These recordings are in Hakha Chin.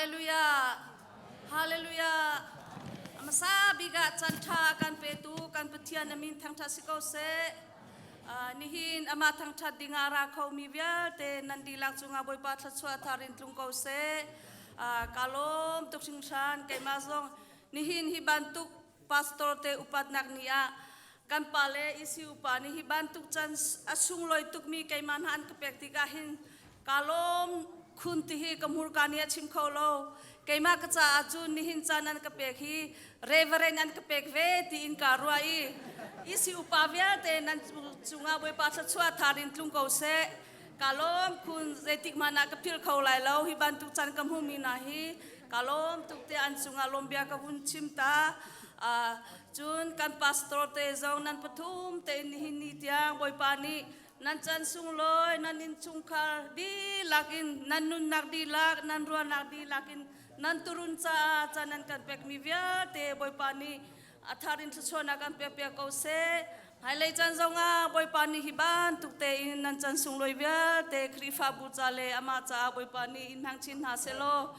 Hallelujah. Hallelujah. Amasa biga chan tha kan petu kan Pathian amin thangtha si ko seh. Nihin ama thangthat ding ah ra kho mi vialte nan dihlak cungah Bawipa thluachuah tharin tlung ko seh. Ka lawm tuk hringhran keimah zong nihin hi bantuk pastor te upatnak ni ah kan pa le isi upa nih hi bantuk chan a sunglawi tukmi keimah hna an ka pek tikah hin ka lawm khun ti hi ka hmurka nih a chim kho lo. Keimah ka caah cun nihin caan an ka pek hi reverend an ka pek ve tiin ka ruah i isi upa vialte nan cungah Bawipa thluachuah tharin tlung ko seh. Ka lawm khun, zeitik hmanh ah ka philh kho lai lo hi bantuk caan ka hmumi hna hi. Ka lawm tuk te an cungah lawmbia ka vun chim ta. Cun kan pastor te zong nan pathum tein nihin ni tiang Bawipa nih nan chan sunglawi nan innchungkhar dihlak in nan nunnak dihlak nan ruahnak dihlak in nan turun caah caan nan kan pekmi vialte Bawipa nih a thar in thluachuahnak kan pek piak ko seh. Hmailei caan zongah Bawipa nih hi bantuk tein nan chan sunglawi vialte Khrihfabu ca le amah caah Bawipa nih in hmang chin hna sehlaw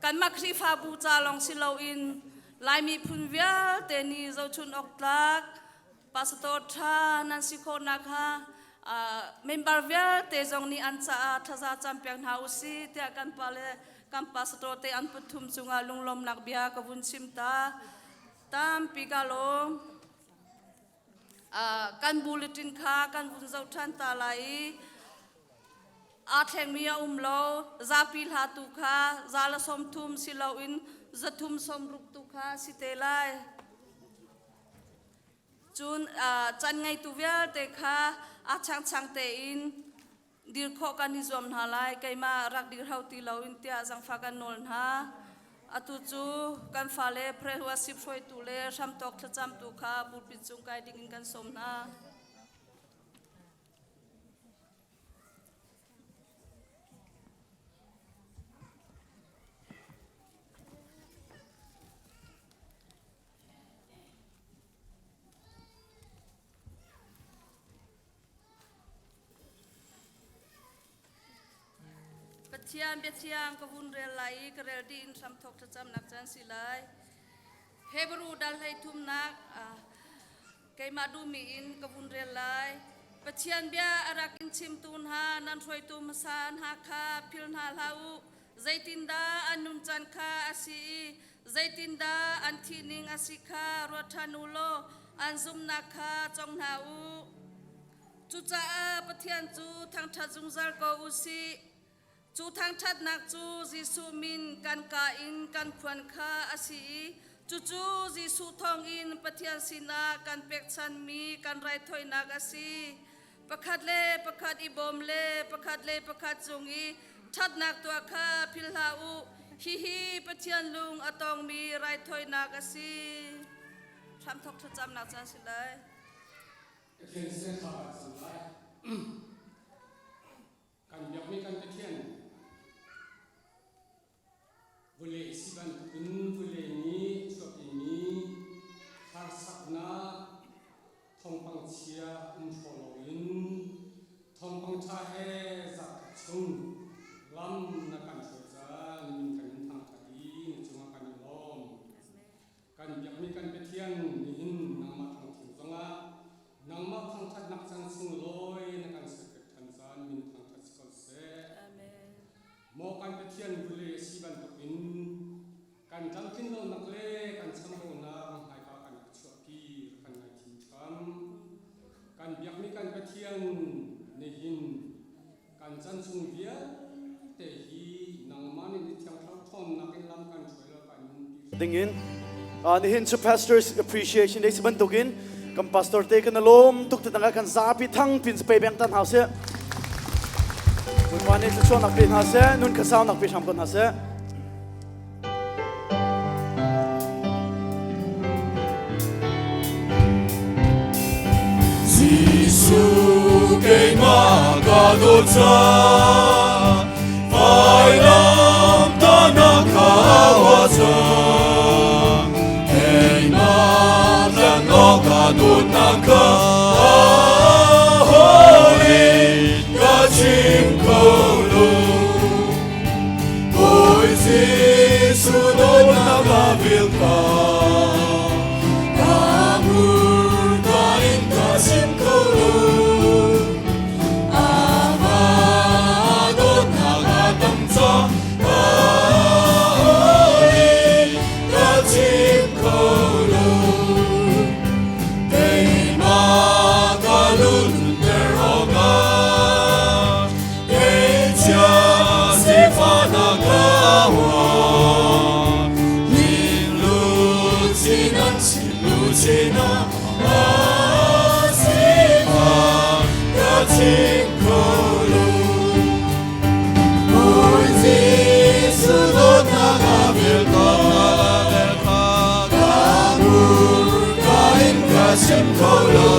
kanmah Khrihfabu ca lawng si loin Laimi phun vialte nih zohchun awk tlak pastor ṭha nan si khawh nakhnga member vialte zong nih an caah thaza campiak hna u si tiah kan pa le kan pastor te an pathum cungah lunglawmnak bia ka vun chim ta. Tampi ka lawm. Kan bulletin kha kan vun zoh ṭhan ta lai i aa thlengmi a um lo. Zapi hla tu kha za le 30 si loin 360 tu kha si te lai. Cun chan ngeitu vialte kha aa changchang tein dir khawh kan i zuam hna lai. Keimah rak dir hau ti loin tiah zangfah kan nawl hna. Atu cu kan fale prehwasip hruaitu le hramtawk thlacamtu kha pulpit cung kai ding in kan sawm hna. Pathian biathiang ka vun rel lai i ka rel dih in hramthawk thlacamnak caan si lai. Hebrew dal hlei thumnak keimah duhmi in ka vun rel lai. Pathian bia a rak in chimtu hna nan hruaitu hmasa hna kha phil hna hlah u. Zeitindah an nuncan kha a si i zeitindah an thihning a si kha ruat ṭhan u law an zumhnak kha cong hna u. Cucaah Pathian cu thangṭhat zungzal ko u sih. Cu thangṭhatnak cu Jesuh min kan kaa in kan phuan kha a si i cucu Jesuh thawngin Pathian sinah kan pekchanmi kan raithawinak a si. Pakhat le pakhat i bawm le pakhat le pakhat cung i ṭhatnak tuah kha philh hlah u. Hihi Pathian lung a tongmi raithawinak a si. Hramthawk thlacamnak caan si lai. Pathian sin thla kan cam lai. Kan biakmi kan Pathian vulei si bantukin vulei nih chuahpimi harsatnak thawngpang chia um hraw loin thawngpang ṭha he zarhkhat chung lam na kan hruai caan min kan in thangṭhat i na cungah kan i lawm. Kan biakmi kan Pathian nihin nangmah thangthin zongah nangmah thangṭhatnak caan sunglawi na kan serpiak ṭhan caan min thangṭhat si ko seh. Amen. Maw kan Pathian vulei a si bantukin kan tlamtlin lonak le kan chambaunak hmaika kan rak chuahpi rak kan ngaithim ṭham. Kan biakmi kan Pathian nihin kan chan chung vialte hi nangmah nih ni thiang thlarau ṭhawnnak in lam kan hruai lo kan nunpi dingin nihin cu pastors appreciation day si bantukin kan pastor te kan lawm tuk te tangah kan zapi thang pin pe beng tan hau se Bawipa nih thluachuahnak pe hna seh nun khasaunak pe hram ko hna seh. Jesuh keimah ka dawt cang, vailam tahnak kha wa cang. Keimah tlan awk ka dawtnak kha holy ka chim kho lo. chim kho lo. Amah dawtnak a tam ca ka aw in ka chim kho lo. Keimah ka lunter awkah ngeihchia sifahnak ka huah. Hling luchin an chin luchin ah a sifah ka chim kho lo. Bawi Jesuh dawtnak a vel ka ka hmurka in ka chim kho lo.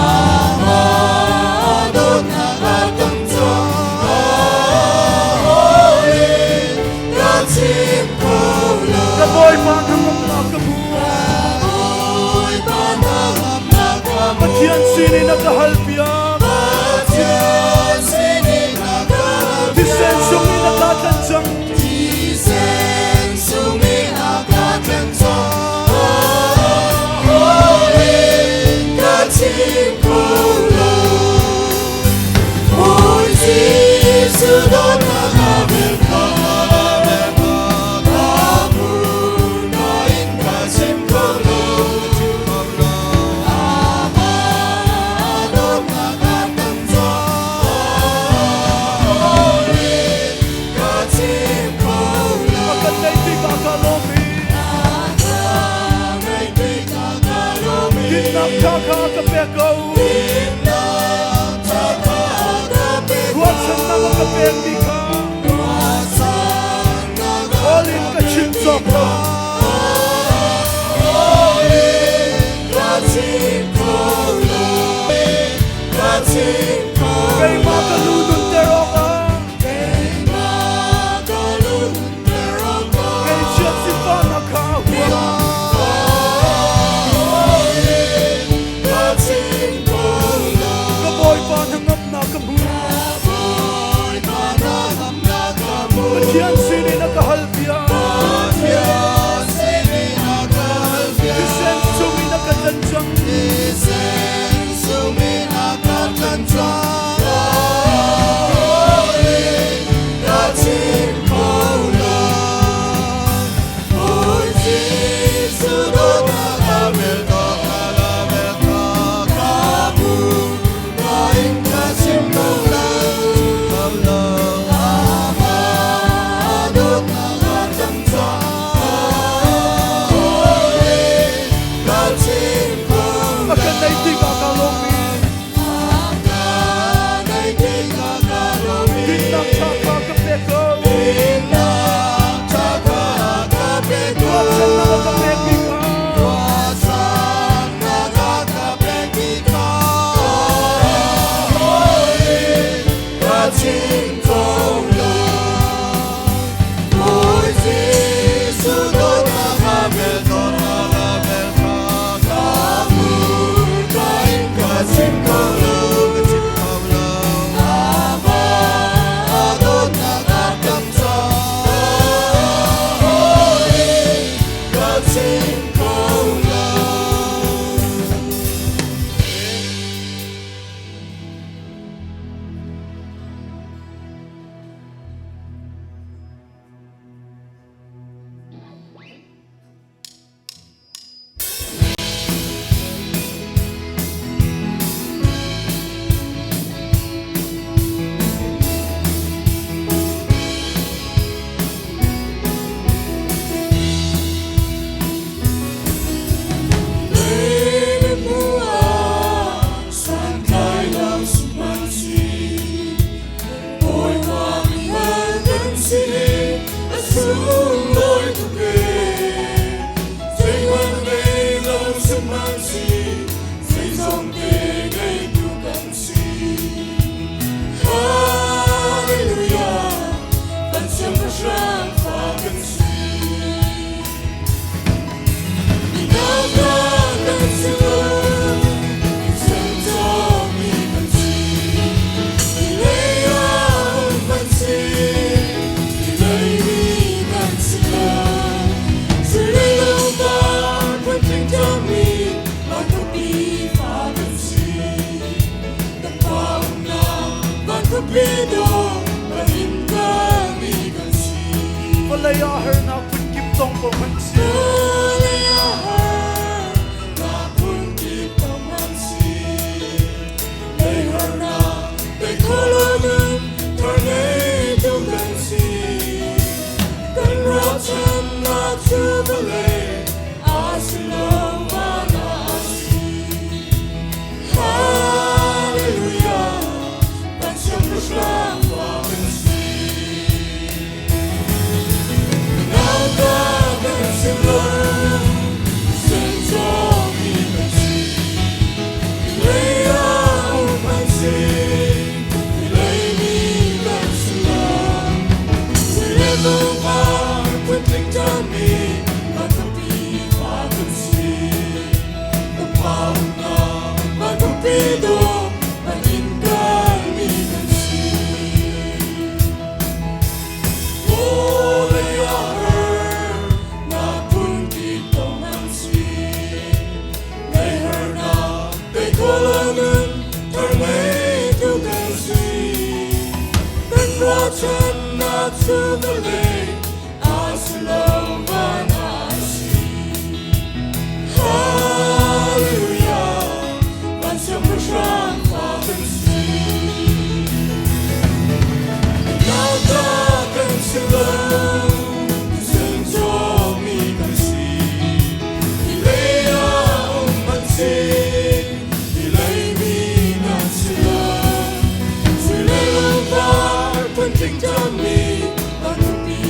Amah dawtnak a tam ca aw in ka chim kho lo. Ka Bawipa hnangamnak ka hmu. Bawipa hnangamnak ka hmu. Pathian sinin a ka hal piak. Pathian sinin a ka hal Thisen sung in a ka tlanh cang. Thisen sungin a ka tlanh cang. Aw in ka chim kho lo. Bawi Jesuh dawtnak a vel ka ka hmurka in ka chim kho lo. Amah dawtnak a tam ca aw in ka chim kho lo. A kan neih tikah ka lawm i Ngeih tikah ka lawm i dinnak tha kha ka pek ko. Dinnak tha kha ka pek ko. Ruahchannak a ka pekmi kha Ruahchannak a all in ka chim cawk lo. Aw in ka chim kho lo. Ka chim kho Keimah ka lu nunter awkah Keimah ka lunter awkah ngeihchiat sifahnak kha a huah. Aw in ka chim kho lo. Ka Bawipa hnangamnak ka hmu. Bawipa hnangamnak ka hmu. Pathian sinin a ka hal piak. Pathian sinin a ka hal piak. Thisen sungin a ka tlanh cang. Thisen sungin a ka tlanh cang. Aw in ka chim kho lo. Bawi Jesuh dawtnak a vel ka ka hmurka in ka chim kho lo. Amah dawtnak a tam ca aw in ka chim kho A kan neih tikah ka lawm i Ka neih tikah ka lawm i dinnak tha kha ka pek ko. Dinnak tha kha ka pek ko. Ruahchannak a ka pekmi kha Ruahchannak a ka pekmi kha aw in ka chim kho lo. Bawi Jesuh dawtnak a vel dawtnak a vel kha ka hmurka khuapi dawh van in kalmi kan si. Vawlei ah harnak phunkip tong ko hmanh si. Vawlei ah harnak phunkip tong hmanh si. Lei harnak tei kho lo nun thar ngeitu kan si. Kan ruahchannak cu vawlei a si lo van ah a si. Hallelujah, kan siangpahrang fa kan si. Nauta kan si lo, sengcawmi kan si. Lei ah um an si, leimi kan si lo. Sui le lungvar phuntling ṭami, van khuapi fa kan si. Kan pa umnak van khuapi dawh, van in kalmi kan si. Vawlei ah harnak phunkip tong an si. Lei harnak tei kho lo nun thar ngeitu kan si. Kan ruahchannak cu vawlei a si lo van ah a si. Hallelujah, van siangpahrang fa kan si. Nauta kan si lo, sengcawmi kan si. Lei ah um an si, leimi kan si lo. Sui le lungvar phuntling ṭami, van khuapi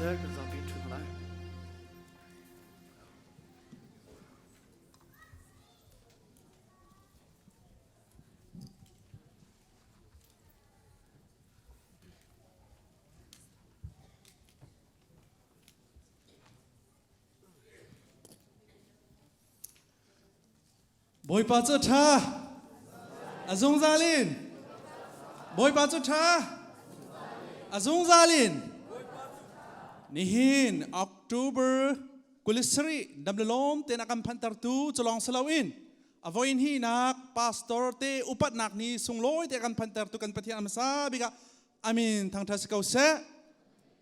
seh kan zapi in ṭhu lai. Bawipa cu ṭha. A zungzal in. Bawipa cu ṭha. A zungzal in. Nihin October 27 damlelawm ten a kan phantertu culong saloin a voin hi nak pastor te upatnak ni sunglawi te kan phantertu kan Pathian amasa bik ah amin thangtha si ko seh.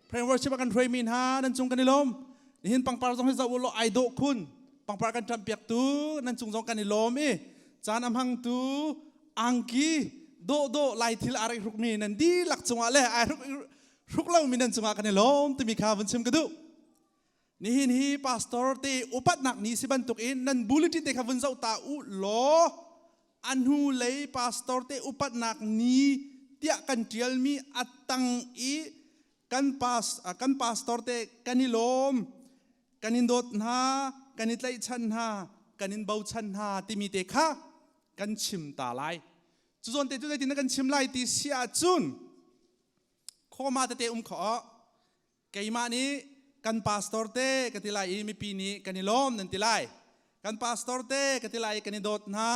Prayer worship a kan hruai mi hna nan cung kan i lawm. Nihin pangpar zong hi zoh u law ai dawh khun. Pangpar kan ṭamh piaktu nan cung zong kan i lawm i caan a hmangtu angki dawh dawh lai thil aa rak hrukmi nan dihlak cungah le ai hruk hruk lomi nan cungah kan i lawm timi kha vun chim ka duh. Nihin hi pastor te upatnak ni si bantukin nan bulletin te kha vun zoh ta u law a hnu lei pastor te upatnak ni tiah kan ṭialmi a tang i kan pas kan pastor te kan i lawm kan in dawt hna kan i tlaihchan hna kan in bochan hna timi te kha kan chim ta lai cu zawn te cu zeitin kan chim lai ti si ahcun khawma tete um kho Keimah nih kan pastor te ka ti lai i mipi nih kan i lawm nan ti lai. Kan pastor te ka ti lai i kan i dawt hna.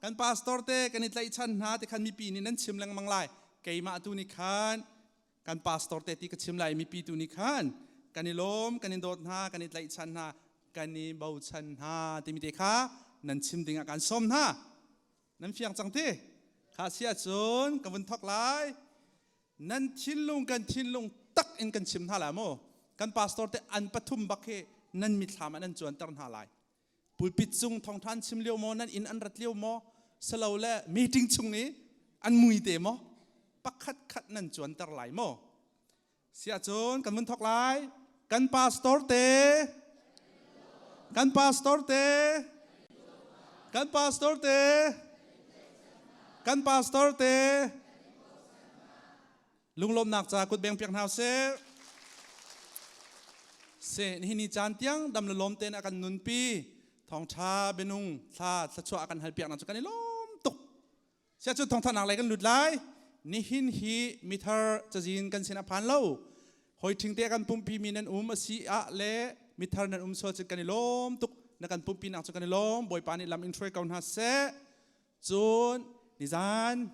Kan pastor te kan i tlaihchan hna ti khan mipi nih nan chim lengmang lai. Keimah tu nih khan kan pastor te ti ka chim lai i mipi tu nih khan kan i lawm, kan i dawt hna, kan i tlaihchan hna, kan i bochan hna timi te kha nan chim dingah kaan sawm hna. Nan fiang cang ti? Kha si ahcun ka vun thawk lai. Nan thinlung kan thinlung tak in kan chim hna lai mu. Kan pastor te an pathum bak hi nan mithlam ah nan cuanter hna lai. Pulpit cung thawngthan chim lio maw nan inn an rat lio maw silo le meeting chung i an mui te maw pakhat khat nan cuanter lai maw Siahcun kan vun thawk lai. Kan pastor te kan pastor te kan pastor te kan pastor te lunglawmnak ca kut beng piak hna seh. Se nihin ni caan tiang dam le lawm tein a kan nunpi thawngtha bianung thla thluachuah a kan hal piak na cu kan i lawm tuk. Siah cu thawngthanhnak lei kan lut lai. Nihin hi mithar cazin kan sin a phan lo. Hoi ṭhing te kan pumpi mi nan um a si ah le mithar nan um sual cun kan i lawm tuk. Na kan pumpi nak cu kan i lawm. Bawipa nih lam in hruai ko hna seh. Cun nizan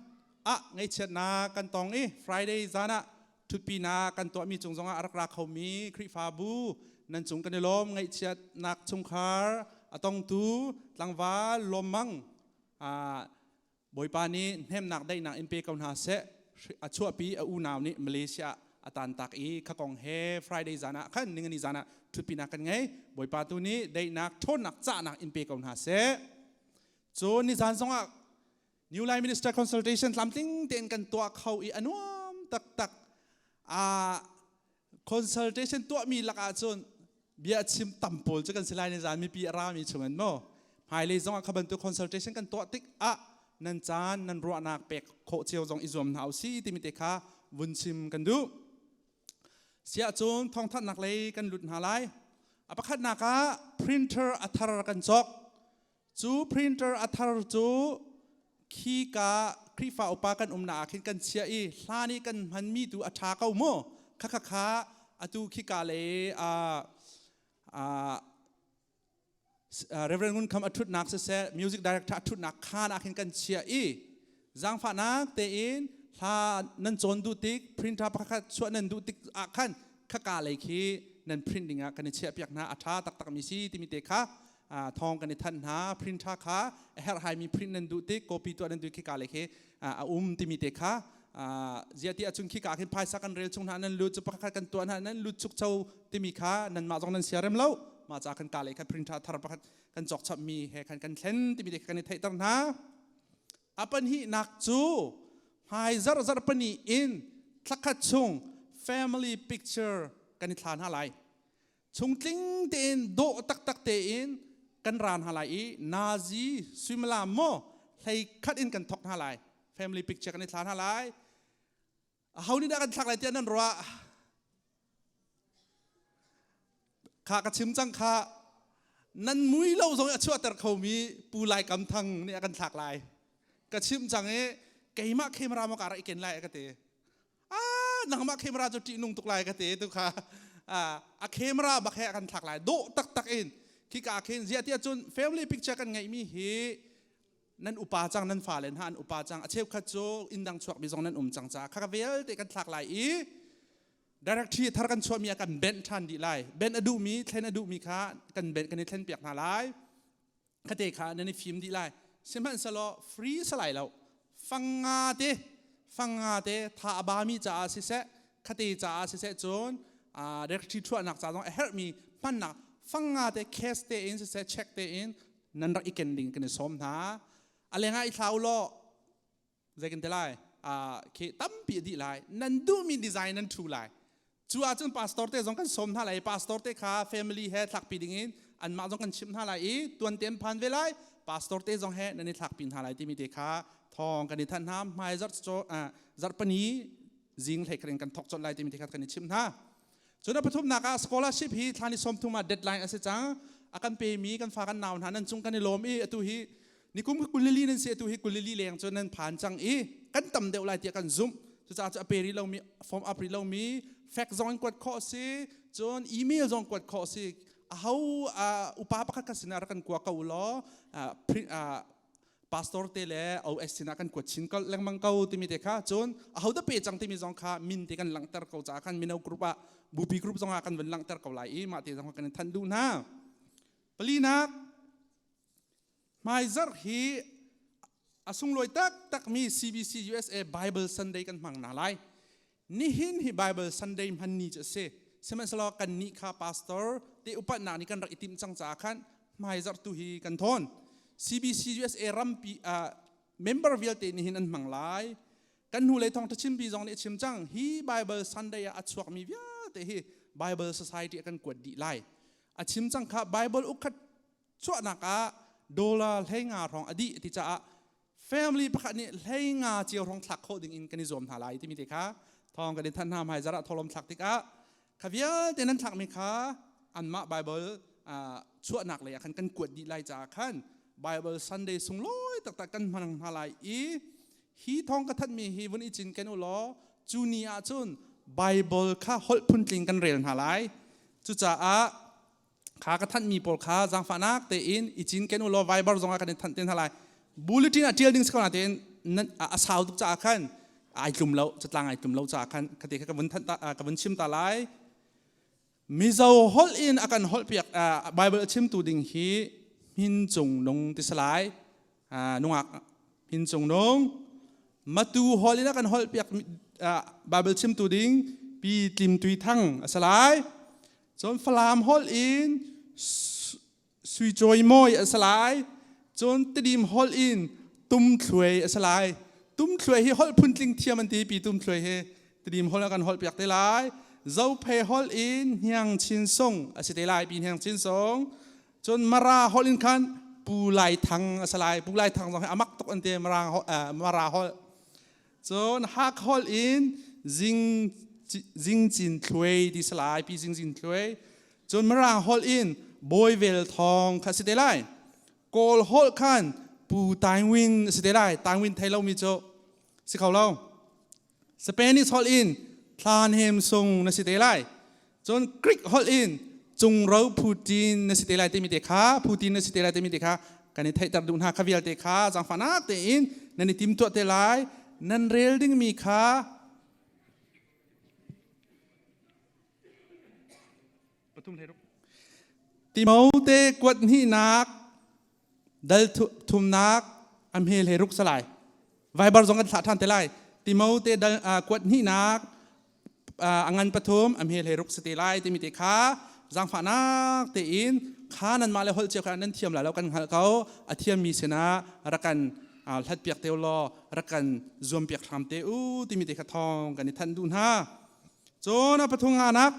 ah ngaihchiatnak kan tong i Friday zan ah ṭhutpinak kan tuahmi cung zongah a rak ra khomi Khrihfabu nan cung kan i lawm. Ngaihchiatnak chungkhar a tongtu tlangval lawmmang Bawipa nih hnemnak daihnak in pe ko hna seh. A chuahpi a unau nih Malaysia a tantak i kha kong he Friday zan ah khan ningani zan ah ṭhutpinak kan ngei. Bawipa tu nih daihnak ṭhawnnak cahnak in pe ko hna seh. Cun nizan zongah New Life Minister Consultation tlamtling tein kan tuah kho i a nuam taktak. Consultation tuahmi lakah cun bia chim tam pawl cu kan si lai nizan mipi a rami chungin maw hmailei zongah kha bantuk consultation kan tuah tik ah nan caan nan ruahnak pek khawh cio zong i zuam hna usih timi te kha vun chim kan duh. Siah cun thawngthanhnak lei kan lut hna lai. A pakhatnak ah printer a thar kan cawk. Cu printer a thar cu khika Khrihfa upa kan umnak ah khin kan chiah i hlan i kan hmanmi tu a ṭha ko mu. Kha kha kha atu khika le Reverend Ngun Kham a ṭhutnak siseh music director a ṭhutnak khaan ah khin kan chiah i zaangfahnak tein hla nan cawn duh tik printer pakhat chuah nan duh tik ah khan khaka lei khi nan print ding ah kan i chiah piak hna a ṭha taktak mi si timi te kha thawng kan i thanh hna. Printer kha a herhhaimi print nan duh tik copy tuah nan duh khika le khi a um timi te kha zia ti ahcun khika khin phaisa kan rel chung hna nan lut cu pakhat kan tuah hna nan lut chuk cho timi kha nanmah zong nan siarem lo mah ca kan ka le khan printer thar pakhat kan cawk chap mi he khan kan thlen timi te kha kan i theihter hna. A pahnihnak cu hmai zarh zarh pahnih in thlakhat chung family picture kan i thla hna lai. Chungtling tein dawh taktak tein kan ra hna lai i nazi suimilam maw hlei khat in kan thok hna lai. Family picture kan i thla hna lai. Aho nih dah kan thlak lai tiah nan ruah? Kha ka chim cang kha nan mui lo zong a chuahter khomi Pu Lai Kam Thang nih a kan thlak lai. Ka chim cang i keimah camera maw ka rak i ken lai ka ti. Ah nangmah camera cu ṭihnung tuk lai ka ti tu kha a camera bak he a kan thlak lai dawh taktak in khika khin ziah tiah cun family picture kan ngeihmi hi nan upa cang nan fale hna an upa cang a cheukhat cu inn dang chuakmi zong nan um cang caah kha vialte kan thlak lai i directory thar kan chuahmi ah kan benh ṭhan dih lai benh a duhmi thlen a duhmi kha kan benh kan i thlen piak hna lai khate kha nan i fim dih lai sihmanhsehlaw free salai lo fanga te fanga te tha a bami caah siseh khate caah siseh cun directory thuahnak ca zong a herhmi hmannak fanga te cash te in siseh check te in nan rak i ken ding kan i sawm hna a lengah i thlau law zei kan ti lai khi tampi a dih lai nan duhmi design nan thu lai cu ahcun pastor te zong kan sawm hna lai pastor te kha family he thlakpi ding in anmah zong kan chimh hna lai i tuan te an phan ve lai pastor te zong he nan i thlakpi hna lai timi te kha thawng kan i thanh hna hmai zarh zarhpani zing hlei khat in kan thok colh lai timi te kha kan i chimh hna Cun a pathumnak ah scholarship hi thla ni 30 ah deadline a si cang. A kan pemi kan fa kan nau hna nan cung kan i lawm i atu hi nikum kulili nan si atu hi kulili leng cu nan phan cang i kan tam deuh lai tiah kan zumh. Cucaah cu a pe rih lomi form up rih lomi fax zong in kuat khawh si cun email zong kuat khawh si aho upa pakhat khat sinah rak kan kua ko law pastor te le OS sinah kan kuat chin ko lengmang ko timi te kha cun aho dah pe cang timi zong kha min te kan langhter ko caah khan mino group ah bupi group zong ah kan vun langhter ko lai i mah te zong kan in thanh duh hna palinak hmaizarh hi a sunglawi taktak mi CBC USA Bible Sunday kan hmang na lai nihin hi Bible Sunday hman ni cu a si sihmanhsehlaw kan nih kha pastor te upatnak nih kan rak i timh cang caah khan hmaizarh tu hi kan thawn CBC USA rampi member vialte nih hin an hmang lai kan hnulei thawngtha chimpi zong nih a chim cang hi Bible Sunday ah a chuakmi vialte hi Bible Society a kan kuat dih lai a chim cang kha Bible ukhat chuahnak ah dollar 15 hrawng a dih ti caah family pakhat nih 15 cio hrawng thlak khawh ding in kan i zuam hna lai timi te kha thawng kan i thanh hna hmai zarah tholom thlak tikah kha vialte nan thlakmi kha anmah Bible chuahnak lei ah khan kan kuat dih lai caah khan Bible Sunday sunglawi taktak kan hmang hna lai i hi thawng ka thanhmi hi vun i cinken u law cu ni ah cun Bible kha holh phuntling kan rel hna lai cucaah Kha ka thanhmi pawl kha zaangfahnak tein i cinken u law Viber zong ah kan in thanh te hna lai. Bulletin ah ṭial ding si ko nain a sau tuk caah khan ai tlum lo, catlang ai tlum lo caah khan khate kha ka vun thanh ta, ka vun chim ta lai. Mizo holh in a kan holh piak Bible a chimtu ding hi Hmin Cung Nung ti si lai. Nungak Hmin Cung Nung Matu holh in a kan holh piak Bible chimtu ding Pi Tlim Tui Thang a si lai. Cun Falam holh in Sui Cawi Mawi a si lai. Cun Tidim holh in Tum Thluai a si lai. Tum Thluai hi holh phuntling thiam an ti pi Tum Thluai hi Tidim holh ah kan holh piak te lai. Zophei holh in Hniang Chin Sung a si te lai pi Hniang Chin Sung. Cun Mara holh in khan Pu Lai Thang a si lai. Pu Lai Thang zong hi amak tuk an ti Mara holh. Cun Hakha holh in Zing Zing Cin Thluai ti si lai, Pi Zing Cin Thluai. Cun Mirang holh in Bawi Vel Thawng kha si te lai. Kawl holh khan Pu Taing Win si te lai. Taing Win thei lomi cu si kho lo. Spanish holh in Thlan Hem Sung na si te lai. Cun Greek holh in Cungro Putin na si te lai timi te kha Putin na si te lai timi te kha kan i theihter duh hna kha vialte kha zaangfahnak tein nan i timtuah te lai nan rel dingmi kha Timote kuat hnihnak dal thumnak a hmel he ruk salai Viber zong kan thlah ṭhan te lai Timote dal kuat hnihnak a ngan pathum a hmel he ruk si te lai timi te kha zaangfahnak tein kha nanmah le holh cio kha nan thiam lai lo kan hngalh ko a thiammi sinah rak kan hlat piak te law rak kan zuam piak hram te u timi te kha thawng kan i thanh duh hna cun a pathum nganak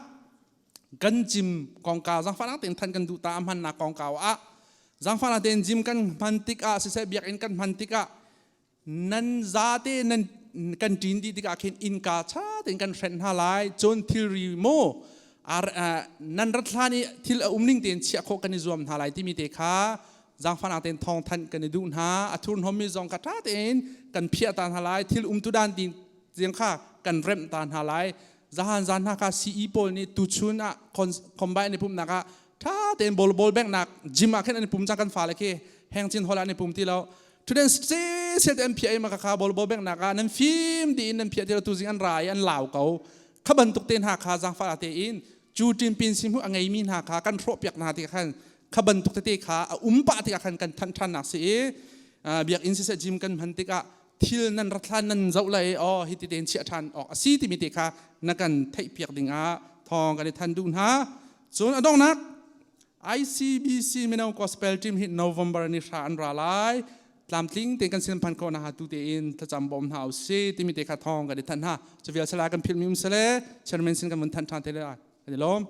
kan cim kongkau zaangfahnak tein than kan duh ta a hmannak kongkau ah zaangfahnak tein gym kan hman tikah siseh biakinn kan hman tikah nan zate nan kan ṭin dih tikah khin innka ṭha tein kan hrenh hna lai cun thilri maw Nan rat hlan i thil a um ning tein chiah khawh kan i zuam hna lai timi te kha zaangfahnak tein thawng thanh kan i duh hna. A thurhnawmmi zong kha ṭha tein kan phiah ta hna lai. Thil umtu dan ti tiang kha kan remh ta hna lai. Zahan zan hna kha CE pawl nih tuchun ah combine i pumhnak ah ṭha tein bol bol bengnak gym ah khin an i pum cang kan fale khi hengchin hall ah an i pum ti lo. Tudan se sel te an phiah i maka kha bol bol bengnak ah nan fim tiin nan phiah ti lo tuzing an ra i an lau ko. Kha bantuk te hna kha zaangfah tein cu ṭinpin sim a ngeimi hna kha kan hrawhpiak hna ti khan kha bantuk tete kha a um pah tikah khan kan thanh ṭhannak si i biakinn siseh gym kan hman tikah thil nan rat hlan nan zoh lai oh hi ti tein chiah ṭhan awk a si timi te kha na kan theihpiak dingah thawng kan i than duh hna. Cun a donghnak ICBC Mino Gospel Team hi November ni hra an ra lai. Tlamtling tein kan sin phan khawh na tu tein thlacam bawm hna usih timi te kha thawng kan i thanh hna. Cu vial sala kan philh mi um sale chairman sin kan vun thanh ṭhan te le kan i lawm.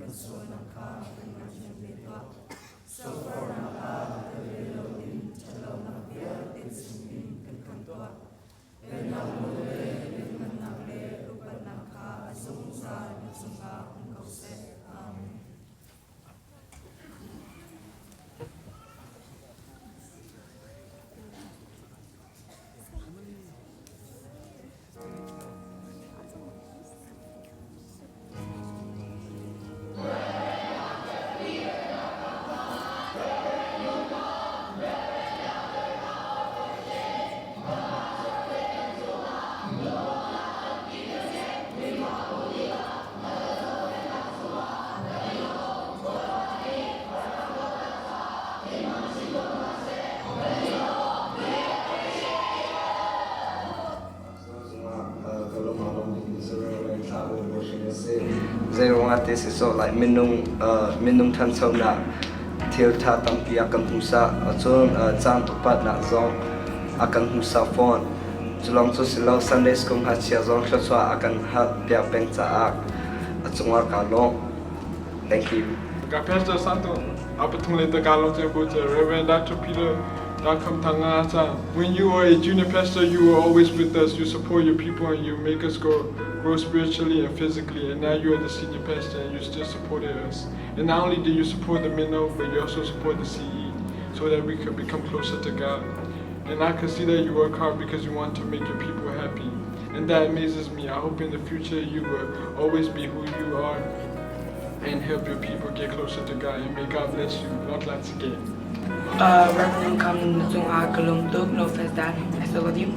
Kan sualnak kha kan ngaithiam ve tuah. Sofarnak ah tel ve loin ṭhatlonak vialte chungin kan khamh tuah. Pennak nawl le lianhngannak le upatnak kha a zungzal na cungah um ko seh. Amen. Zeiruangah ti si sawh lai minung minung ṭhanchonak thil ṭha tampi a kan hmuhsak cun caan tukpatnak zong a kan hmuhsak fawn. Culawng cu si lo Sunday school ngakchia zong thluachuah a kan halh piak peng caah a cungah kaa lawm. Thank you. Ka pastor Santo apathung le Tagalog Reverend Dr. Peter When you were a junior pastor, you were always with us. You support your people and you make us grow, grow spiritually and physically. And now you are the senior pastor and you still supported us. And not only did you support the Minnow, but you also support the CE so that we could become closer to God. And I can see that you work hard because you want to make your people happy. And that amazes me. I hope in the future you will always be who you are and help your people get closer to God. And may God bless you. Not lots again. Reverend Kam Cungah Kalum Tuk, no offense Dad, I still love you.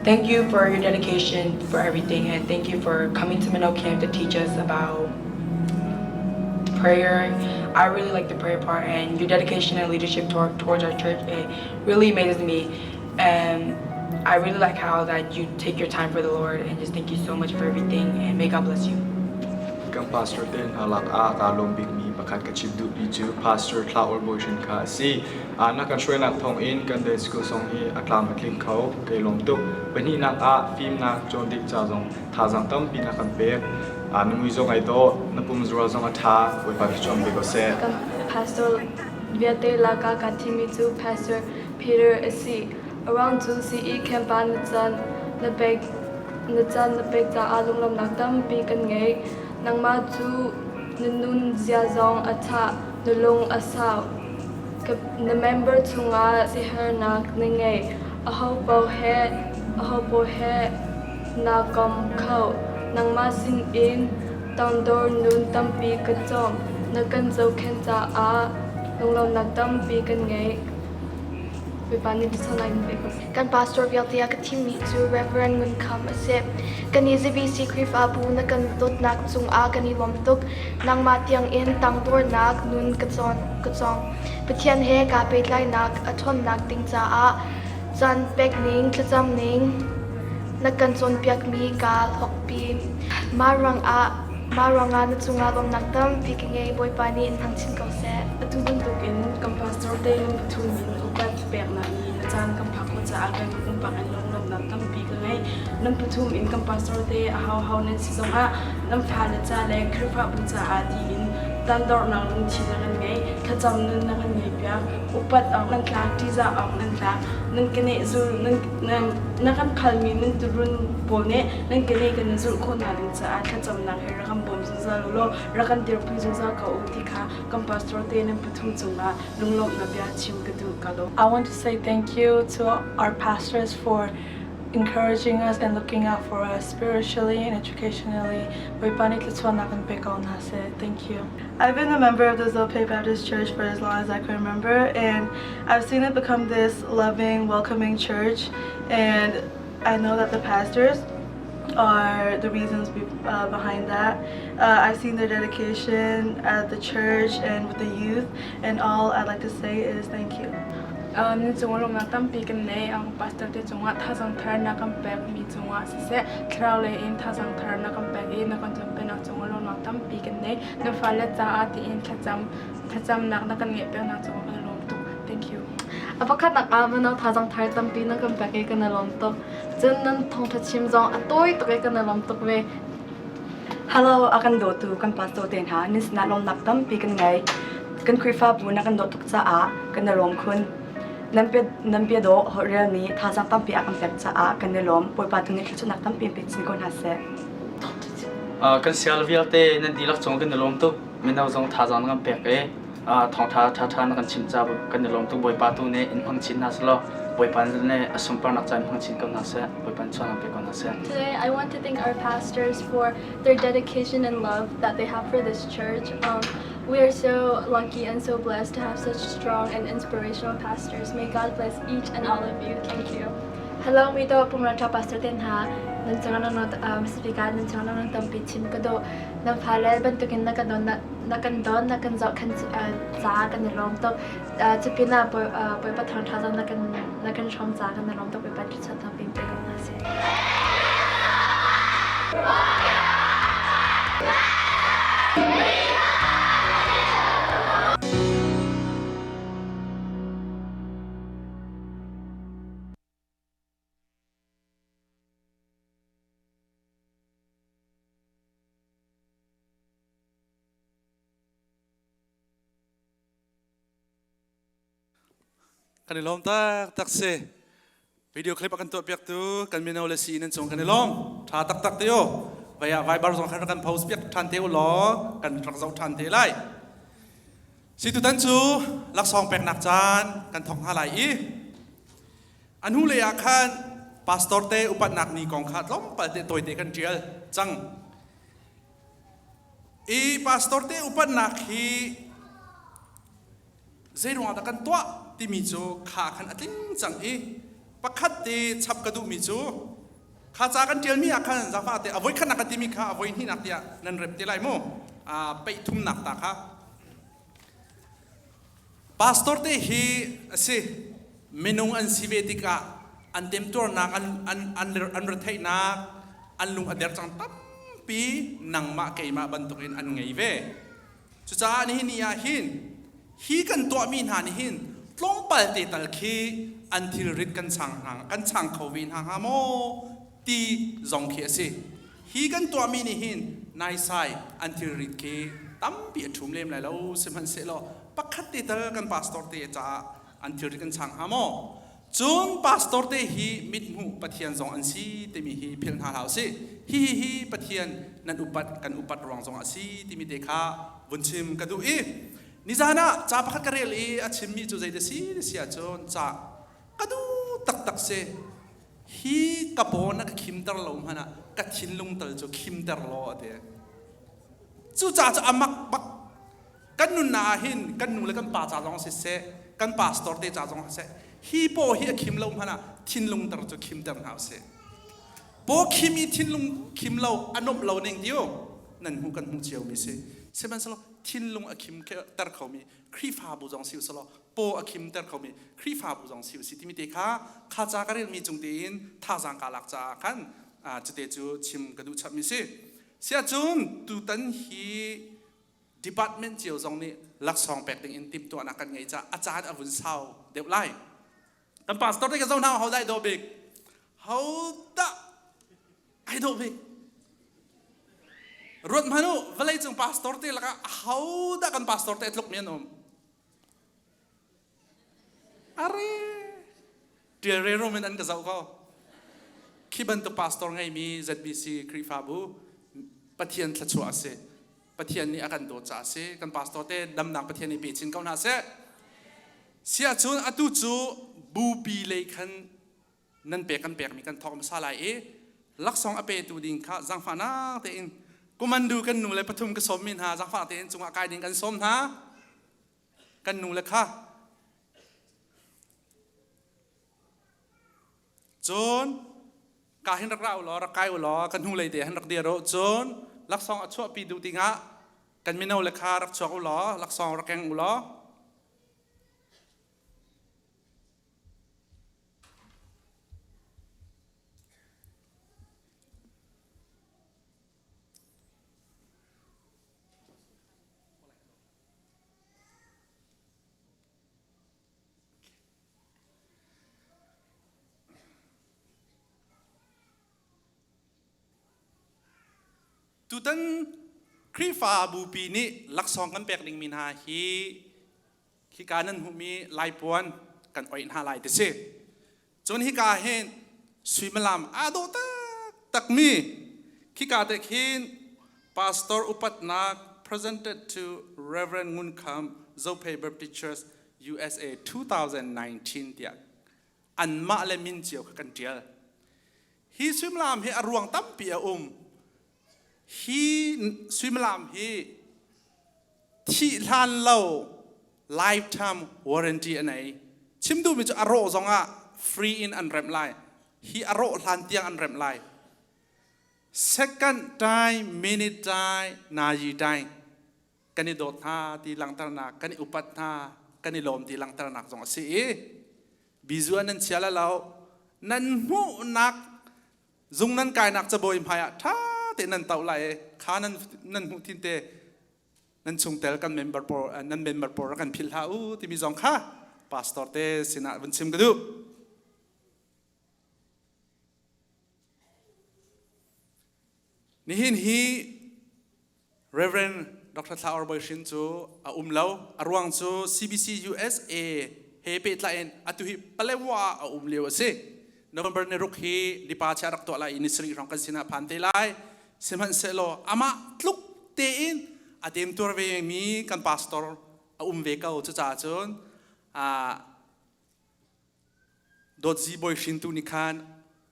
Thank you for your dedication for everything and thank you for coming to Minnow Camp to teach us about prayer. I really like the prayer part and your dedication and leadership towards our church. It really amazes me. And I really like how that you take your time for the Lord and just thank you so much for everything and may God bless you. Kan pastor te hna lak ah kaa lawm bikmi pakhat ka chim duhmi cu Pastor Thla Ur Bawi Hrin kha a si. Na kan hruainak thawng in kan day school zong hi a tlam a tling kho. Kai lawm tuk. Pahnihnak ah fimnak cawn dik ca zong thazaang tampi na kan pek. Na mui zong ai dawh, na pum zual zong a ṭha. Bawipa thluachuah pe ko seh. Kan pastor vialte laka ka thimi cu Pastor Peter a si. Aruang cu CE camp ah na caan na pek na caan na pek caah lunglawmhnak tampi kan ngei. Nangmah cu na nun zia zong a ṭha, na lung a sau. Na member chungah siaherhnak na ngei. Ahopaoh he ahopaoh he naa kom kho. Nangmah sinin tangdor nun tampi ka cawm. Na kan zohkhenh caah lunglawmhnak tampi kan ngei. Kan pastor vialte a ka thimmi cu Reverend Ngun Kham a si. Kan i ZBC Khrihfabu na kan dawtnak cungah kan i lawm tuk. Nangmah tiangin tangdornak nun ka cawn ka cawng. Pathian he kaa pehtlainak a ṭhawnnak ding caah caan pek ning, thlacam ning na kan cawnpiakmi kaa hlawkpi. Mah ruangah mah ruangah na cungah lawmhnak tampi ka ngei. Bawipa nih in hmang chin ko seh. Atu bantukin kan pastor te nan pathum in upat peknak ni na caan kan phak khawh caah kan pumpak in lunglawmhnak tampi ka ngei. Nan pathum in kan pastor te a hauhau nan si zongah nan fale ca le Khrihfabu caah tiin tandornak lungthin na kan ngei. Thlacam nun na kan ngei piak. Upat awk nan tlak, ṭihzah awk nan tlak. Nan keneh zul nan na kan phalmi nan turun pawl nih nan keneh kan in zulh khawh hna ding caah thlacamnak he rak kan bawm zungzal u law rak kan dirpi zungzal ko u ti kha kan pastor te nan pathum cungah lunglawmhnak bia chim ka duh ka lawm. I want to say thank you to our pastors for encouraging us and looking out for us spiritually and educationally. Bawipa nih thluachuahnak in pe ko hna seh. Thank you. I've been a member of the Zope Baptist Church for as long as I can remember, and I've seen it become this loving, welcoming church. And I know that the pastors are the reasons be, behind that. I've seen their dedication at the church and with the youth, and all I'd like to say is thank you. Nan cung lawmnak tampi kan nei. Ang pastor te cungah thazang thar na kan pek mi cungah siseh thlarau lei in thazang thar na kan pek i na kan cawnpiaknak cungah lawmnak tampi kan nei. Na fale caah tiin thlacam thlacamnak na kan ngeih piaknak cungah kan lawm tuk. Thank you. A pakhatnak ah mino thazang thar tampi na kan pek i kan i lawm tuk. Cun nan thawngṭha chim zong a tawi tuk i kan i lawm tuk ve. Hello, a kan dawtu kan pastor te hna nan sinah lawmnak tampi kan ngei. Kan Khrihfabu na kan dawt tuk caah kan i lawm khun. Nan bia nan bia dawh holhrel nih thazaang tampi a kan pek caah kan i lawm. Bawipa tu nih thluachuahnak tampi in pe chin ko hna seh. Kan sial vialte nan dihlak cung kan i lawm tuk. Mino zong thazaang na kan pek i thawngṭha ṭhaṭha na kan chimh caah kan i lawm tuk. Bawipa tu nih in hmang chin hna selaw Bawipa nih a sunparnak ca in hmang chin ko hna seh. Bawipa nih chuahnak pe ko hna seh. Today, I want to thank our pastors for their dedication and love that they have for this church. We are so lucky and so blessed to have such strong and inspirational pastors. May God bless each and all of you. Thank you. Hello, mi to pumran tha pastor ten ha nan chang nan speaker nan chang nan tampi chim ka do nan fale bantukin na kan don na kan don na kan zoh khan ca kan i lawm tuk cupin ah Bawipa thawngṭha zong na kan na kan hrawm ca kan i lawm tuk Bawipa thluachuah tampi pe ko hna seh. Kan i lawm taktak si. Video clip a kan tuah piaktu kan mino le si nan cung kan i lawm. Tha taktak te u. Vai ah Viber zong khan rak kan post piak than te u law kan rak zoh than te lai. Si tutan cu laksawng peknak caan kan thok hna lai i A hnulei ah khan pastor te upatnak ni kong kha tlawmpal te tawite kan ṭial cang. I pastor te upatnak hi zeiruang dah kan tuah timi cu kha khan a tling cang i pakhat te chap ka duhmi cu kha ca kan ṭialmi ah khan zafa te a voi khatnak kan timi kha a voi hnihnak tiah nan rep te lai mu peih thumnak ta kha Pastor te hi a si. Minung an si ve tikah an temtuarnak, an retheihnak, an lung a der cang tampi nangmah keimah bantukin an ngei ve. Cucaah nihin ni ah hin hi kan tuahmi hna nih hin tlawmpal te tal khi an thilrit kan chang hna kan chang kho ve hna hnga maw ti zong khi a si. Hi kan tuahmi nih hin naisai an thilrit khi tampi a ṭhum lem lai lo sihmanhsehlaw pakhat te tal kan pastor te caah an thilrit kan chang hnga maw? Cun pastor te hi mithmuh Pathian zong an si timi hi philh hna hlah usih. Hihi hi Pathian nan upat kan upat ruang zong a si timi te kha vun chim ka duh i nizan ah ca pakhat ka rel i a chimmi cu zei da si ti si ahcun ca ka duh taktak si. Hi ka paw na ka khimter lo hmanh ah ka thinlung tal cu khimter law a ti. Cucaah cu a mak bak. Kan nunnak ah hin kan nu le kan pa ca zong siseh, kan pastor te ca zong siseh, hi paw hi a khim lo hmanh ah thinlung tar cu khimter hna usih. Paw khim i thinlung khim lo a nuamh lo ning tiu nan hmuh kan hmuh cio mi si. Sihmanhsehlaw thinlung a khim ter khomi Khrihfabu zong si usih law paw a khimter khomi Khrihfabu zong si usih timi te kha kha ca ka relmi cung tein thazaang kaa lak caah khan cute cu chim ka duh chapmi si. Siahcun tutan hi department cio zong nih laksawng pek ding in timhtuahnak kan ngeih caah a caan a vun sau deuh lai. Kan pastor te ka zoh hna ho dah ai dawh bik? Ho dah ai dawh bik? Ruat hmanh u, vawleicung pastor te lakah ho dah kan pastor te a tlukmi an um? Are tial re rum in an ka zoh ko. Khi bantuk pastor ngeimi ZBC Khrihfabu Pathian thluachuah a si. Pathian nih a kan dawt caah a si. Kan pastor te damnak Pathian nih pe chin ko hna seh. Siahcun atu cu bupi lei khan nan pek kan pekmi kan thawk hmasa lai i laksawng a petu ding kha zaangfahnak tein kumandu kan nu le pathum ka sawmmi hna zaangfah tein cungah kai ding kan sawm hna. Kan nu le kha cun ka hin rak ra u law rak kai u law kan hnulei te hin rak dir u cun laksawng a chuahpi duh dingah kan mino le kha rak chuak u law laksawng rak keng u law Tutan Khrihfa bupi nih laksawng kan pek dingmi hna hi hika nan hmuhmi laipuan kan oih hna lai ti si. Cun hika hin suimilam aa dawh taktakmi khika te khin pastor upatnak presented to Reverend Ngun Kham Zophei Baptist Church USA 2019 tiah anmah le min cio kha kan ṭial. Hi suimilam hi a ruang tampi a um. Hi suimilam hi thih hlan lo lifetime warranty a nei. Chim duhmi cu a rawh zongah free in an remh lai. Hi a rawh hlan tiang an remh lai. Second time, minute time, nayi time. Kan i dawt hna ti langhternak, kan i upat hna, kan i lawm ti langhternak zong a si i bizu nan chia la lo nan hmuhnak zung nan kainak cabawi hmai ah ṭha tein nan toh lai i kha nan nan hmuh thin te nan chungtel kan member pawl nan member pawl rak kan philh hlah u timi zong kha pastor te sinah vun chim ka duh. Nihin hi Reverend Dr. Thla Or Bawi Hrin cu a um lo. A ruang cu CBC USA he pehtlai in atu hi Palewa ah a um lio a si. November ni ruk hi lipa chia rak tuah lai i ni sarih hrawng kan sinah phan te lai. Sihmanhsehlaw amah tluk tein a temtuar ve mi kan pastor a um ve ko. Cucaah cun Dawtzi bawi hrintu nih khan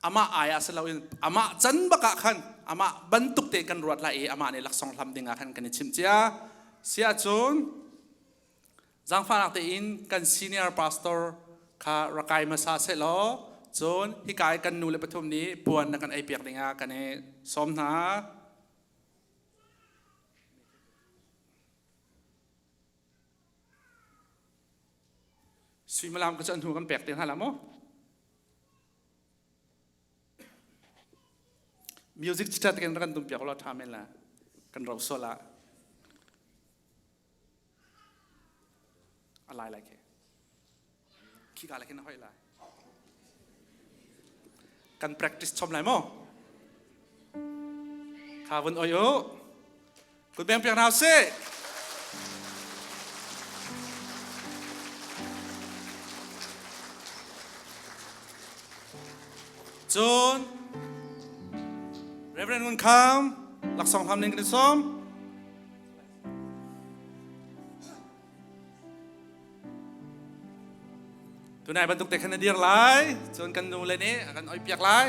amah ai ah si loin amah can bak ah khan amah bantuk te kan ruat lai i amah nih laksawng hlam ding ah khan kan i chimh cia. Si ahcun zaangfahnak tein kan senior pastor kha rak kai hmasa seh law cun hika i kan nu le pathum nih puan na kan ei piak ding ah kan i sawm hna. Suimilam ka cu an hnu kan pek te hna la maw? Music chat kan kan tum piak lo tha men la kan ro so la a lai lai ke khi ka lai khin hoi lai kan practice chom lai maw kha vun oi u Kut beng piak hna sih. Cun Reverend Ngun Kham laksawng hlam ning kan i sawm. Tunai bantuk te khan na dir lai, cun kan nu le nih a kan oi piak lai.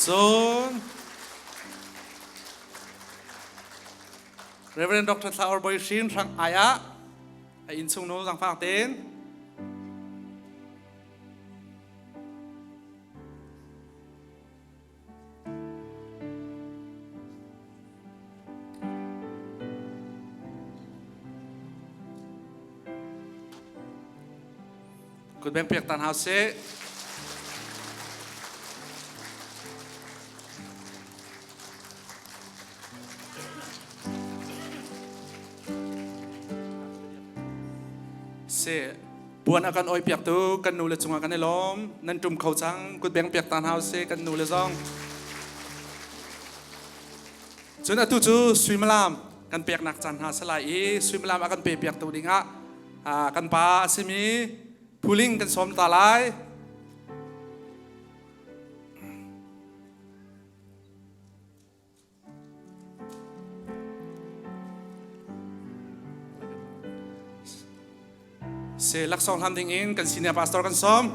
Cun Reverend Dr. Thla Or Bawi Hrin hrang ai ah a innchung nu zangfang tein Kutbeng piak tan hau sih. Si puan a kan oi piak tu kan nu le cungah kan i lawm nan tum kho cang kutbeng piak ta hna usih kan nu le zong cun atu cu suimilam kan peknak caan hna salai i suimilam a kan pe piak tu dingah kan pa a simi phuling kan sawm ta lai. Se laksawng hlam ding in kan senior pastor kan sawm.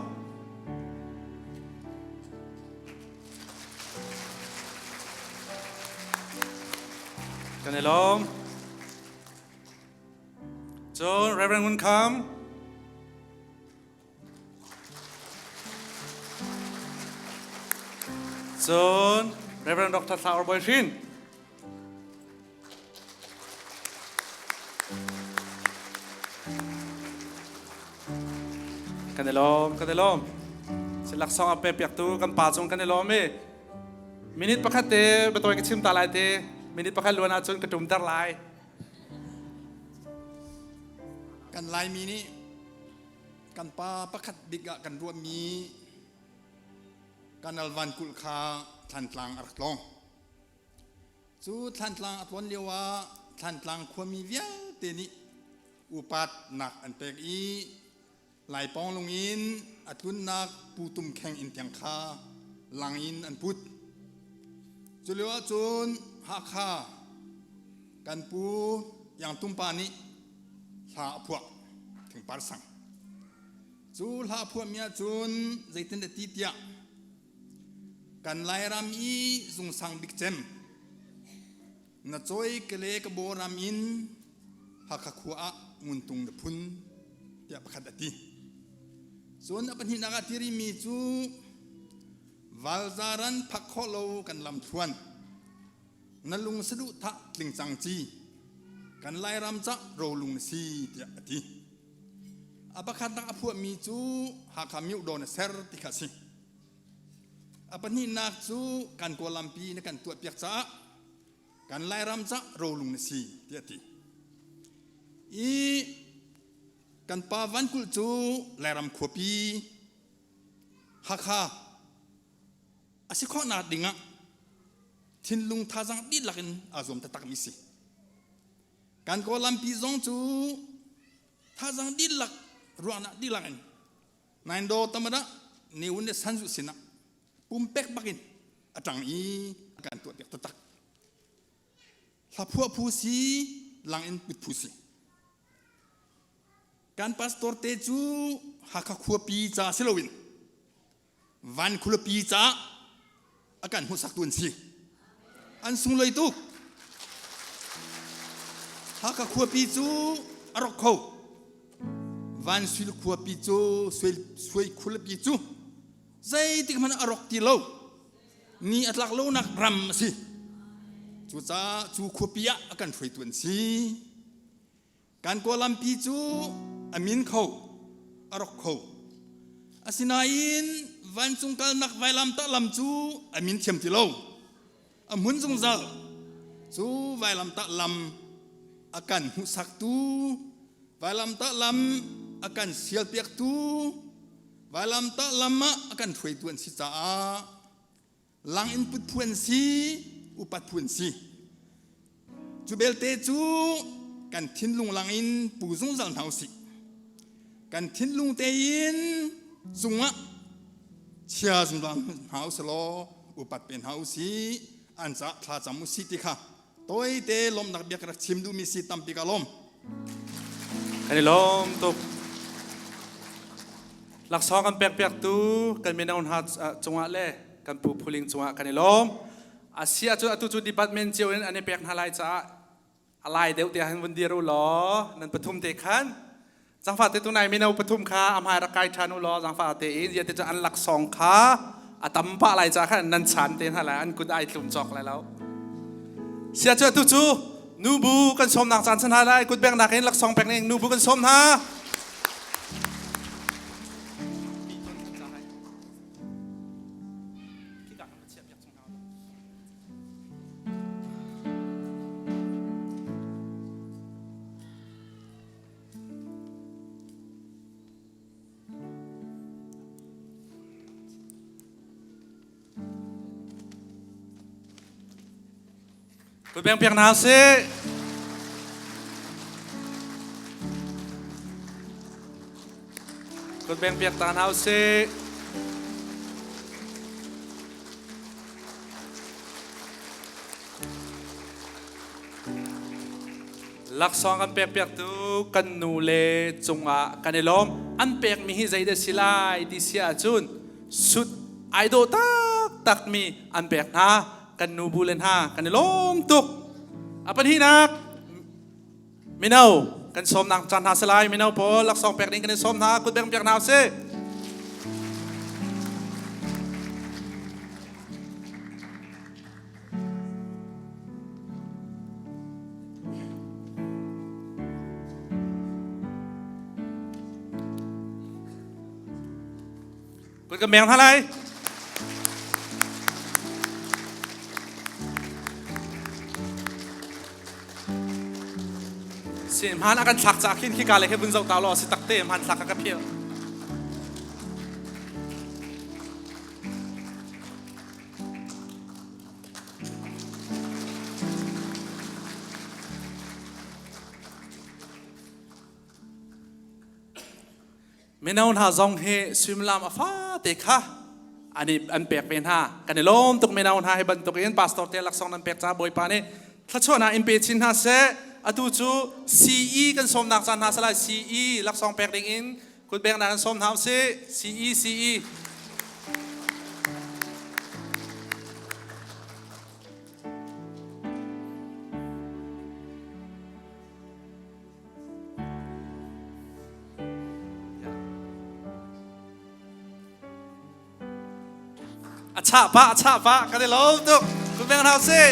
Kan i lawm. Cun Reverend Ngun Kham. Cun Reverend Dr. Thla Or Bawi Hrin. Kan i lawm, kan i lawm. Silaksong a pe piaktu kan pa cung kan i lawm i minute pakhat te biatawi ka chim ta lai te. Minute pakhat luan ahcun ka ṭumter lai. Kan Laimi nih kan pa pakhat bik ah kan ruahmi Kanal Van Kulh kha Thlantlang a rak tlawng. Cu Thlantlang a tlawn lio ah Thlantlang khuami vialte nih upatnak an pek i Laipawnglung in a tlunnak Pu Tum Kheng inn tiang kha lang in an put. Cu lio ahcun Hakha kan pu Iang Tum pa nih hla a phuah Thingpar sang. Cu hla a phuahmi ahcun zeitin a ti tiah kan Lairam i zungsang bik cem na cawi kale ka bawram in Hakha khua ah nguntung na phun tiah pakhat a ti. Cun a pahnihnak ah tirimi cu valzaran phak khawh lo kan lam thluan na lung saduhthah tling cang ci kan Lairam cah rolung na si tiah a ti. A pakhatnak a phuahmi cu Hakha miodaw na ser ti kha a si. A pahnihnak cu kan Kawllampi na kan tuahpiak caah kan Lairam cah rolung na si tiah a ti. I kan pa Van Kulh cu Lairam khuapi Hakha a si khawhnak dingah thinlung thazaang dihlak in aa zuam taktakmi si. Kan Kawllampi zong cu thazaang dihlak ruahnak dihlak in nain do tamada ne un le sanzu sinah pumpek bakin a ṭang i a kan tuahpiak taktak. Hlaphuah phu si, lang in put phu si. Kan pastor te cu Hakha khuapi ca si loin van khualipi ca a kan hmuhsaktu an si. An sunglawi tuk. Hakha khuapi cu a rawk kho. Van suil khuapi cu suai khualipi cu zeitik hmanh a rawk ti lo. Ni a tlak lonak ram a si. Cucaah cu khuapi ah a kan hruaitu an si. Kan Kawlampi cu a min kho, a rok kho. Asinain vancung kalnak vailamtah lam cu a min thiam ti lo. A hmun zungzal. Cu vailamtah lam a kan hmuhsaktu, vailamtah lam a kan sialpiaktu, vailamtah lam ah a kan hruaitu an si caah lang in put phu an si, upat phu an si. Cu belte cu kan thinlung lang in pu zungzal hna usih. Kan thinlung tein cungah chia zungzal hna usih law upat pe hna usih, an caah thla cam usih ti kha tawite lawmhnak bia ka rak chim duhmi si tampi ka lawm. Kan i lawm tuk. Laksawng kan pekpiaktu kan mino hna cungah le kan pu phuling cungah kan i lawm. A si ahcun atu cu department cio in an i pek hna lai caah a lai deuh tiah hin vun dir u law nan pathum te khan zangfah te tunai mino pathum kha a hmai rak kai ṭhan u law zangfah te in zia te cu an laksawng kha a tam pah lai caah khan nan chan te hna lai an kut ai tlum cawk lai lo sia cu atu cu nubu kan sawmnak caan san hna lai kut bengnak in laksawng pek ning nubu kan sawm hna. Kut beng piak hna sih. Kut beng piak ta hna usih. Laksawng kan pekpiaktu kan nu le cungah kan i lawm. An pekmi hi zeidah si lai ti si ahcun sut ai dawh taktakmi an pek hna. Kan nu bu le hna kan i lawm tuk. A pahnihnak mino kan sawmnak caan hna si lai. Mino pawl laksawng pek ding kan i sawm hna. Kut beng piak hna usih. Kut ka meng hna lai. Si hmaan a kan thlak ca khin khi ka le khi vun zoh ta law si takte hmaan thlak ka ka phil. Mino hna zong hi suimilam a fate kha an i an pek ve hna. Kan i lawm tuk mino hna hi bantuk in pastor te laksawng nan pek ca Bawipa nih thluachuahnak in pe chin hna seh. Atu cu CE kan sawmnak caan hna salai CE laksawng pek ding in kutbengnak kan sawm hna usih. CE CE. A chah pah, a chah pah, kan i lawm tuk. Kun beng hna sih.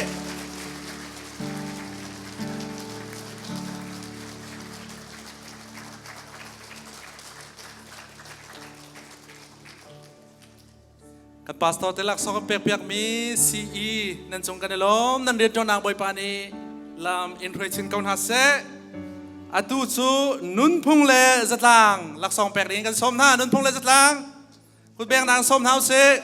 Kan pastor te laksawng kan pekpiakmi CE nan cung kan i lawm. Nan rianṭuannak Bawipa nih lam in hruai chin ko hna seh. Atu cu nunphung le zatlang laksawng pek ding kan sawm hna. Nunphung le zatlang kutbeng nang sawm hna usih.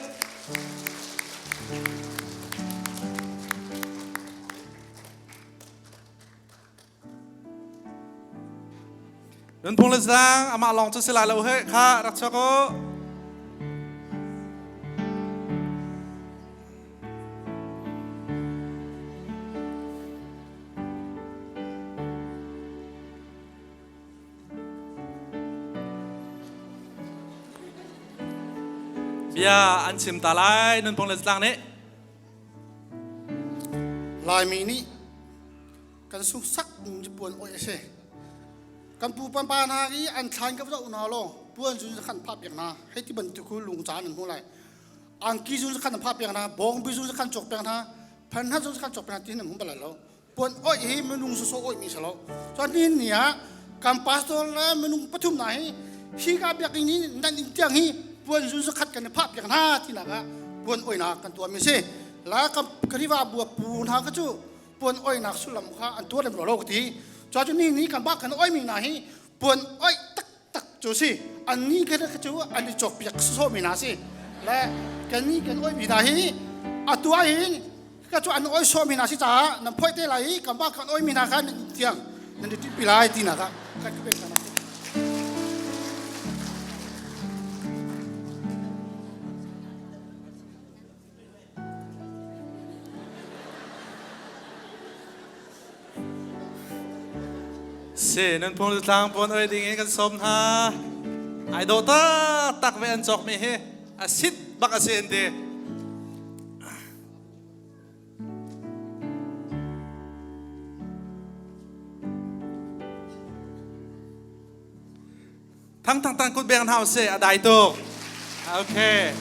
Nunphung le zatlang amah lawng cu si lai lo he kha rak chuak u. Bia an chim ta lai nunphung le zatlang nih. Laimi nih kan sungsak puan oih a si. Kan pu pa hna i an thlan ka zoh hna law puan zun khan phah piak hna hei ti bantuk cu lungca nan hmu lai. Angki zun khan phah piak hna, bawngbi zun khan cawk piak hna, phanhna zun khan cawk piak hna ti nan hmu bal lo. Puan oih hi minung soso oih mi si lo. Cun nihin ni ah kan pastor le minung pathum hna hi hi ka biakinn hi nan inn tiang hi puan zun zakhat kan i phah piak hna tinak ah puan oihnak kan tuah mi si. La kan Khrihfa bu pu hna kha cu puan oihnak sullam kha an tuah lem lo ka ti. Cun cu ni ni kan bak kan oih mi hna hi puan oih tak cu si. An ni kha cu an i cawk piak sawsawh mi hna si. Le kan ni kan oih mi hna hi atu ah hin ka cu an oi sawh mi hna si caah nan phoih te lai i kan bak kan oi mi hna kha nan tiang nan i ṭihpi lai ti nak ah kan pek hna. Si nan phung tlang pawn oi ding in kan sawm hna. Ai dawh tak tak ve an cawk mi hi a sit bak a si an ti. Thang thang tang kut beng hna usih a dai tuk. Okay.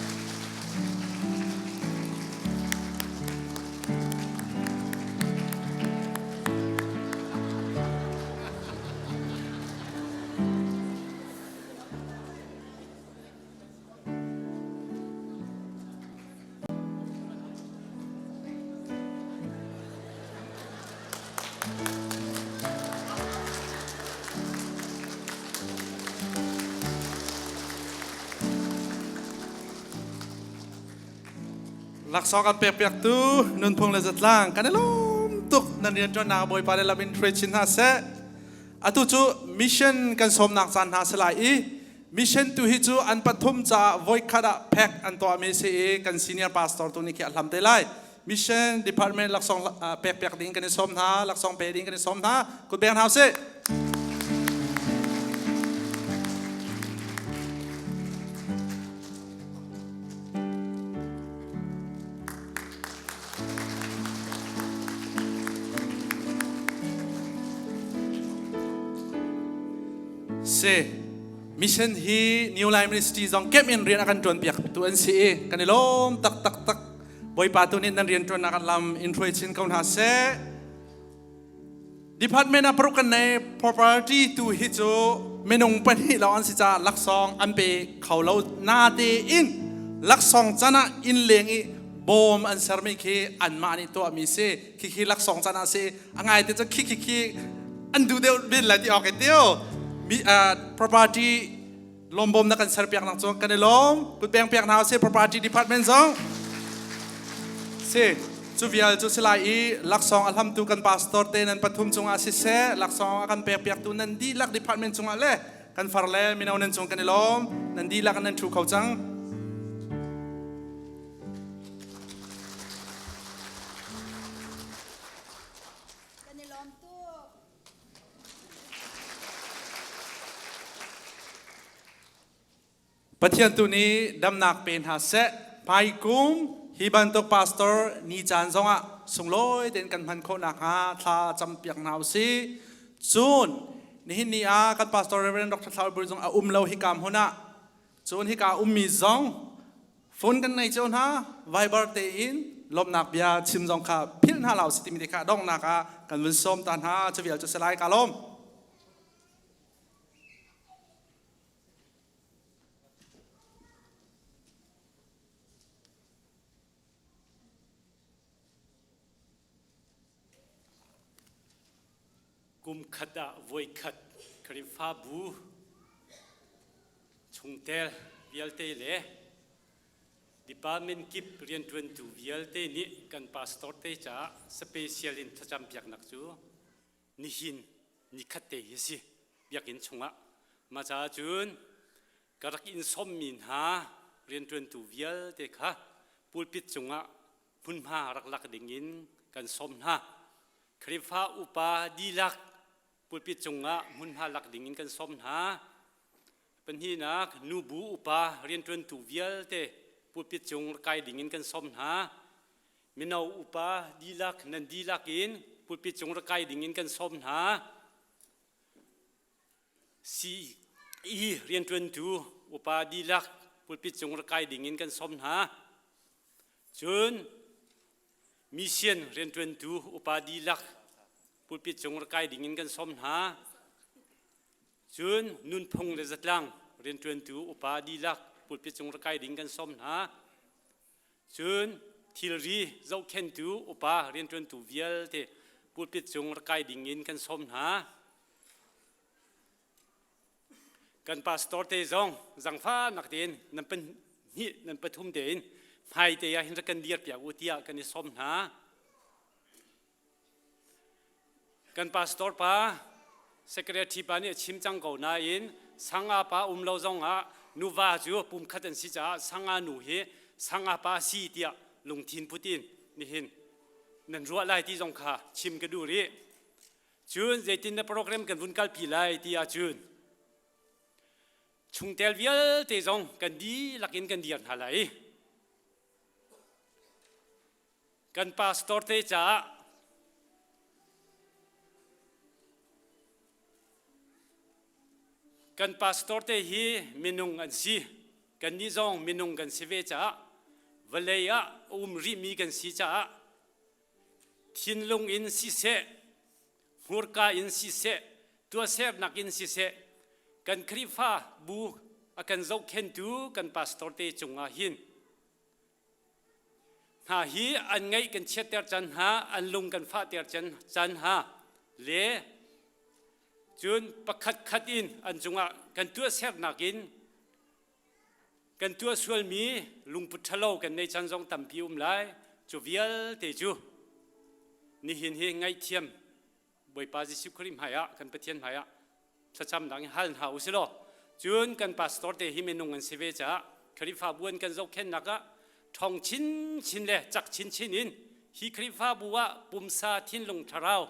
Laksawng kan pekpiaktu nunphung le zatlang kan i lawm tuk nan rianṭuannak Bawipa le lam in hruai chin hna seh. Atu cu mission kan sawmnak caan hna si lai i Mission tu hi cu an pathum caah voikhat ah phek an tuahmi si i kan senior pastor tu nih khi a hlam te lai. Mission department laksawng pekpiak ding kan i sawm hna, laksawng pe ding kan i sawm hna. Kut beng hna usih. Si. Mission hi New Life Ministry zong kemh in rian a kan ṭuan piak tu an si i kan i lawm tak tak tak. Bawipa tu nih nan rian ṭuannak an lam in hruai chin ko hna seh. Department ah paruk kan nei property tu hi cu minung pahnih lawng an si caah laksawng an pe kho lo na tein laksawng can ah inn leng i bawm an sermi khi anmah nih tuahmi si khi khi laksawng can ah si a ngai te cu khi khi khi. An duh deuh men lai ti awk in tio. Mi property lawmbawm na kan ser piak nak cu kan i lawm. Kut beng piak hna usih property department zong. Si cu vial cu si lai i laksawng a hlamtu kan pastor te nan pathum cungah siseh laksawng a kan pek piaktu nan dihlak department cungah le kan far le mino nan cung kan i lawm. Nan dihlak nan ṭhu kho cang. Kan i lawm tuk. Pathian tu nih damnak pe hna seh. Hmaikum hi bantuk pastor ni caan zongah sunglawi tein kan hman khawh nakhnga thla campiak hna usih. Cun nihin ni ah kan pastor Reverend Dr. Thlau Bur zong a um lo hika hmun ah. Cun hika ummi zong Phone kan nei cio hna, Viber tein lawmhnak bia chim zong kha philh hna lo si timi te kha donghnak ah kan vun sawm ta hna. Cu vial cu si lai ka lawm. Kum khat ah voi khat Khrihfabu chungtel vialte le department kip rianṭuantu vialte nih kan pastor te caah special in thlacam piaknak cu nihin nikhat te hi si biakinn chungah mah caah cun ka rak in sawmmi hna rianṭuantu vialte kha pulpit cungah hmunhma rak lak dingin kan sawm hna. Khrihfa upa dihlak pulpit cungah hmunhma lak dingin kan sawm hna. Pahnihnak, nubu upa rianṭuantu vialte pulpit cung kai dingin kan sawm hna. Mino upa dihlak nan dihlak in pulpit cung rak kai dingin kan sawm hna. CE rianṭuantu upa dihlak pulpit cung rak kai dingin kan sawm hna. Cun mission rianṭuantu upa dihlak pulpit cung rak kai dingin kan sawm hna. Cun nunphung le zatlang rianṭuantu upa dihlak pulpit cung rak kai ding kan sawm hna. Cun thilri zohkhentu upa rianṭuantu vialte pulpit cung rak kai ding in kan sawm hna. Kan pastor te zong zangfahnak tein nan pahnih nan pathum tein hmai te ah hin rak kan dir piak u tiah kan i sawm hna. Kan pastor pa secretary pa nih a chim cang ko nain sanga pa um lo zong ah nuva cu pumkhat an si caah sanga nu hi sanga pa si tiah lungthin put in nihin nan ruah lai ti zong kha chim ka duh rih. Cun zeitin na program kan vun kalpi lai ti ahcun chungtel vialte zong kan dihlak in kan dir hna lai. Kan pastor te caah kan pastor te hi minung an si. Kannih zong minung kan si ve caah vawlei ah um rihmi kan si caah thinlung in siseh, hmurka in siseh, tuahsernak in siseh, kan Khrihfa bu a kan zohkhentu kan pastor te cungah hin hna hi an ngaih kan chiatter can hna, an lung kan fahter can hna le cun pakhat khat in an cungah kan tuahsernak in Kan tuah sualmi lungput ṭhalo kan neih caan zong tampi um lai. Cu vialte cu nihin hi ngaihthiam Bawipa Jesuh Khrih hmaiah kan Pathian hmaiah thlacamnak in hal hna u si law cun kan pastor te hi minung an si ve caah Khrihfabu an kan zohkhenhnak ah ṭhawng chinchin le cak chinchin in hi Khrihfabu ah pumsa thinlung thlarau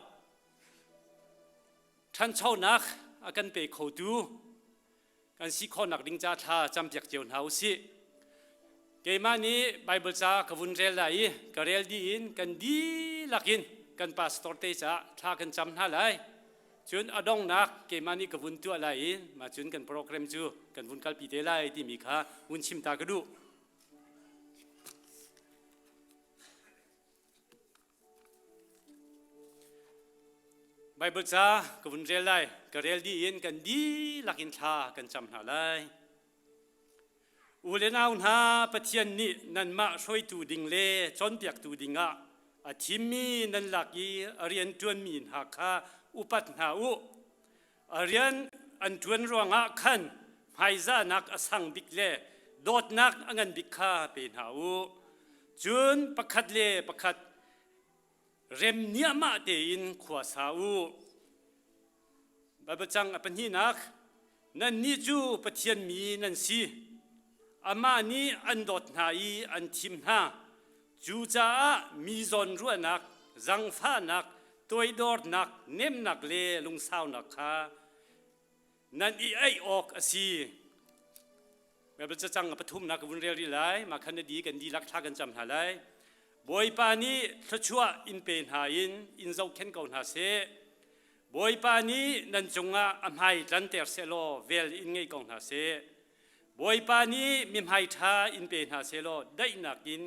ṭhanchonak a kan pe khotu kan si khawhnak ding ca thla campiak cio hna u sih. Keimah nih Bible ca ka vun rel lai i ka rel dih in kan dihlak in kan pastor te caah thla kan cam hna lai. Cun a donghnak keimah nih ka vun tuah lai i mah cun kan program cu kan vun kalpi te lai timi kha vun chim ta ka duh. Baibal ca ka vun rel lai. Ka rel dih in kan dihlak in thla kan cam hna lai. U le nau hna, Pathian nih nanmah hruaitu ding le cawnpiaktu dingah a thimmi nan lak i a rian ṭuanmi hna kha upat hna u. A rian an ṭuan ruangah khan hmaizahnak a sang bik le dawtnak a ngan bik kha pe hna u. Cun pakhat le pakhat rem niahmah tein khua sa u. Baibal cang a pahnihnak nannih cu Pathian mi nan si. Amah nih an dawt hna i an thim hna. Cucaah mi zawnruahnak, zangfahnak, toidornak, nemnak le lungsaunak kha nan i aih awk a si. Baibal cacang a pathumnak ka vun rel rih lai. Mah khan na di kan dihlak thla kan cam hna lai. Bawipa nih thluachuah in pe hna in in zohkhenh ko hna seh. Bawipa nih nan cungah a hmai tlanter seh law vel in ngei ko hna seh. Bawipa nih mihmai ṭha in pe hna seh law daihnak in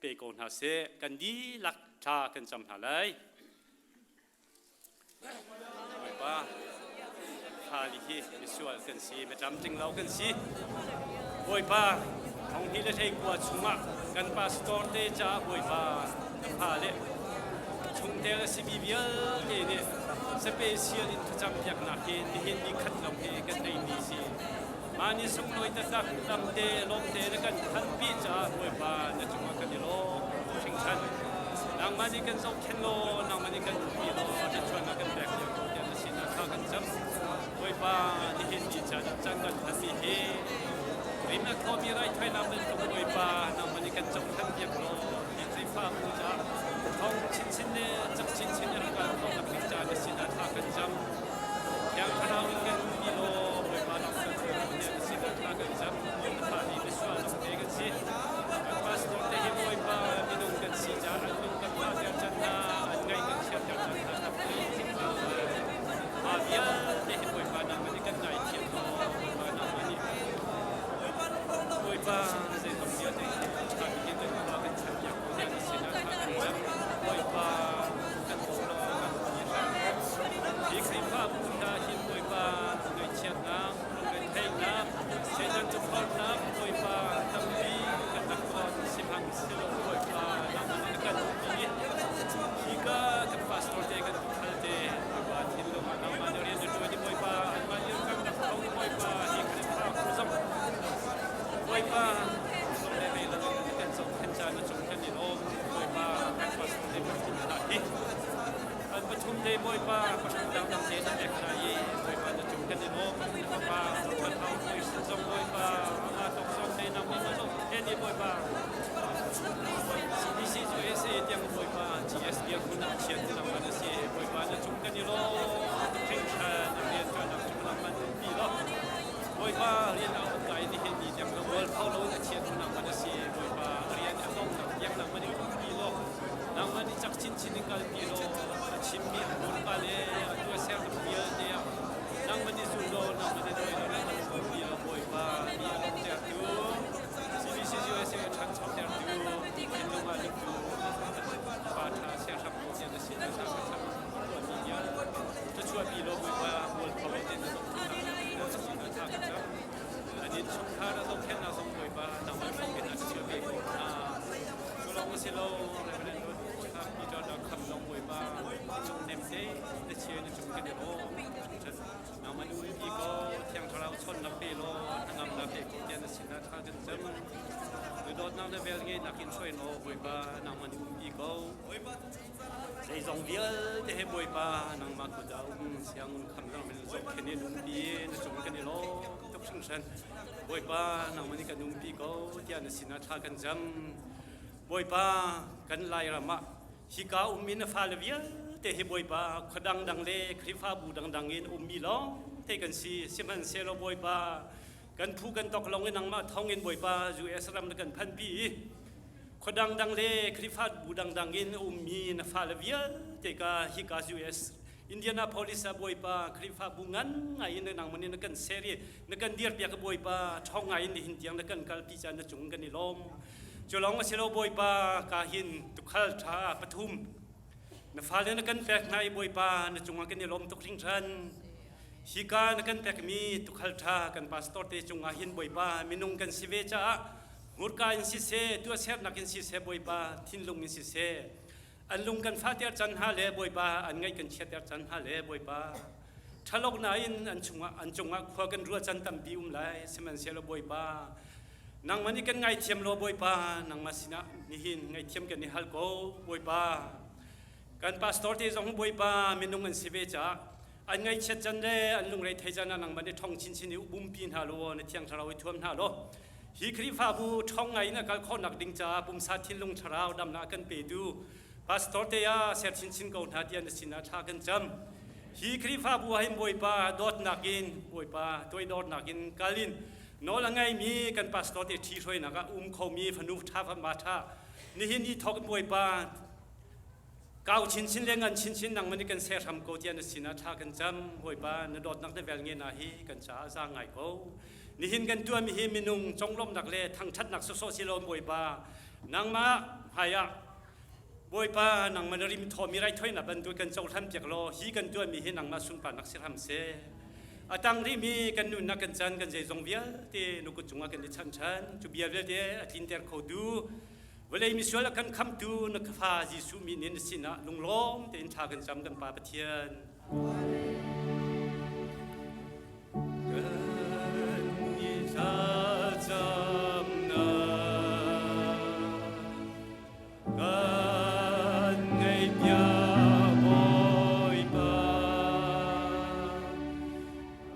pe ko hna seh. Kan dihlak thla kan cam hna lai. Bawipa, thali hi misual kan si, mitlamtling lo kan si. Bawipa, thong hi le hlei kua chungah kan pastor te caah Bawipa na fa le chungtel a simi vialte nih special in thlacam piaknak hi nihin ni khat lawng hi kan neimi si. Mah ni sunglawi taktak damte lawmte na kan thanpi caah Bawipa na cungah kan i lawm hringhran. Nangmah nih kan zohkhenh law, nangmah nih kan umpi law, na chuan ah kan pek lio ko tiah na sinah thla kan cam. Bawipa nihin ni caan caan kan hmanmi hi rim a thawmi raithawinak bantuk Bawipa nangmah nih kan cohlan piak law hi Khrihfabu caah thawng chinchin le cak chinchin in kan khawhnak ding caah na sinah thla kan cam. Thiang Thlarau in kan umpi law Bawipa lam kan hruai law tiah na sinah thla kan cam. Na fa nih misual lam te kan si. Kan pastor te hi Bawipa minung kan si caah an lung kan fahter can hna, an ngaih kan chiatter can hna tampi Mah vialte hi Bawipa nangmah nih kan ngaithiam law Bawipa nangmah nih Bawipa zeitluk vialte hi ṭha bik in kan khua kan chanpiak ko tiah na sinah thla kan cam. Bawipa kan bawm law kan ti hram. Hi Khrihfabu hna hin Bawipa ngaihchiatnak, lungretheihnak, Satan tukforhnak Bawipa tampi kan rak ton sihmanhsehlaw Bawipa nangmah nih na kan umpi i hika kan pastor te kan tukhal te Bawipa thinlung ah nangmah nih rian na ṭuan i Bawipa anmah nih kan rak tho i Bawipa hi Khrihfabu zong Bawipa lung le lo in kan zohkhenh caan na cung kan i lawm Bawipa kan pastor te kan hna hi An pathum te Bawipa pathum dangdang te na pek hna i Bawipa na cung kan i lawm. Na fapa Pathan hau Christ zong Bawipa amah tawk zong te nang nih na lawm then i Bawipa CBC cu SA tiang Bawipa GS dirhmun ah chiat nang man a si Bawipa na cung kan i lawm hringhran na rian tuannak cung nang man umpi lo Bawipa rian ah um kai ni hin ni tiang lo mual pho lo na chiat nang man a si Bawipa rian a dongnak tiang nang man i umpi lo Nangmah nih cak chinchin in kalpi law a chimmi a hmurka le a tuahsernak vialte ah nangmah nih zul law nangmah nih dawi law nangmah nih umpi law Bawipa mi a lawmhtertu CBC USA a ṭhanchotertu thinlung ah luttu pa ṭha siahram ko tiah na sin ah hna ka cham tuahmi vialte thluachuahpi law Bawipa mualpho lo tein na zohkhenh na sin ah thla ka cam. An innchungkhar a zohkhenhnak zong Bawipa nangmah thawngin a chia ve ko hna. Cu lawng a si lo, Reverend Peter Dah Kham zong Bawipa cung nem te na chia na cung kan i lawm. Nangmah nu umpi ko, Thiang Thlarau chawnnak pe law, hnangamnak pe ko tiah na sinah thla kan cam. Na dawtnak na vel ngeihnak in hruai law, Bawipa nangmah nih umpi ko. Zeizong vialte he Bawipa nangmah kut ah um sianginn kham zong min zohkhenh in umpi na cung kan i lawm tuk hringhran. Bawipa nangmah nih kan umpi ko tiah na sinah thla kan cam. Bawipa kan Lairam ah hika um in na fale vialte hi Bawipa khua dangdang le Khrihfabu dangdang in ummi lawng te kan si. Sihmanhsehlaw Bawipa kan phu kan tok lawng in nangmah thawng in Bawipa US ram na kan phanpi i Khua dangdang le Khrihfabu dangdang in a ummi na fale vialte ka hika US Indianapolis ah Bawipa Khrihfabu ngan ngai in nangmah nih na kan ser i na kan dirpiak Bawipa ṭhawng ngai in nihin tiang na kan kalpi caan na cung kan i lawm. Cu lawng a si lo Bawipa ka hin tukhal ṭha pathum na fale na kan pek hna i Bawipa na cungah kan i lawm tuk hringhran. Hika na kan pekmi tukhal ṭha kan pastor te cungah hin Bawipa minung kan si ve caah Hmurka in siseh, tuahsernak in siseh, Bawipa thinlung in siseh, An lung kan fahter can hna le Bawipa an ngaih kan chiatter can hna le Bawipa ṭhalok nain an chungah an cungah khua kan ruah can tampi um lai. Sihmanhsehlaw Bawipa nangmah nih kan ngaithiam law Bawipa nangmah sinah nihin ngaihthiam kan i hal ko Bawipa. Kan pastor te zong Bawipa minung an si ve caah an ngaihchiat can le an lungre thei can ah nangmah nih ṭhong chinchin i umpi hna law na thiang thlarau i thuam hna law hi Khrihfabu ṭhong ngai in a kal khawhnak ding caah pumsa thinlung thlarau damnak a kan petu pastor te ah ser chinchin ko hna tiah na sinah thla kan cam. Hi Khrihfabu ah hin Bawipa dawtnak in Bawipa toidornak in kal in nawl a ngeimi kan pastor te ṭhi hruainak ah um khomi fanu ṭha fapa ṭha nihin i thawk in Bawipa kau chinchin le ngan chinchin nangmah nih kan ser hram ko tiah na sinah thla kan cam. Bawipa na dawtnak na vel nge na hi kan caah a za ngai ko. Nihin kan tuahmi hi minung conglawmhnak le thangṭhatnak sawsawh si lo Bawipa nangmah hmaiah Bawipa nangmah na rim thawmi raithawinak bantuk kan cohlan piak law hi kan tuahmi hi nangmah sunparnak si hram seh. A tang rihmi kan nunnak kan chan kan zeizong vialte na kut cungah kan i chanh ṭhan. Cu bia vialte a tlinter khotu vawlei misual a kan khamtu na fa Jesuh min in na sinah lunglawm tein thla kan cam kan Pa Pathian. Kan i thlacamnak kan ngaihpiak Bawipa.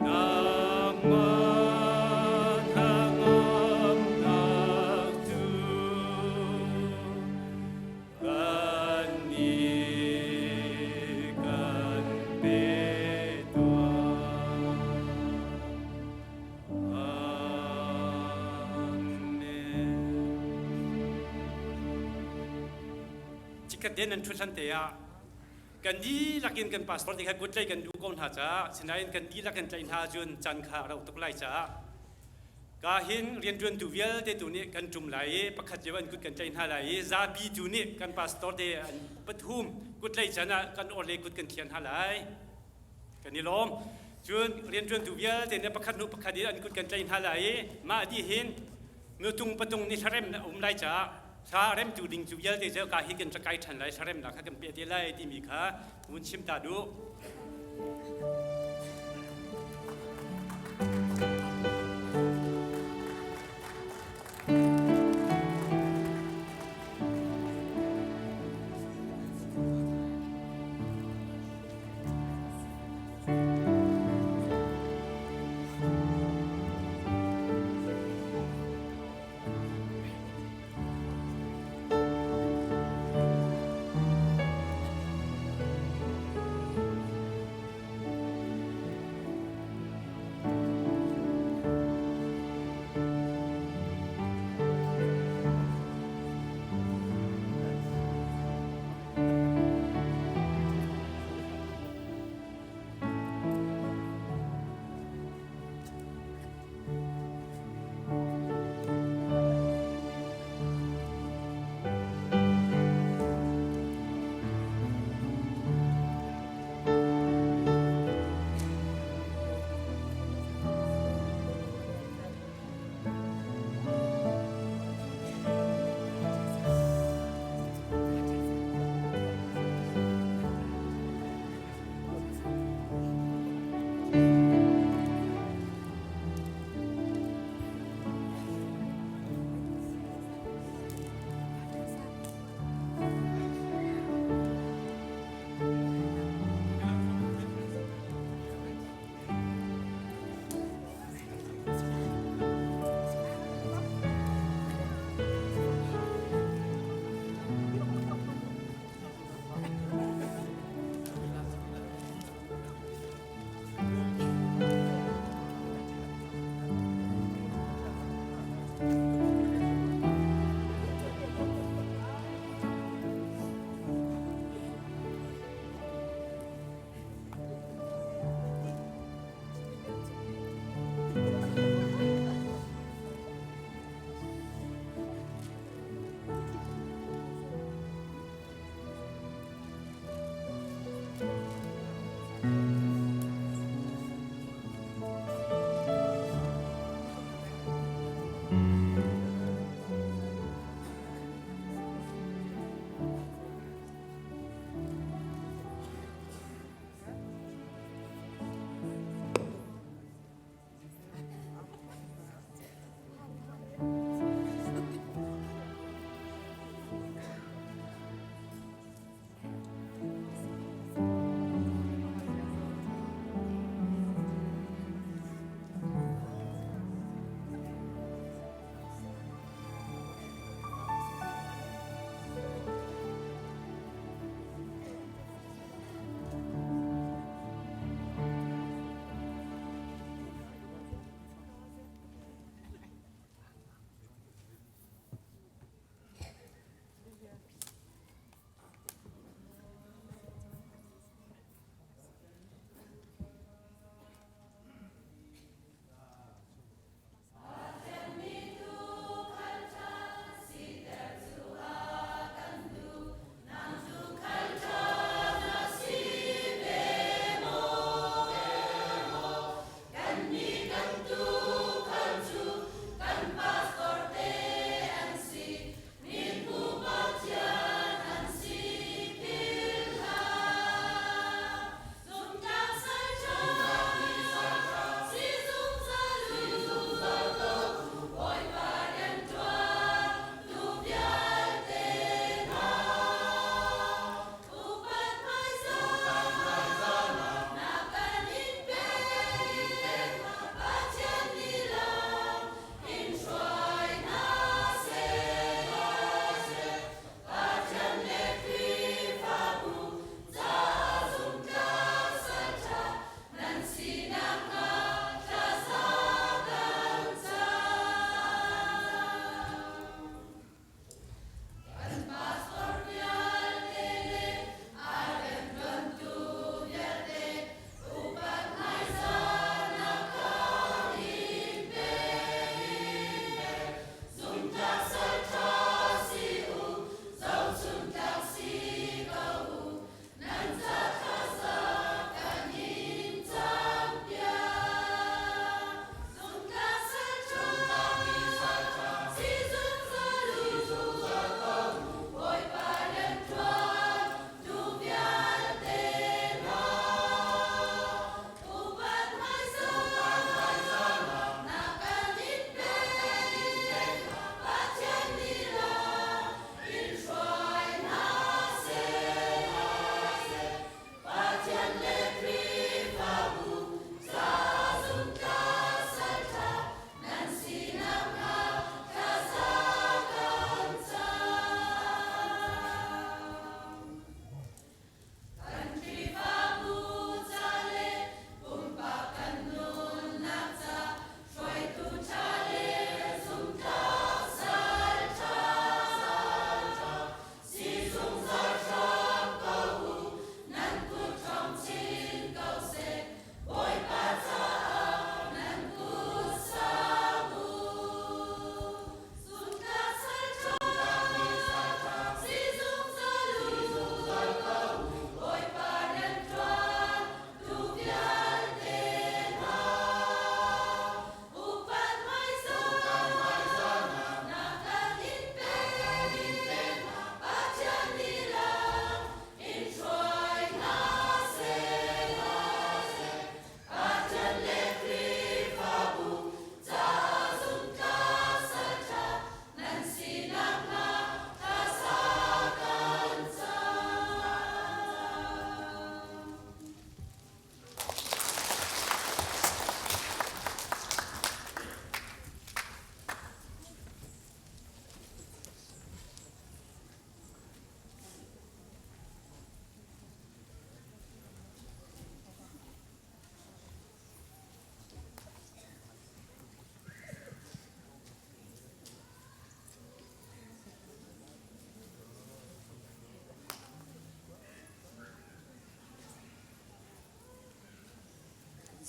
Nangmah hnangamnak cu kannih kan pe tuah. Amen. Chikkhat te nan ṭhut hlan te ah kan dihlak in kan pastor te kha kut tlaih kan duh ko hna caah sinain kan dihlak kan tlaih hna ahcun can kha a rau tuk lai caah ka hin rianṭuantu vialte tu nih kan ṭum lai i pakhat cio an kut kan tlaih hna lai i zapi tu nih kan pastor te an pathum kut tlaih can ah kan orhlei kut kan thian hna lai. Kan i lawm. Cun rianṭuantu vialte nih pakhat hnu pakhat in an kut kan tlaih hna lai i mah dih hin nutung patung nih hlarem a um lai caah thla remtu ding cu vialte cu ka hi kan rak kai ṭhan lai hlaremnak kha kan peh te lai timi kha vun chim ta duh.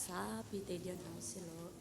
Zapi te dir hna usih law.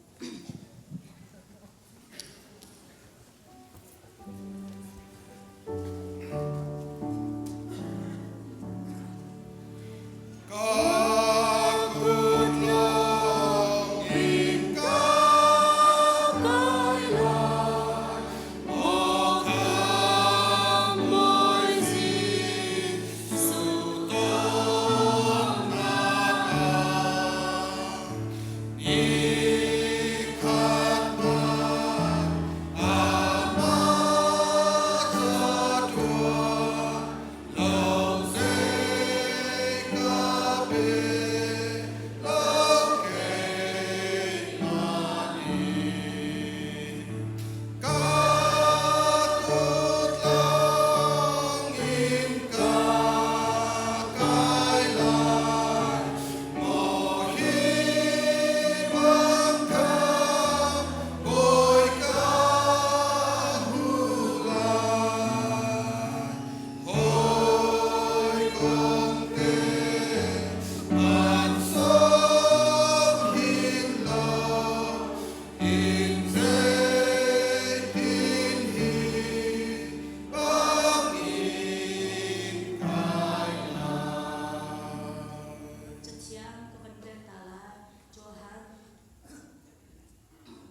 Cathiang ka van rel ta lai. Johan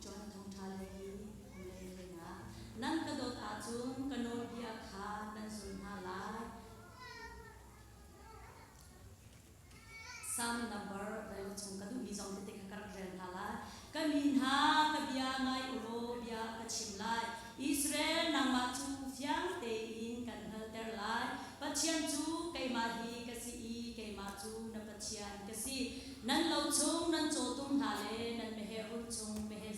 Johan thawngṭha le hi le hlenga nan ka dawt ahcun ka nawlbia kha nan zul hna lai. Psalm number rel chung ka duhmi zong tete kha ka rak rel hna lai. Ka mi hna ka bia ngai u law bia ka chim lai. Israel nangmah cu fiang tein kan hngalhter lai. Pathian cu keimah hi ka si i keimah cu na Pathian ka si. Nan lo chung nan cawtum hna le nan meheh rul chung meheh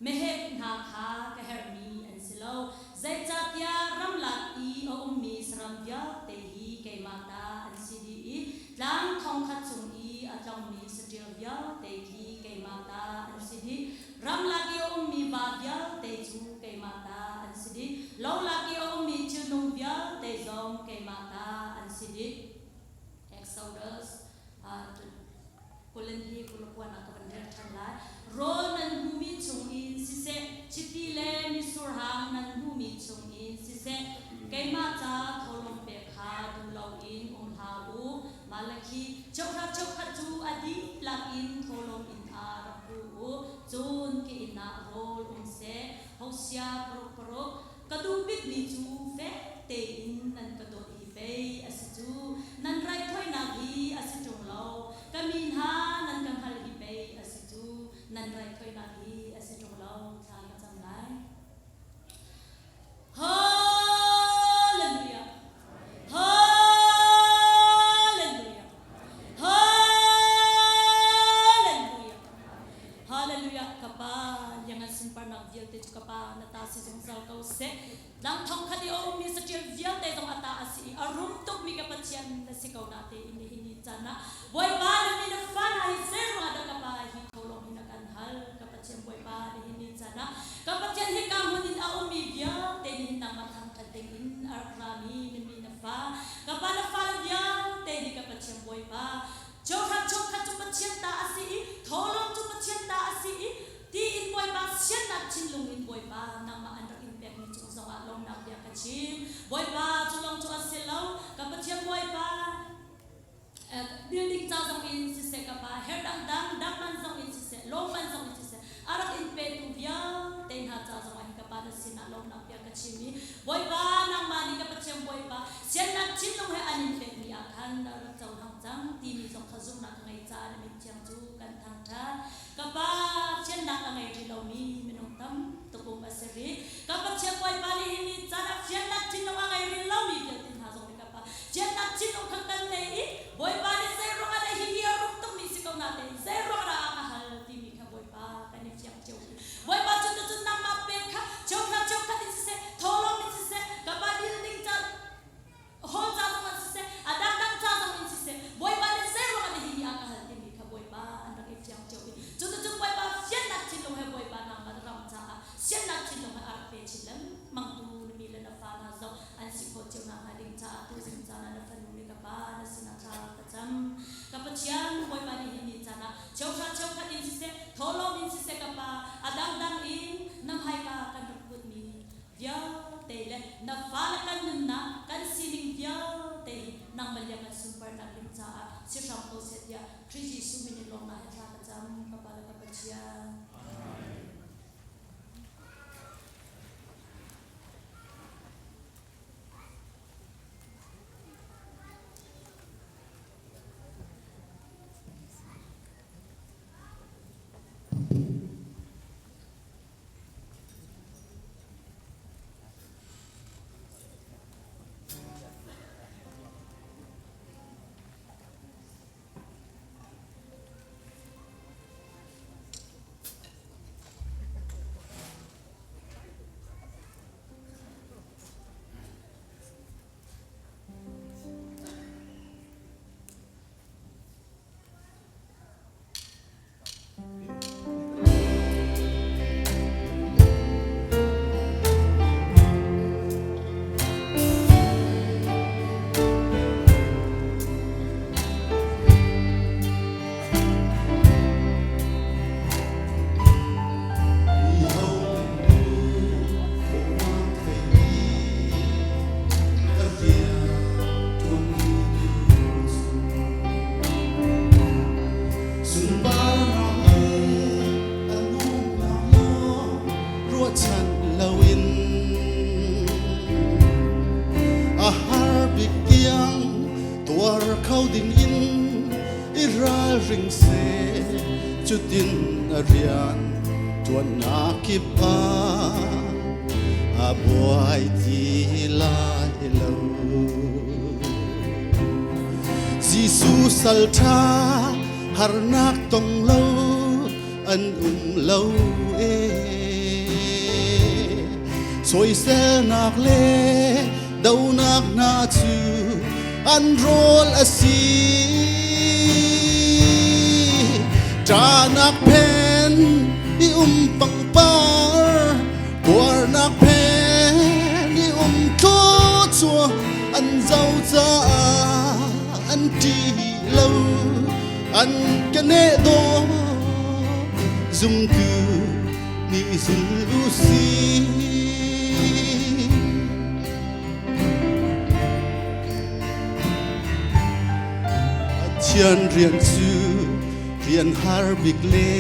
Meheh hna kha ka herhmi an si lo, zeicahtiah ramlak i a ummi saram vialte hi keimah ta an si dih i tlang thongkhat cung i a tlongmi saṭil vialte khi keimah ta an si dih. Ramlak i a ummi va vialte cu keimah ta an si dih, lolak i a ummi thilnung vialte zong keimah ta an si dih. Exodus Kulin hi kulakuan ah ka van rel ṭhan lai. Rawl nan hmuhmi chungin siseh, chiti le misurhang nan hmuhmi chungin siseh, keimah ca tholung pek kha duh loin um hlah u. Malakhi cheuhra cheukhat cu a dihlak in tholung inn ah rak pu u. Cun ka inn ah rawl um seh. Hosea paruk paruk. Ka duh bikmi cu fek tein nan ka dawt hi pei a si cu. Nan raithawinak hi a si ṭung lo. Ka mi hna nan ka hngalh hi pei a si cu. Nan raithawinak hi a si ṭung lo. Thla ka cam lai. Hallelujah! Hallelujah! Hallelujah! Hallelujah! Ka Pa, liangngan sunparnak vialte cu ka Pa na ta si zungzal ko seh. Tlang thong khat i a ummi saṭil vialte zong a ta a si i a rum tukmi ka Pathian na si ko natein nihin ni caan ah Bawipa na mi na fa hna hi zeiruangah dah ka Pa hi tholawng hi na kan hal? Ka Pathian Bawipa nihin ni caan ah ka Pathian hika hmun in a ummi vialte nihin nangmah thangṭhat dingin a rak rami na mi na fa ka Pa na fale vialte nih ka Pathian Bawipa Cheuhrat cheukhat cu Pathian ta a si i tholawng cu Pathian ta a si i ti in Bawipa siannak thinlung in Bawipa nangmah an rak in pekmi cung zongah lawmnak bia ka chim. Bawipa cu lawng cu a si lo, ka Pathian Bawipa building ca zong in siseh ka pa her dangdang dangman zong in siseh lawmman zong in siseh a rak in petu vialte hna ca zong ah hin ka pa na sinah lawmnak bia ka chim i Bawipa nangmah nih ka Pathian Bawipa siannak thinlung he an in pekmi ah khan na rak cohlang cang timi zong kha zumhnak ka ngei caah na min thiang cu kan thangṭhat. Ka Pa, fiannak a ngei rih lomi minung tam tuk um a si rih. Ka Pathian Bawipa nih hin ni caan ah fiannak thinlung a ngei rih lomi vialte hna zong nih ka Pa, fiannak thinlung kha kan ngei i Bawipa nih zeiruang ah dah hihi a rum tukmi si ko natein zeiruang dah a ka hal timi kha Bawipa kan i fiang cio i Bawipa cu cun nangmah pek kha cheukhat cheukhat in siseh, thawhlawm in siseh, ka Pa building ca Hall ca zong ah siseh, a dangdang ca zong in siseh, Bawipa nih zeiruang ah hihi a ka hal timi kha Bawipa an rak i fiang cio i cuticun Bawipa fiannak thinlung he Bawipa Pathian. Cutin a rian ṭuannak kip ah a buai ti lai lo. Jesuh salṭha harnak tong lo an um lo e. Soiselnak le donak hna cu an rawl a si. Ṭahnak phen i um pangpar, tuarnak phen i um thluachuah an zoh caah an ṭih lo, an ka neh daw zumtu nih zul u sih. Pathian rian cu rian har bik le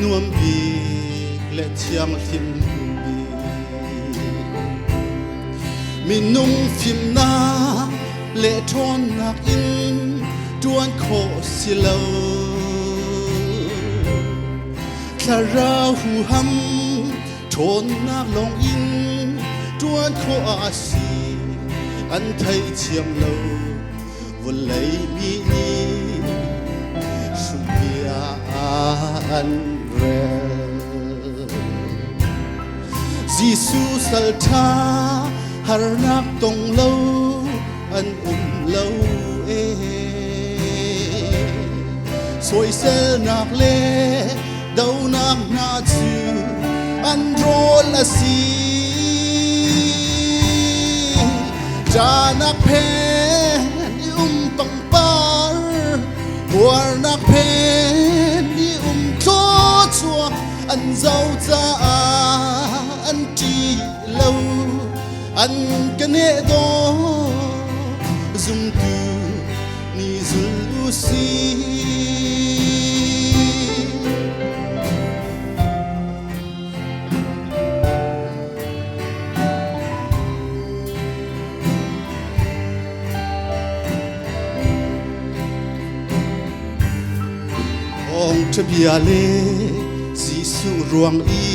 nuam bik le thianghlim bik. Minung fimnak le ṭhawnnak in ṭuan khawh si lo. Thlarau huham ṭhawnnak lawng in ṭuan khawh a si an thei thiam lo vawlei mi nih hruhbia an rel. Jesuh salṭha harnak tong lo an um lo e. Soiselnak le donak hna cu an rawl a si. Ṭahnak phen i um pangpar, buarnak phen i um thluachuah an zoh caah an ṭih lo. An ka neh daw zumtu ni zul u sih. Thawngṭha bia le Jesuh ruang i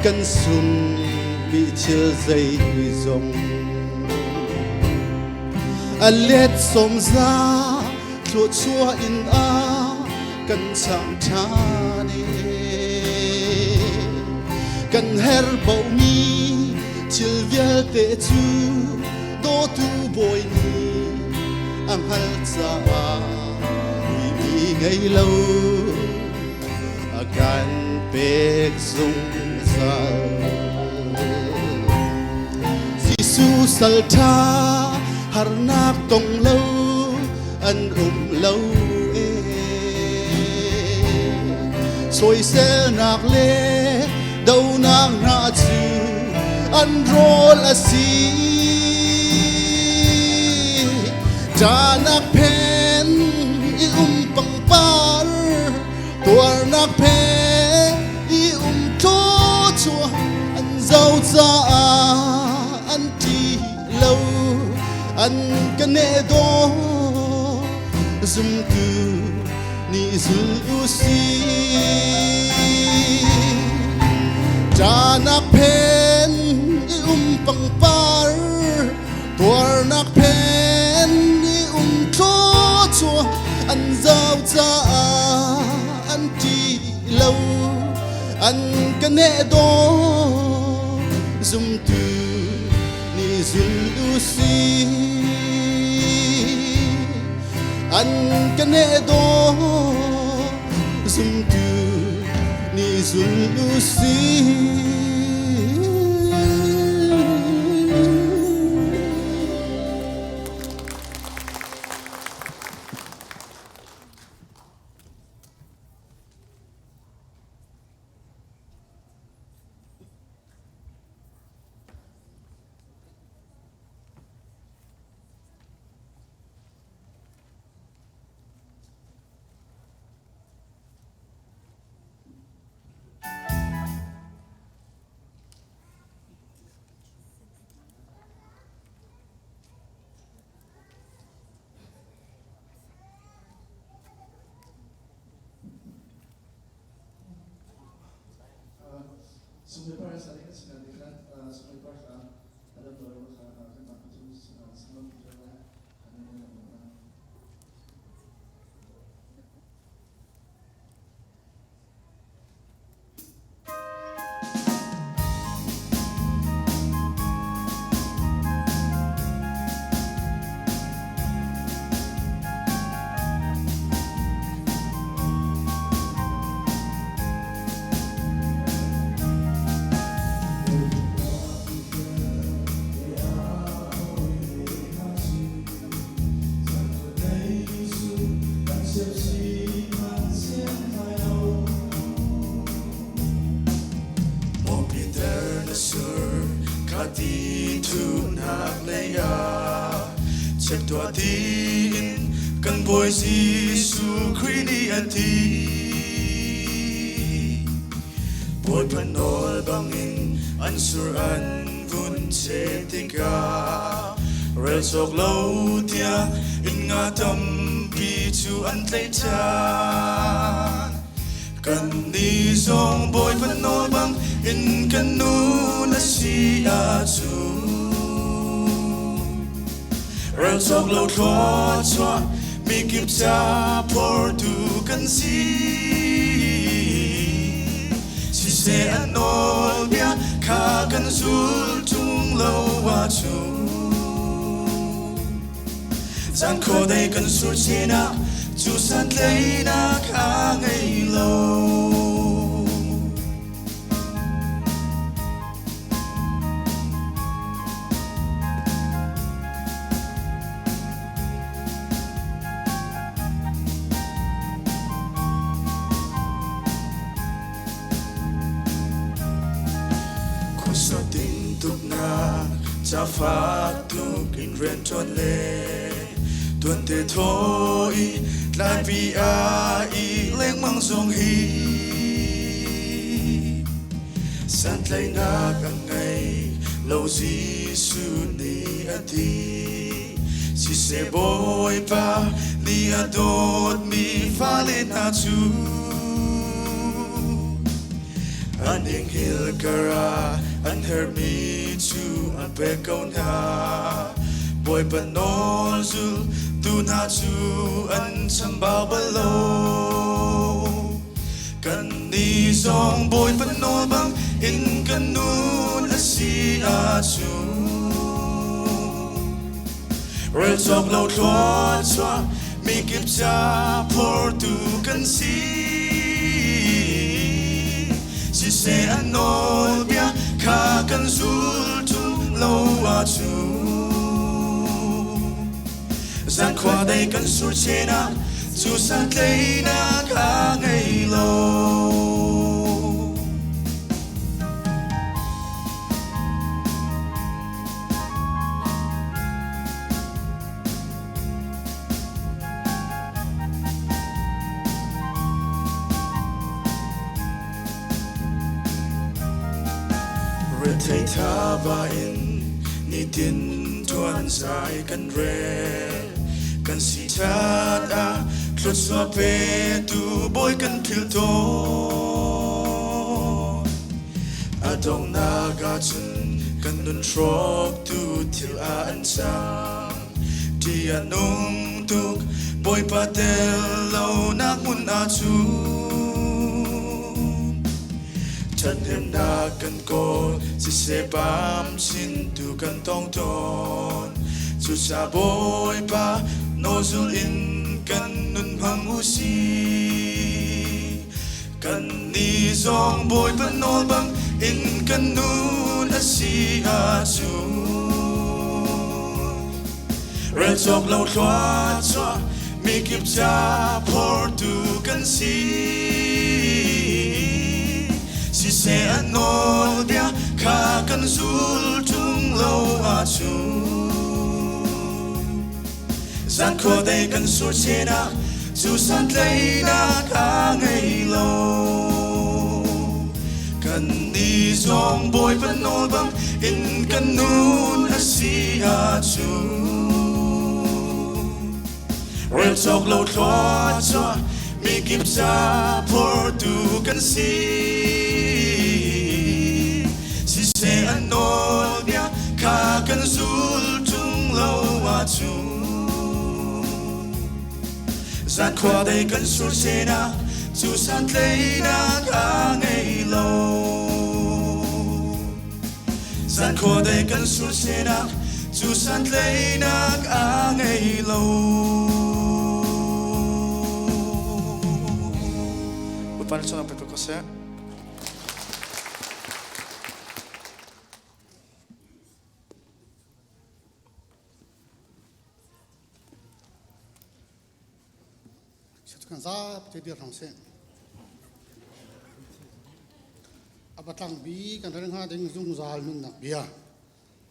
kan sungmi thil zei zong a let sawmza thluachuah in a kan chang ṭhan i kan her bomi thil vialte cu dawtu bawi nih a hngalh caah mi ngei lo a kan pek zungzal. Jesuh salṭha harnak tong lo an um lo e. Soiselnak le donak hna cu an rawl a si. Ṭahnak phen i um pangpar. Tuarnak phe i um thluachuah an zo caah an ṭi lo, an ka neh daw. Zumtu nih zul u sih. Ṭahnak phen i um pangpar, tuarnak phen i um thluachuah an zau caah an ṭi lo, an ka neh daw. Zumtu nih zul u sih. An ka neh daw, zumtu nih zul u sih. Sunglawi par sa kan sinah te kha sunglawi par kha adam lo kha kan mah tu sangam tu la kan na. Peter na sur khati thunak lei ah check tuah tiin kan Bawi Jesuh Khrih nih a ti. Bawipa nawl bangin an sur an vun cheh tikah rel cawk lo tiang inn nga tampi cu an tlaih ṭhan. Kannih zong Bawipa nawl bang in kan nun a si ahcun rel cawk lo thluachuah mikip ca phortu kan si. Siseh an nawlbia kha kan zul ṭung lo ahcun Zan khuadei kan sur sinah cu santleinak a ngei lo. Khuasa tintuknak ca fak tuk in rianṭuan le tuante thaw i tlaipi ah i lengmang zong hi santlaihnak a ngei lo Jesuh nih a ti. Siseh Bawipa nih a dawtmi fale hna cu an inghil kar ah an herhmi cu an pek ko hna. Bawipa nawl zul tu hna cu an chambau bal lo. Kannih zong Bawipa nawl bang in kan nun a si ahcun rel cawk lo thluachuah mikip ca phortu kan si. Siseh an nawlbia kha kan zul ṭung lo ahcun zan khua dei kan sur chen ah cu santleinak a ngei lo. Rethei thaba in nitin tuan zai kan rel. Kan si that ah thluachuah petu bawi kan philh tawn. A donghnak ahcun kan nun hrawktu thil ah an cang. Ṭih a nung tuk Bawipa tel lonak hmun ahcun. Ṭhathnemnak kan kawl siseh pam sin tu kan tong tawn. Cucaah Bawipa nawlzul in kan nun hmang u sih. Kan nih zong Bawipa nawl bang in kan nun a si ahcun rel cawk lo thluachuah mi kip ca phortu kan si. Siseh an nawlbia kha kan zul ṭung lo ahcun zan khuadei kan sur chenak cu santleinak a ngei lo. Kan nih zong Bawipa nawl bang in kan nun a si ahcun rel cawk lo thluachuah mi kip ca phortu kan si. Siseh an nawlbia kha kan zul ṭung lo ahcun zan khua dei kan sur sinah cu santleinak a ngei lo. Zan khua dei kan sur sinah cu santleinak a ngei lo. Bawipa nih chawnak pe ko seh. Kan zapi te dir hram seh. A patlang bi kan rel hnga ding zungzal nunnak bia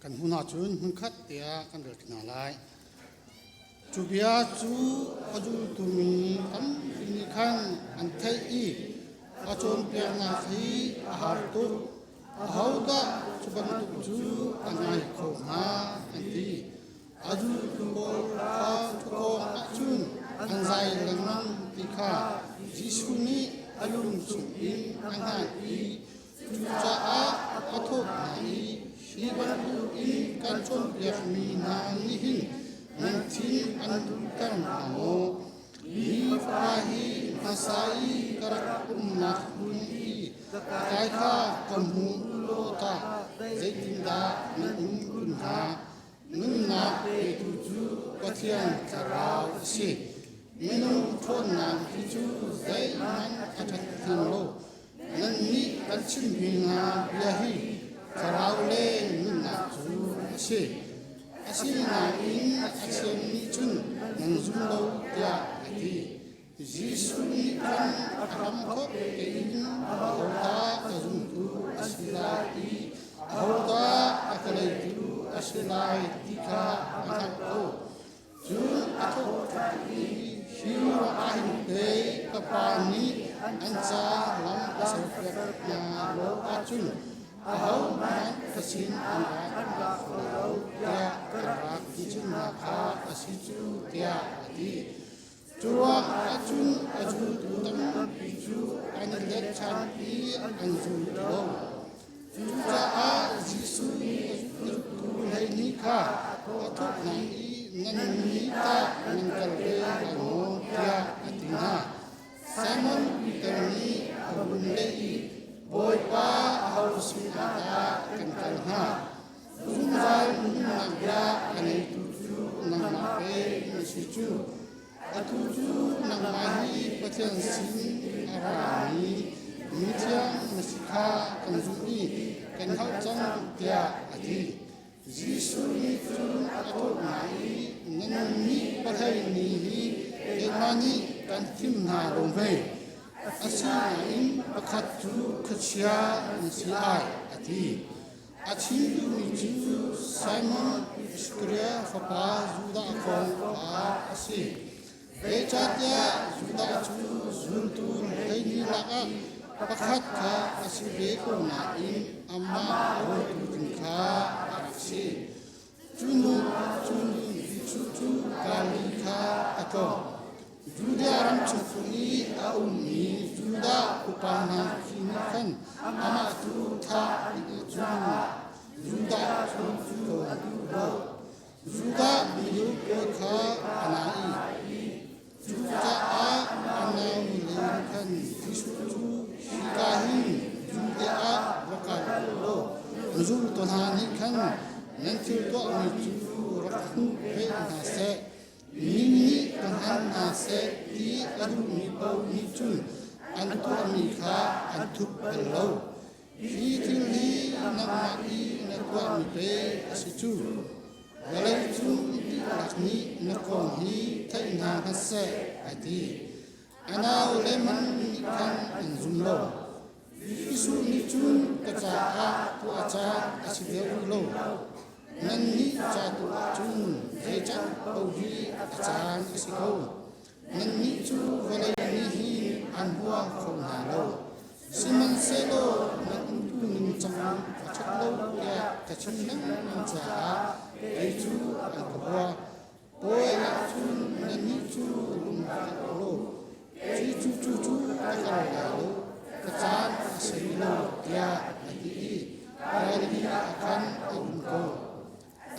kan hun ahcun hmunkhat tiah kan rel hna lai. Cu bia cu a zultu mi tampi nih khan an theih i a cawnpiaknak hi a har tuk. Ahodah cu bantuk cu a ngai kho hnga an ti. A zultu pawl kha thukawng ahcun an zai lengmang ti kha Jesuh nih a lung chungin a hngalh i cucaah a thawh hna i, Hi bantukin kan cawnpiakmi hna nih hin nan thin an duhter hna maw? Hi fapa hi hmasa i ka rak umnak hmun i kai kha ka hmu law tah zeitindah nan um kun hnga? Nunnak petu cu Pathian Thlarau a si. Minung ṭhawnnak hi cu zeihmanh a ṭhathnem lo. Nannih kan chimmi hna bia hi thlarau le nunnak cu a si. Asinain a chim nih cun nan zum lo tiah a ti. Jesuh nih khan a hramthawk tein ahodah a zumtu a si lai i ahodah a ka leitu a si lai ti kha a hngalh ko. Cun a thawh ṭhan i, Hi ruang ah hin pei ka Pa nih an ca lam a serpiak hna lo ahcun ahohmanh ka sin an ra kho lo tiah ka rak ti cun hna kha a si cu, tiah a ti. Curuang ahcun a zultu tampi cu an i let ṭhan i an zul ti lo. Cucaah Jesuh nih a zultu 12 kha a thawh hna i, Nannih tah nan kal ve lai maw? tiah a ti hna. Simon Peter nih a vun leh i, Bawipa, aho sinah dah kan kal hnga? Zungzal nunnak bia a ngeitu cu nangmah pei na si cu. Atu cu nangmah hi Pathian sin a rami mithiang na si kha kan zumh i kan hngalh cang tiah a ti. Jesuh nih cun a thawh hna i, Nannih pahlei hi keimah nih kan thim hna lo hme. Asinain pakhat cu khuachia na si ai, a ti. A chim duhmi cu Simon Iskariot fapa Judah kong kha a si. Zeicahtiah Judah cu zultu 12 lakah Pakhat kha a si ve ko nain amah rawitu ding kha a rak si. Cu hnu cun Jesuh cu Galilee kha a tlawng. Judea ram chung i a ummi Judah upa hna khi nih khan amah cu thah an i zum. Judah cu tlawn a duh lo. Judah milu pawl kha a nai i cucaah a naunu len khan Jesuh cu hika hin Judea ah va kal u law na zultu hna nih khan nan thil tuahmi cu rak hmuh ve hna seh. Mi nih ka hngal hna seh ti a duhmi paoh nih cun an tuahmi kha an thup bal lo. Hi thil hi nangmah i na tuahmi pei a si cu. Vawleicung dihlak nih na kong hi theih hna hmaseh, a ti. A naule man nih khan an zum lo. Jesuh nih cun ka caah tuah caan a si deuh rih lo. Nannih ca tu ah cun zeicah paoh hi a caan a si ko. Nannih cu vawlei nih hin an hua kho hna lo. Sihmanhsehlaw nan umtu ningcang a ṭhat lo tiah ka chim lengmang caah kei cu an ka hua. Pawi ahcun nannih cu lunghralh law cu cu cu ka kal lai lo, ka caan a si rih lo tiah a ti i Galilee ah khan a um ko.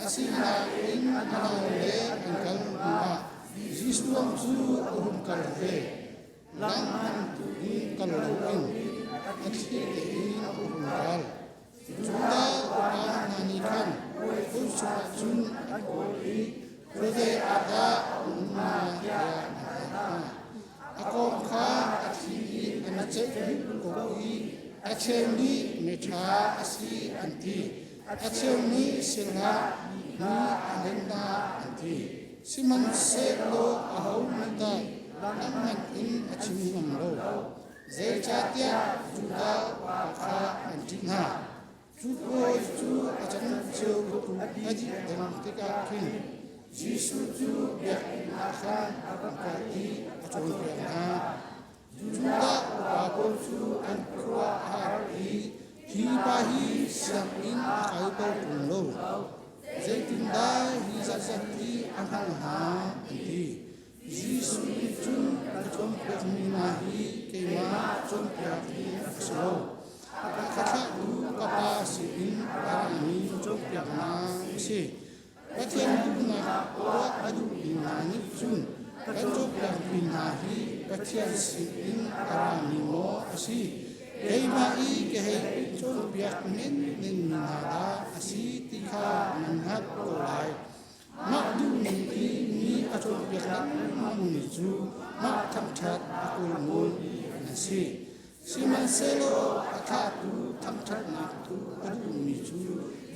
Asinain a naule an kal hnuah Jesuh zong cu a hung kal ve. Lang tu in kal loin a thli tein a hung kal. Judah upa hna nih khan phun chungah cun an kawl i khuazei ah dah a um hnga tiah an hal hna. A kong kha a thli i an i ceih dih ko i a cheu nih miṭha a si an ti. A cheu nih si hlah, mi a hlen hna an ti. Sihmanhsehlaw aho nih dah langngan in a chim ngam lo? Zeicahtiah Judah upa kha an ṭih hna. Cu puai cu a can cio tu a dih deng tikah khin Jesuh cu biakinn ah khan a vung kal i a cawnpiak hna. Judah upa pawl cu an khua a har i hi pa hi sianginn a kai ko ṭung lo. Zeitindah hi zatzat hi a hngalh hnga an ti. Jesuh nih cun ka cawnpiakmi hna hi keimah cawnpiak hi a si lo. A ka thlahtu ka Pa sinin a rami cawnpiaknak a si. Pathian duhnak tuah a duhmi hna nih cun kan cawnpiakmi hna hi Pathian sinin a rami maw a si, keimah i ka hei cawnpiak menmenmi hna dah a si ti kha nan hngalh ko lai. Mah duhning i mi a cawnpiak lengmangmi cu mah thangṭhat a kulhmul an si. Sihmanhsehlaw a thlahtu thangṭhatnak tu a duhmi cu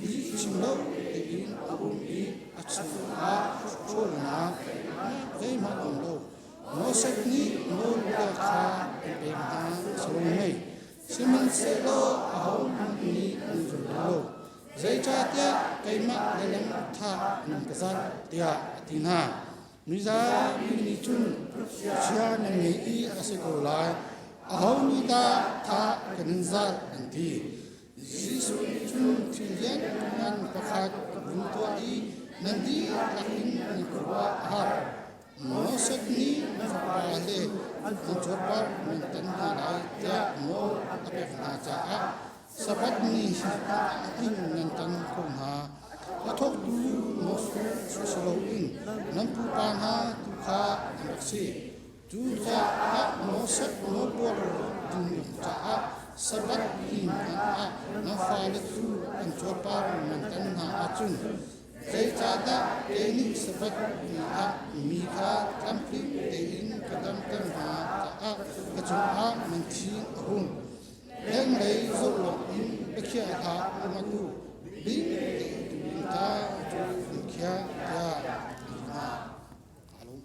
lih chim lo tein a um i a chungah hrawlnak zeihmanh a um lo. Moses nih nawlbia kha an pek hna a si lo mei? Sihmanhsehlaw ahohmanh nih an zul lo. Zeicahtiah keimah le lam thah nan ka zalh tiah a ti hna. Mizapi nih cun chia nan ngei i a si ko lai. Aho nih dah thah kan in zalh an ti. Jesuh nih cun thil lianngan pakhat a vun tuah i nan dihlak in nan khuaruah a har. Moses nih na fapa le an cuarpar nan tan hna lai tiah nawl a pek hna caah Sabbath ni hin nan tan ko hna. A thawktu Moses si loin nan pupa hna tu kha an rak si. Cucaah Moses nawlbuar ding caah Sabbath ni hmanh ah na fale cu an cuarpar nan tan hna ahcun zeicahdah kei nih Sabbath ni ah mi kha tlamtling tein ka damter hna caah ka cungah nan thin a hung? Lenglei zoh lawngin biakhiah hlah ngat u, ding tein tuin ta cu an khiah tiah a ti hna. Kaa lawm.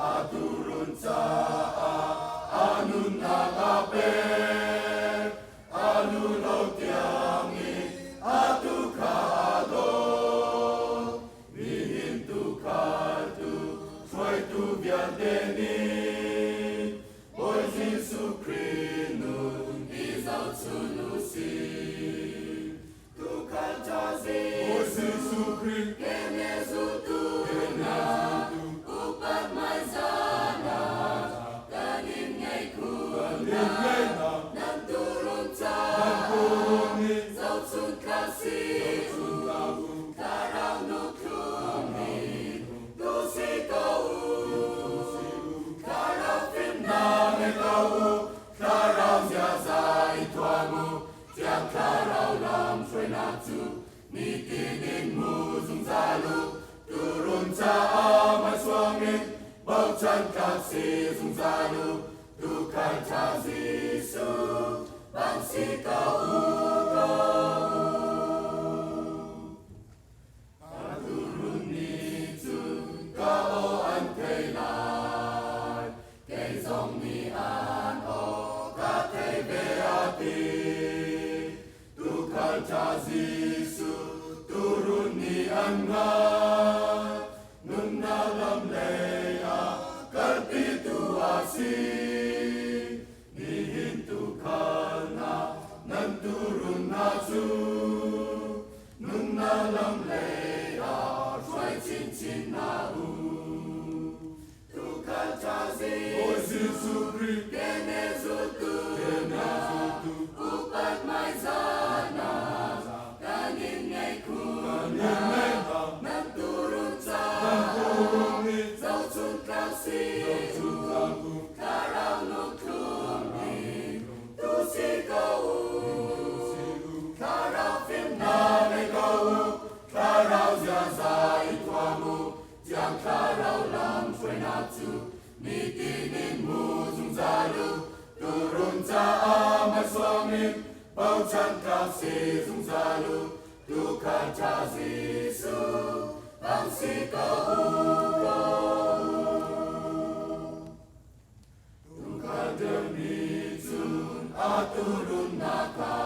A tuurun caah a nunnak a pek. A lu lo tiangin a tuu kha a dawt. Nihin tuukhaltu hruaitu vialte nih Bawi Jesuh Khrih nun i zohchun u sih. Tuukhal ṭha Bawi Jesuh Khrih kene zultu hna upat hmaizahnak kan in ngei khun hna. Nan tuurun caah zohchun tlak si u. Thlarau nu thlum in tu si ko u. Thlarau fimnak ngei ko u. Thlarau ziaza i thuam u. Thiang Thlarau lam hruainak cu nitin in hmu zungzal u. Tuurun caah hmaisuang in bochan tlak si zungzal u. Tuukhal ṭha Jesuh bang si ko u ko u. Ka tuurun nih cun ka aw an thei lai. Kei zong nih an aw ka thei ve a ti. Tuukhal ṭha Jesuh tuurun nih an ngai. Nunnak lam lei ah kalpitu a si. Nihin tuukhal hna nan tuurun hna cu nunnak lam lei ah hruai chinchin hna u. Tuukhal ṭha Bawi Jesuh Khrih kene zultu hna upat hmaizahnak kan in ngei khun hna. Nan tuurun caah zohchun tlak si u. Thlarau lungthlum in tu si ko u. Thlarau fimnak ngei ko u. Thlarau ziaza i thuam u. Thiang Thlarau lam hruainak cu nitin in hmu zungzal u. Tuurun caah hmaisuang in bochan tlak si zungzal u. Tuukhal ṭha Jesuh bang si ko u ko u. Tuukhal deu nih cun a tuurunnak kha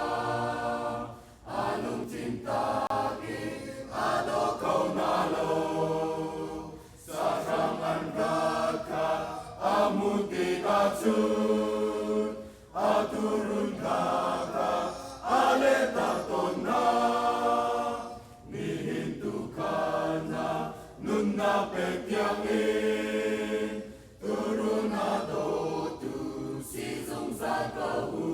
a lungthin tak in a daw kho hna lo. Sahrang an rat kha a hmuh tikah cun a tuurun hna kha a lehtak tawn hna. Nihin tuukhal hna nunnak pek tiangin Tuurun a dawtu si zungzal ko u.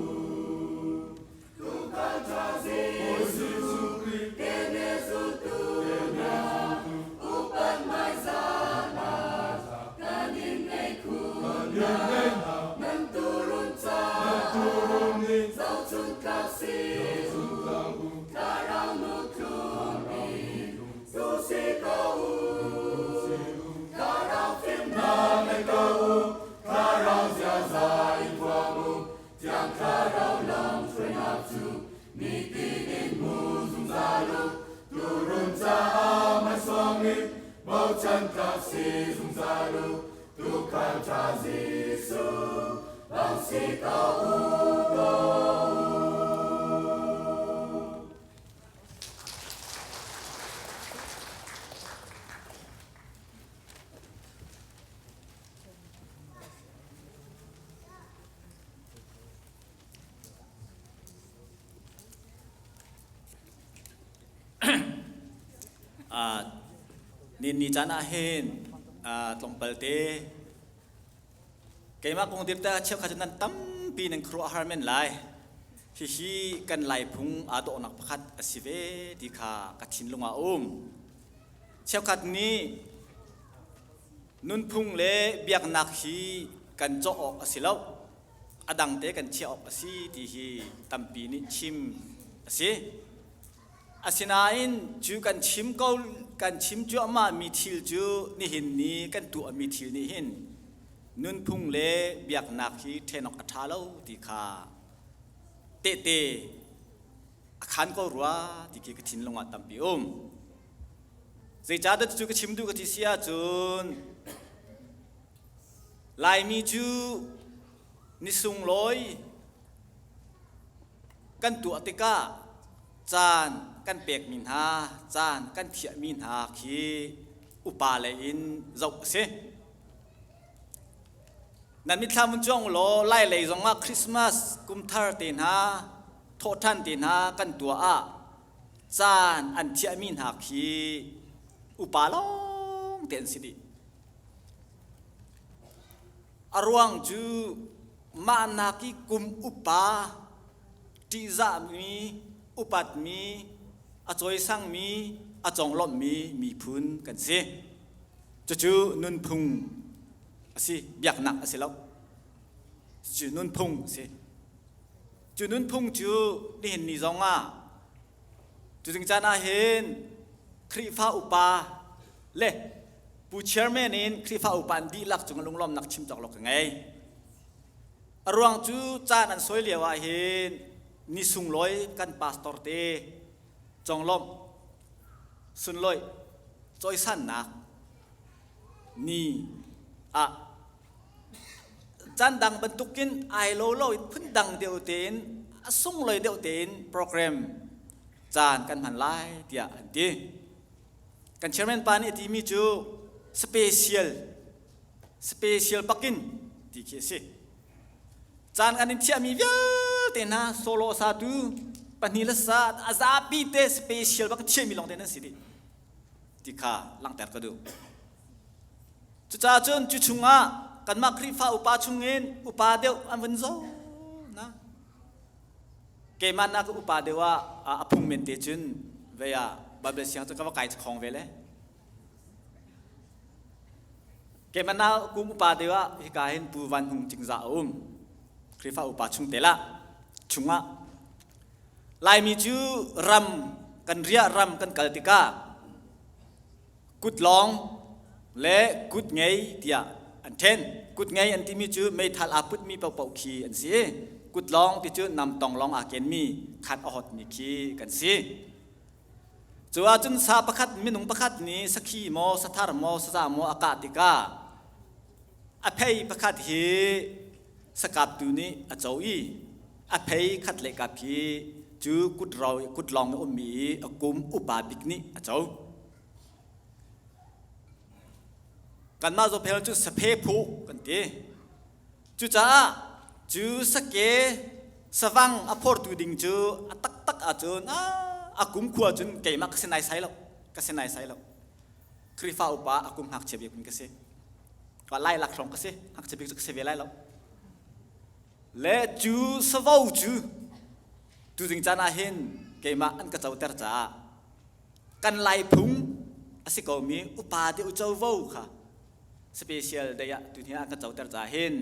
Tuukhal ṭha Jesuh Khrih kene zultu hna upat hmaizahnak kan in ngei khun hna. Nan tuurun caah zohchun tlak si u. Thlarau nu thlum in Tu si ko u. Thlarau fimnak ngei ko u. Thlarau ziaza i thuam u. Thiang Thlarau lam hruainak cu nitin in hmu zungzal u. Tuurun caah hmaisuang in bochan tlak si zungzal u. Tuukhal ṭha Jesuh bang si ko u ko u. Ni caan ah hin tlawmpal te Keimah kong dir ta cheukhat cu nan tampi nan khuaruahhar men lai. Hihi kan Laiphung aa dawhnak pakhat a si ve ti kha ka thinlung ah a um. Cheukhat nih nunphung le biaknak hi kan cawh awk a si lo. A dangte kan chiah awk a si ti hi tampi nih chim a si. Asinain cu kan chim ko kan chim cuahmah mi thil cu nihin ni kan tuahmi thil nih hin nunphung le biaknak hi ṭhen awk a ṭha lo ti kha tehte a khan ko rua ti khi ka thinlung ah tampi um. Zeicahdah cucu ka chim duh ka ti si ahcun Laimi cu ni sunglawi kan tuah tikah caan kan pekmi hna, caan kan thiahmi hna khi upa lei in zoh a si. Nan mitthlam vun cuang law Lai lei zongah Christmas kumthar te hna, thawhṭhan te hna kan tuah ah caan an thiahmi hna khi upa lawng te an si dih. A ruang cu mah nak i kum upa ṭihzahmi, upatmi, a cawisangmi, a conglawmhmi miphun kan si. Cucu nunphung a si, biaknak a si lo. Cucu nunphung a si. Cu nunphung cu nihin ni zong ah cu ding caan ah hin Khrihfa upa le Pu Chairman in Khrihfa upa an dihlak cung lunglawmnak chim cawk lo ka ngei. A ruang cu caan an sawi lio ah hin ni sunglawi kan pastor te conglawmh sunlawih cawisannak ni ah caan dang bantukin ai lo lo in phundang deuh tein a sunglawi deuh tein program caan kan hman lai tiah an ti. Kan chairman pa nih a timi cu special special bakin ti khi a si. Caan kan in thiahmi vialte hna solo satu pahnih le sa a zapi te special bak thiahmi lawng te nan si dih ti kha langhter ka duh. Cucaah cun cu chungah kanmah Khrihfa upa chungin upa deuh an vun zo na. Keimah nak upa deuh ah a phung men te cun vei ah Bible siang cu ka va kai khong ve le. Keimah na kum upa deuh ah hika hin Pu Van Hung Cingzah a um. Khrihfa upa chung te lah chungah Laimi cu ram kan riah ram kan kal tikah kut lawng le kut ngei tiah an ṭhen. Kut ngei an timi cu meithal aa putmi paohpaoh khi an si. Kut lawng ti cu namtong lawng aa kenmi, khat a hotmi khi kan si. Cu ahcun sa pakhat minung pakhat nih sakhi maw, sathar maw, saza maw a kah tikah a phei pakhat hi sakaptu nih a co i a phei khat le kap hi cu kut, kut lawng a ummi i a kum upa bik nih a co. Kanmah Zophel cu saphe phu kan ti. Cucaah cu sake savang a phortu ding cu a taktak ahcun a kum khua cun keimah ka si nai sai lo ka si nai sai lo. Khrihfa upa a kum ngakchia bik ka si. Lai lak hrawng ka si ngakchia bik cu ka si ve lai lo. Le cu savo cu tuzing caan ah hin keimah an ka coter caah kan lai phung a si komi upa deuh covo kha special day ah tuni ah kan coter ca hin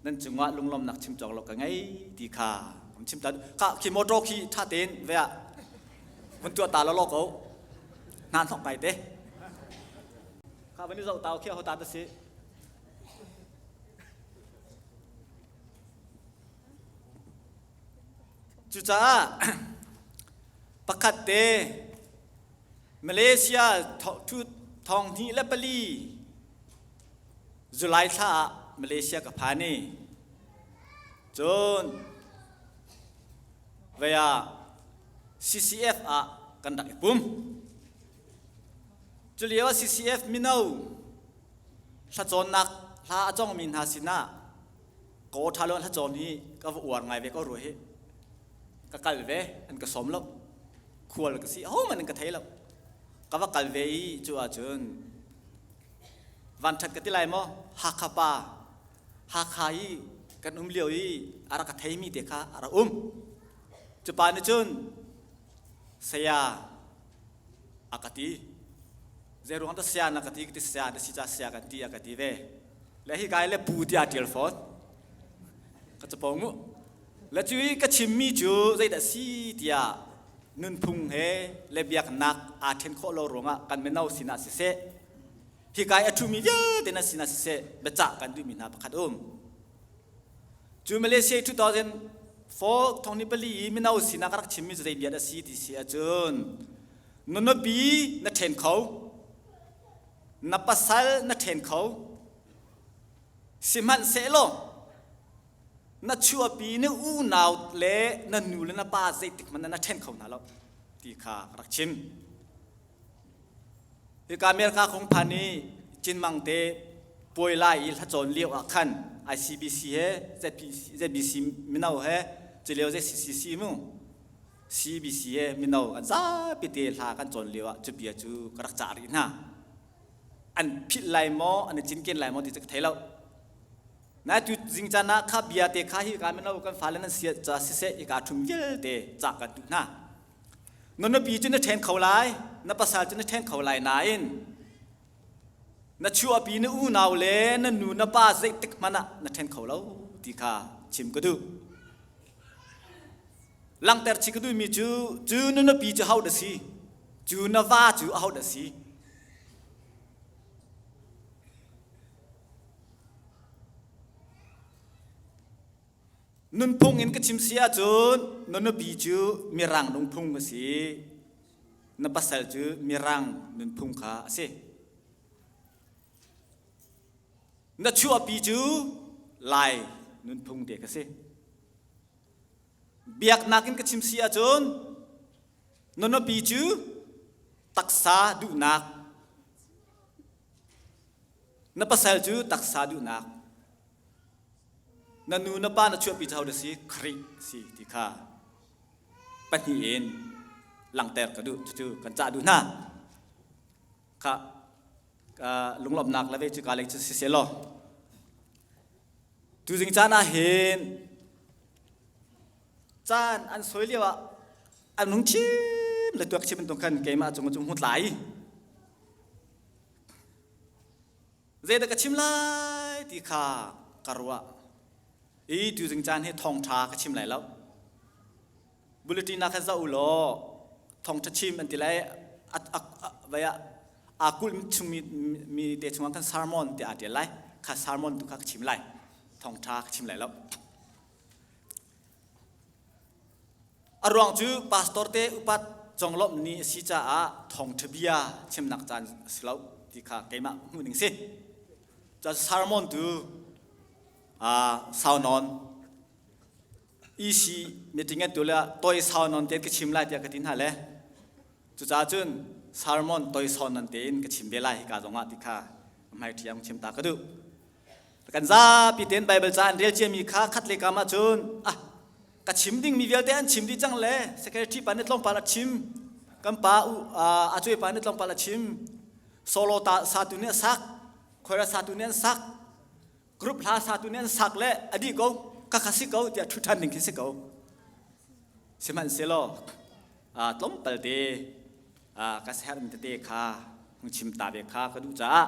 nan cungah lunglawmnak chim cawk lo ka ngei ti kha kan chim ta kha khi motor khi tha tein ve ah vun tuah ta lo lo ko hna hnok ngai te kha van i zoh tau khi ho ta ta si Cucaah pakhat te Malaysia thong hnih le pali July thla ah Malaysia ka phan i cun vei ah CCF ah kan rak i pum. Culio ah CCF mino hlacawnnak hla a cawngmi hna sinah ka aw ṭha lo hla cawn hi ka va uar ngai ve ko rua hi ka kal ve an ka sawm lo khual ka si ahohmanh an ka thei lo ka va kal ve i cu ahcun vanṭhat ka ti lai maw Hakha pa Hakha i kan um lio i a rak ka theimi te kha a rak um cu pa nih cun saya a ka ti zei ruang dah saya na ka ti ka ti saya na si ca saya kan ti a ka ti ve Le hi kai le pu tiah ṭial fawn. Ka capo ngu. Le cu i ka chimmi cu zeidah si tiah nunphung he le biaknak aa ṭhen khawh lo ruangah kan mino sinah siseh, hi kai a ṭhumi vialte na sinah siseh, biacah kan duhmi hna pakhat um. Cu Malaysia 2004 thong ni pali i mino sinah ka rak chimmi cu zei bia dah si ti si ahcun na nupi na ṭhen kho, na pasal na ṭhen kho. Sihmanhsehlaw na chuahpi na unau le na nu le na pa zeitik hmanh na ṭhen kho hna lo ti kha ka rak chim. Hika America kong phan i Cinmang te puai lai i hlacawn lio ah khan ICBC he ZBC mino he culio ZCCC mu CBC he mino an zapi te hla kan cawn lio ah cu bia cu ka rak cah rih hna. An philh lai maw an i cinken lai maw ti cu ka thei lo. Na tu zing caan ah kha bia te kha hi ka mino kan fale nan sia ca siseh i ka ṭhum vialte ca kan duh hna. Na nupi cu na ṭhen kho lai, na pasal cu na ṭhen kho lai nain na chuahpi na unau le na nu na pa zeitik hmanh ah na ṭhen kho lo ti kha chim ka duh. Langhter chih ka duhmi cu cu na nupi cu hodah si, cu na va cu ahodah si. Nunphung in ka chim si ahcun na nupi cu mirang nungphung a si. Na pasal cu mirang nunphung kha a si. Na chuahpi cu Lai nunphung te ka si. Biaknak in ka chim si ahcun na nupi cu taksa duhnak na pasal cu taksa duhnak na nu na pa na chuahpi cu hodah si Khrih si ti kha pahnih in langhter ka duh cucu kan cah duh hna kha lunglawmhnak le ve cu ka lei cu siseh law tuzing caan ah hin caan an soi lio ah an hung chim le tuak chim bantuk khan keimah cung cu hmu tlai Zeidah ka chim lai ti kha ka ruah. I tuzing caan hi thawngṭha ka chim lai lo. Bulletin ah khan zoh u law thawngṭha chim an ti lai vai ah aa kulh chung mi te chungah khan sermon ti aa ṭial lai. Kha sermon tu kha ka chim lai. Thawngṭha ka chim lai lo. A ruang cu pastor te upat conglawmh ni a si caah thawngṭha bia chimnak caan a si lo ti kha keimah hmuh ning si. Cun sermon tu sau nawn EC meeting an tu le toi sau nawn te ka chim lai tiah ka ti hna le cucaah cun sermon toi sau nawn tein ka chim ve lai hika zongah ti kha hmai ṭhiam chim ta ka duh. Kan zapi tein Bible ca an rel ciami kha khat le kam ahcun ah ka chim dingmi vialte an chim dih cang le secretary pa nih tlawmpal a chim kan pa a cuai pa nih tlawmpal a chim solo ta satu nih a sak khoira satu nih an sak group hla satu nih an sak le a dih ko ka kha si ko tiah ṭhu ṭhan ding khi si ko sihmanhsehlaw tlawmpal te ka herhmi tete kha hung chim ta ve kha ka duh caah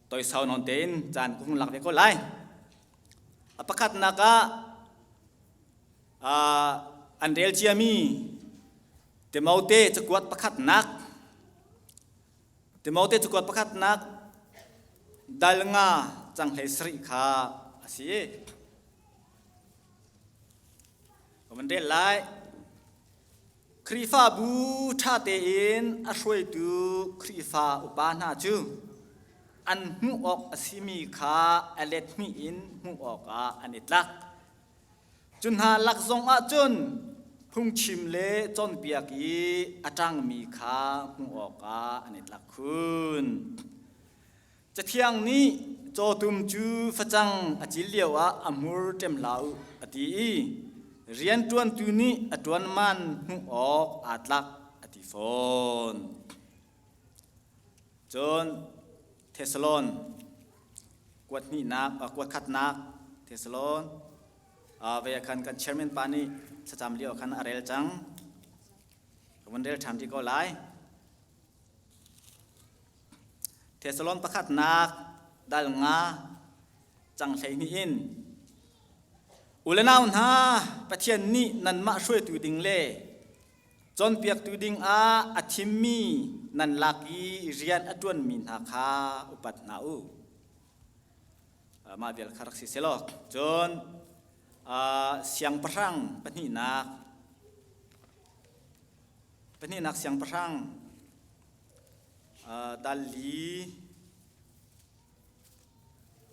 toisau nawn tein caan ka hung lak ve ko lai. A pakhatnak ah an rel ciami Timote cakuat pakhatnak Timote cakuat pakhatnak dal nga cang hlei sarih kha a si. Ka van rel lai. Khrihfabu ṭha tein a hruaitu Khrihfa upa hna cu an hmuh awk a simi kha a let hnih in hmuh awkah an i tlak. Cu hna lak zongah cun phungchim le cawnpiak i a ṭangmi kha hmuh awkah an i tlak khun. Cathiang nih cawtum cu facang a cil lioah a hmur ṭem hlah u a ti i rianṭuantu nih a ṭuan man hmuh awk aa tlak a ti fawn. Cun Thesalon kuat hnihnak kuat khatnak Thesalon vei ah khan kan chairman pa nih thlacam lio khan a rel cang. Ka vun rel ṭhan rih ko lai. Thesalon pakhatnak dal nga cang 12 in U le nau hna Pathian nih nanmah hruaitu ding le cawnpiaktu ding ah a thimmi nan lak i rian a ṭuanmi hna kha upat hna u. Mah vial kha rak si selaw cun siangpahrang pahnihnak pahnihnak siangpahrang Dal li.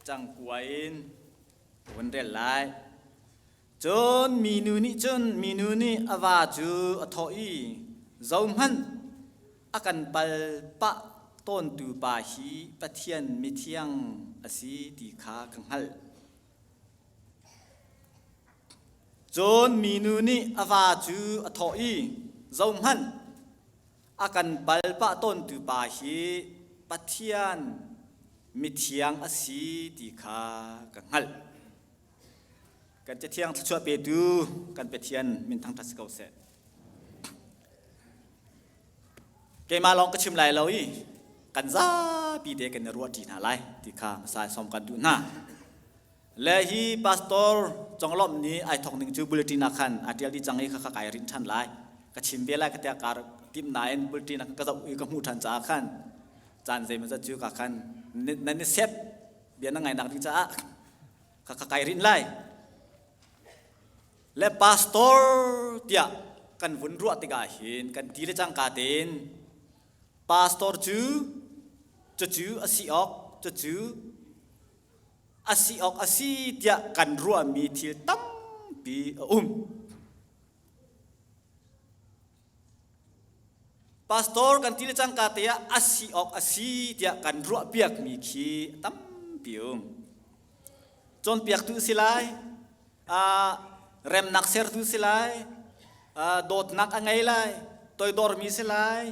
Cangkua in ka vun rel lai. Cun minu nih cun minu nih a va cu a thawh i, Zohhmanh, a kan pal pah tawntu pa hi Pathian mithiang a si ti kha ka hngalh. Cun minu nih a va cu a thawh i, Zohhmanh, a kan pal pah tawntu pa hi Pathian mithiang a si ti kha ka hngalh. Kan Cathiang thluachuah petu kan Pathian min thangṭhat si ko seh. Keimah lawng ka chim lai lo i kan zapi te kan i ruahṭi hna lai ti kha hmasa sawm kan duh hna. Le hi pastor conglawmh nih ai thawk ning cu bulletin ah khan a ṭial dih cang i khakha kai rinh ṭhan lai. Ka chim ve lai ka tiah kaa timh nain bulletin ah ka zoh i ka hmuh ṭhan caah khan caan zeimawzat cu ka khan nan i sep bia na ngainak ding caah ka ka kai rinh lai. Le pastor tiah kan vun ruah tikah hin kan ti le cangka tein pastor cu cucu a si awk cucu a si awk a si tiah kan ruahmi thil tampi a um. Pastor kan ti le cangka te ah a si awk a si tiah kan ruahpiakmi khi tampi um. Cawnpiaktu si lai, remnak sertu si lai, dawtnak a ngei lai, toidormi si lai,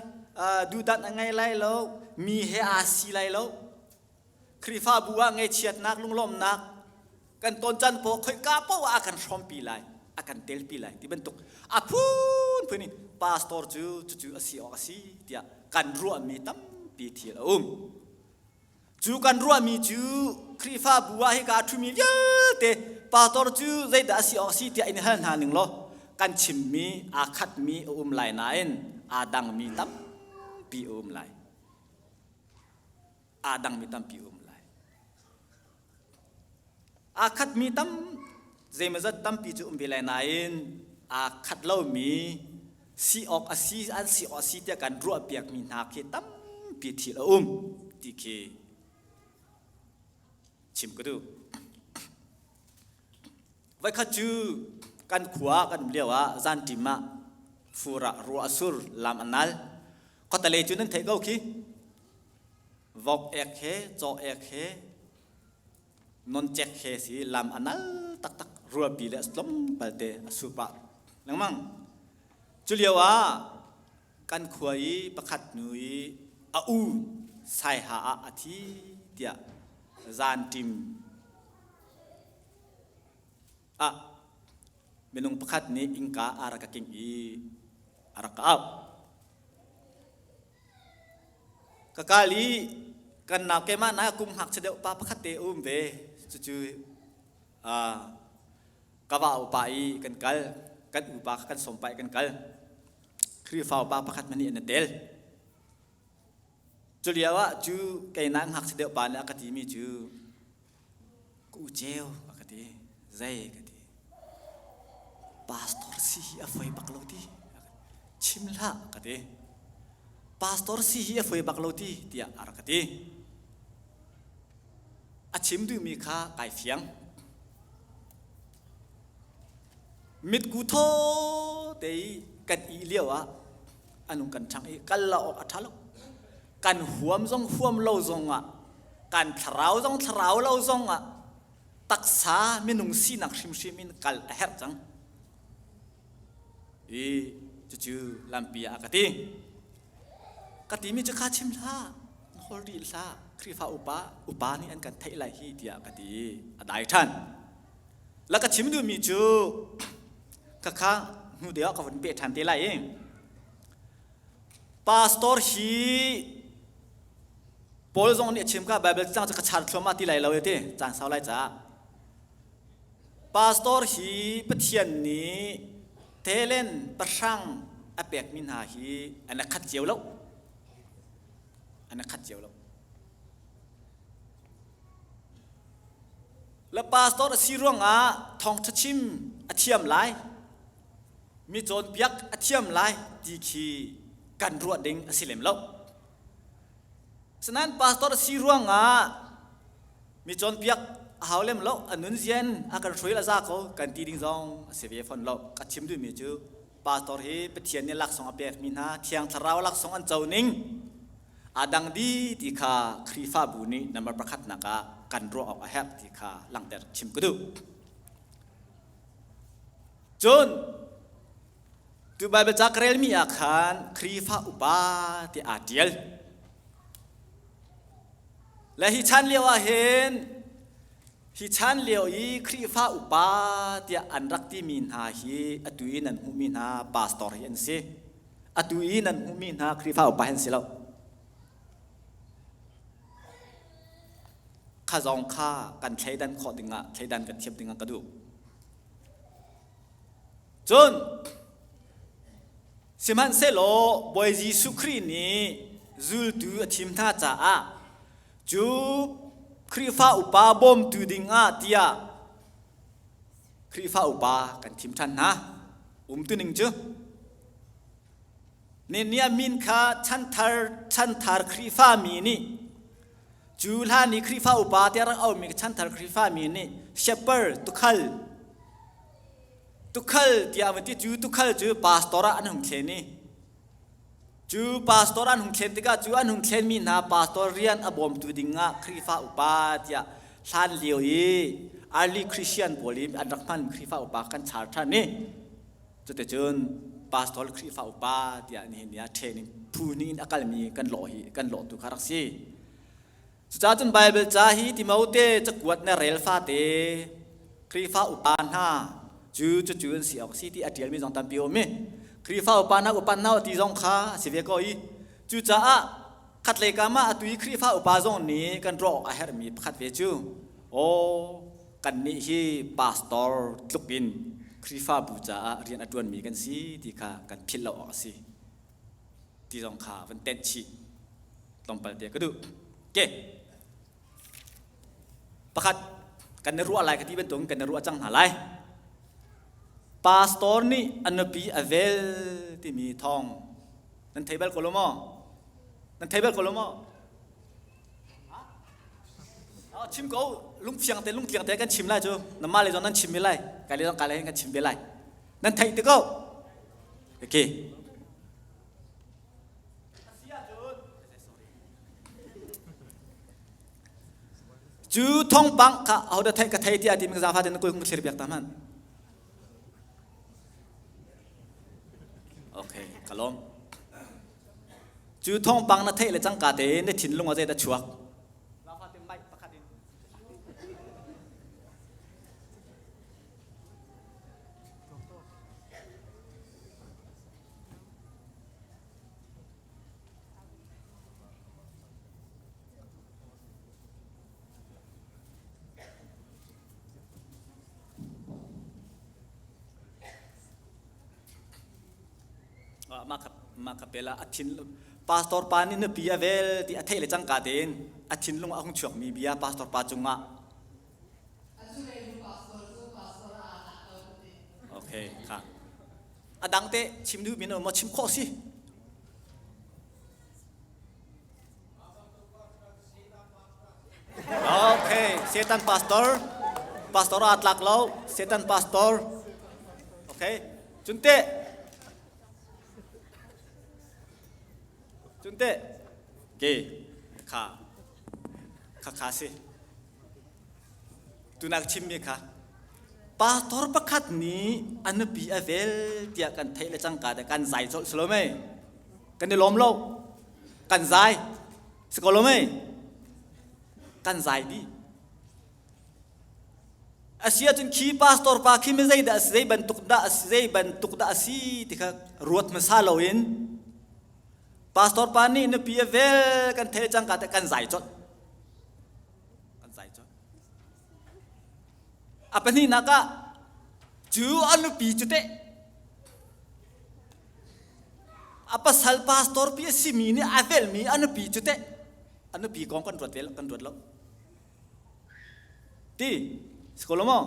duhdanh a ngei lai lo, mi he aa si lai lo. Khrihfabu ah ngaihchiatnak, lunglawmhnak kan ton caan paoh khoika paoh ah a kan hrawmpi lai, a kan telpi lai ti bantuk a phunphun in pastor cu cucu a si awk a si tiah kan ruahmi tampi thil a um. Cu kan ruahmi cu Khrihfabu ah hika a ṭhumi vialte pastor cu zeidah a si awk a si tiah in hal hna ning law kan chimmi aa khatmi a um lai nain aa dangmi tampi a um lai. Aa dangmi tampi um lai. Aa khatmi tam zeimawzat tampi cu um ve lai nain aa khat lomi si awk a si an si awk a si tiah kan ruahpiakmi hna khi tampi thil a um ti khi chim ka duh. Voikhat cu kan khua kan um lio ah zanṭim ah fur ah ruah a sur lam a nal. Khuatale cu nan theih ko khi. Vok ek he caw ek he noncek he si lam a nal taktak ruapi le tlawmpal te a su pah lengmang. Cu lio ah kan khua i pakhat nu i a u saiha ah a thi tiah zanṭim ah minung pakhat nih innka a rak ka kingh i a rak ka auh. Ka kal i kan nau keimah na kum ngakchia deuh pa pakhat te a um ve. Cucu ka va upa i kan kal. Kan upa kha kan sawm pa i kan kal. Khrihfa upa pakhat hmanh nih an i tel. Cu lio ah cu keimah ngakchia deuh pa nih a ka timi cu Ka u ceu a ka ti. Zei ka ti. Pastor si hi a foi bak lo ti. Chim hlah ka ti. Pastor si hi a foi bak lo ti tiah a rak ka ti. A chim duhmi kha kai fiang. Mitku thaw te i kan ih lio ah anung kan ṭhang i kal lo awk a ṭha lo. Kan huam zong huam lo zong ah kan thlarau zong thlarau lo zong ah taksa minung sinak hrimhrim in kal a herh cang. I cucu lampi ah a ka ti. Ka timi cu kha chim hlah, hol rih hlah, Khrihfa upa upa nih an kan theih lai hi tiah ka ti i a dai ṭhan. La ka chim duhmi cu khakha hnu deuh ah ka vun peh ṭhan te lai i Pastor hi Paul zong nih a chim ka Bible cang cu ka char thluahmah ti lai lo ti caan sau lai caah Pastor hi Pathian nih talent pahrang a pekmi hna hi an i khat cio lo an i khat cio lo Le pastor a si ruangah thawngṭha chim a thiam lai, mi cawnpiak a thiam lai ti khi kan ruah ding a si lem lo. Sinain pastor a si ruangah Mi cawnpiak a hau lem lo, a nun zian a kan hruai la za ko kan ti ding zong a si ve fawn lo. Ka chim duhmi cu pastor hi Pathian nih laksawng a pekmi hna Thiang Thlarau laksawng an co ning aa dang dih ti kha Khrihfabu nih number pakhatnak ah kan ruah awk a herh ti kha langhter chim ka duh. Cun tu Baibal ca ka relmi ah khan Khrihfa upa ti aa ṭial. Le hi chan lio ah hin hi chan lio i Khrihfa upa tiah an rak timi hna hi atu i nan hmuhmi hna pastor hi an si. Atu i nan hmuhmi hna Khrihfa upa hi an si lo. Kha zong kha kan thleidan khawh dingah thleidan kan thiam dingah ka duh. Cun sihmanhsehlaw Bawi Jesuh Khrih nih zultu a thim hna caah cu Khrihfa upa bawmtu dingah tiah Khrihfa upa kan thim ṭhan hna. Umtuning cu Nehemiah min kha chanthar chanthar Khrihfa mi nih cu hlan i Khrihfa upa tiah rak aumi chanthar Khrihfa mi nih shepherd tukhal tukhal tiah an ti cu tukhal cu pastor ah an hung thlen i cu pastor an hung thlen tikah cu an hung thlenmi hna pastor rian a bawmtu dingah Khrihfa upa tiah hlan lio i early Christian pawl i an rak hman Khrihfa upa kan char ṭhan i cuticun pastor Khrihfa upa tiah nihin ni ah training phu hnih in a kalmi kan lawh hi kan lawh tu kha rak si. Cucaah cun Baibal ca hi Timote cakuat na rel fate Khrihfa upa hna cu cucu an si awk si ti a ṭialmi zong tampi a um i Khrihfa upa hna upat hna ti zong kha a si ve ko i cucaah khatlei kam ah atu i Khrihfa upa zong nih kan ruah awk a herhmi pakhat ve cu aw kannih hi pastor tluk in Khrihfabu caah rian a ṭuanmi kan si ti kha kan philh lo awk a si. Ti zong kha van tenh chih tlawmpal te ka duh. Ke pakhat kan i ruah lai ka ti bantukin kan i ruah cang hna lai. Pastor nih a nupi a vel timi thawng nan thei bal ko lo maw? Nan thei bal ko lo maw? Chim ko lungfiang te lungtliang te kan chim lai cu namah le zong nan chim ve lai kai le zong kai le kan chim ve lai nan theih te ko okay Cu thawngpang kha ahodah theih ka thei tiah timi ka zaangfah tein na kul ka thlir piak ta hmanh. Okay, ka lawm. Cu thawngpang na theih le cangka tein na thinlung ah zeidah chuak? Mah kha pela a thin pastor pa nih nupi a vel ti a theih le cangka tein a thinlung a hung chuakmi bia pastor pa cungah Okay, kha. A dang te chim duh mi na um maw chim khawh si. Okay, Satan pastor. Pastor a tlak lo, Satan pastor. Okay, cunte. Cunte. Ke kha kha kha si. Tunak chimmi kha pastor pakhat nih a nupi a vel tiah kan theih le cangka te kan zai colh si lo mei kan i lawm lo kan zai si ko lo mei kan zai dih a si ahcun khi pastor pa khi mi zei dah zei bantuk dah zei bantuk dah a si ti kha ruat hmasa loin pastor pa nih nupi a vel kan theih cangka te kan zai colh Kan zai cu. A pahnihnak ah cu a nupi cu teh a pasal pastor pi a simi nih a velmi a nupi cu teh a nupi kong kan ruat ve kan ruat lo. Ti si ko lo maw?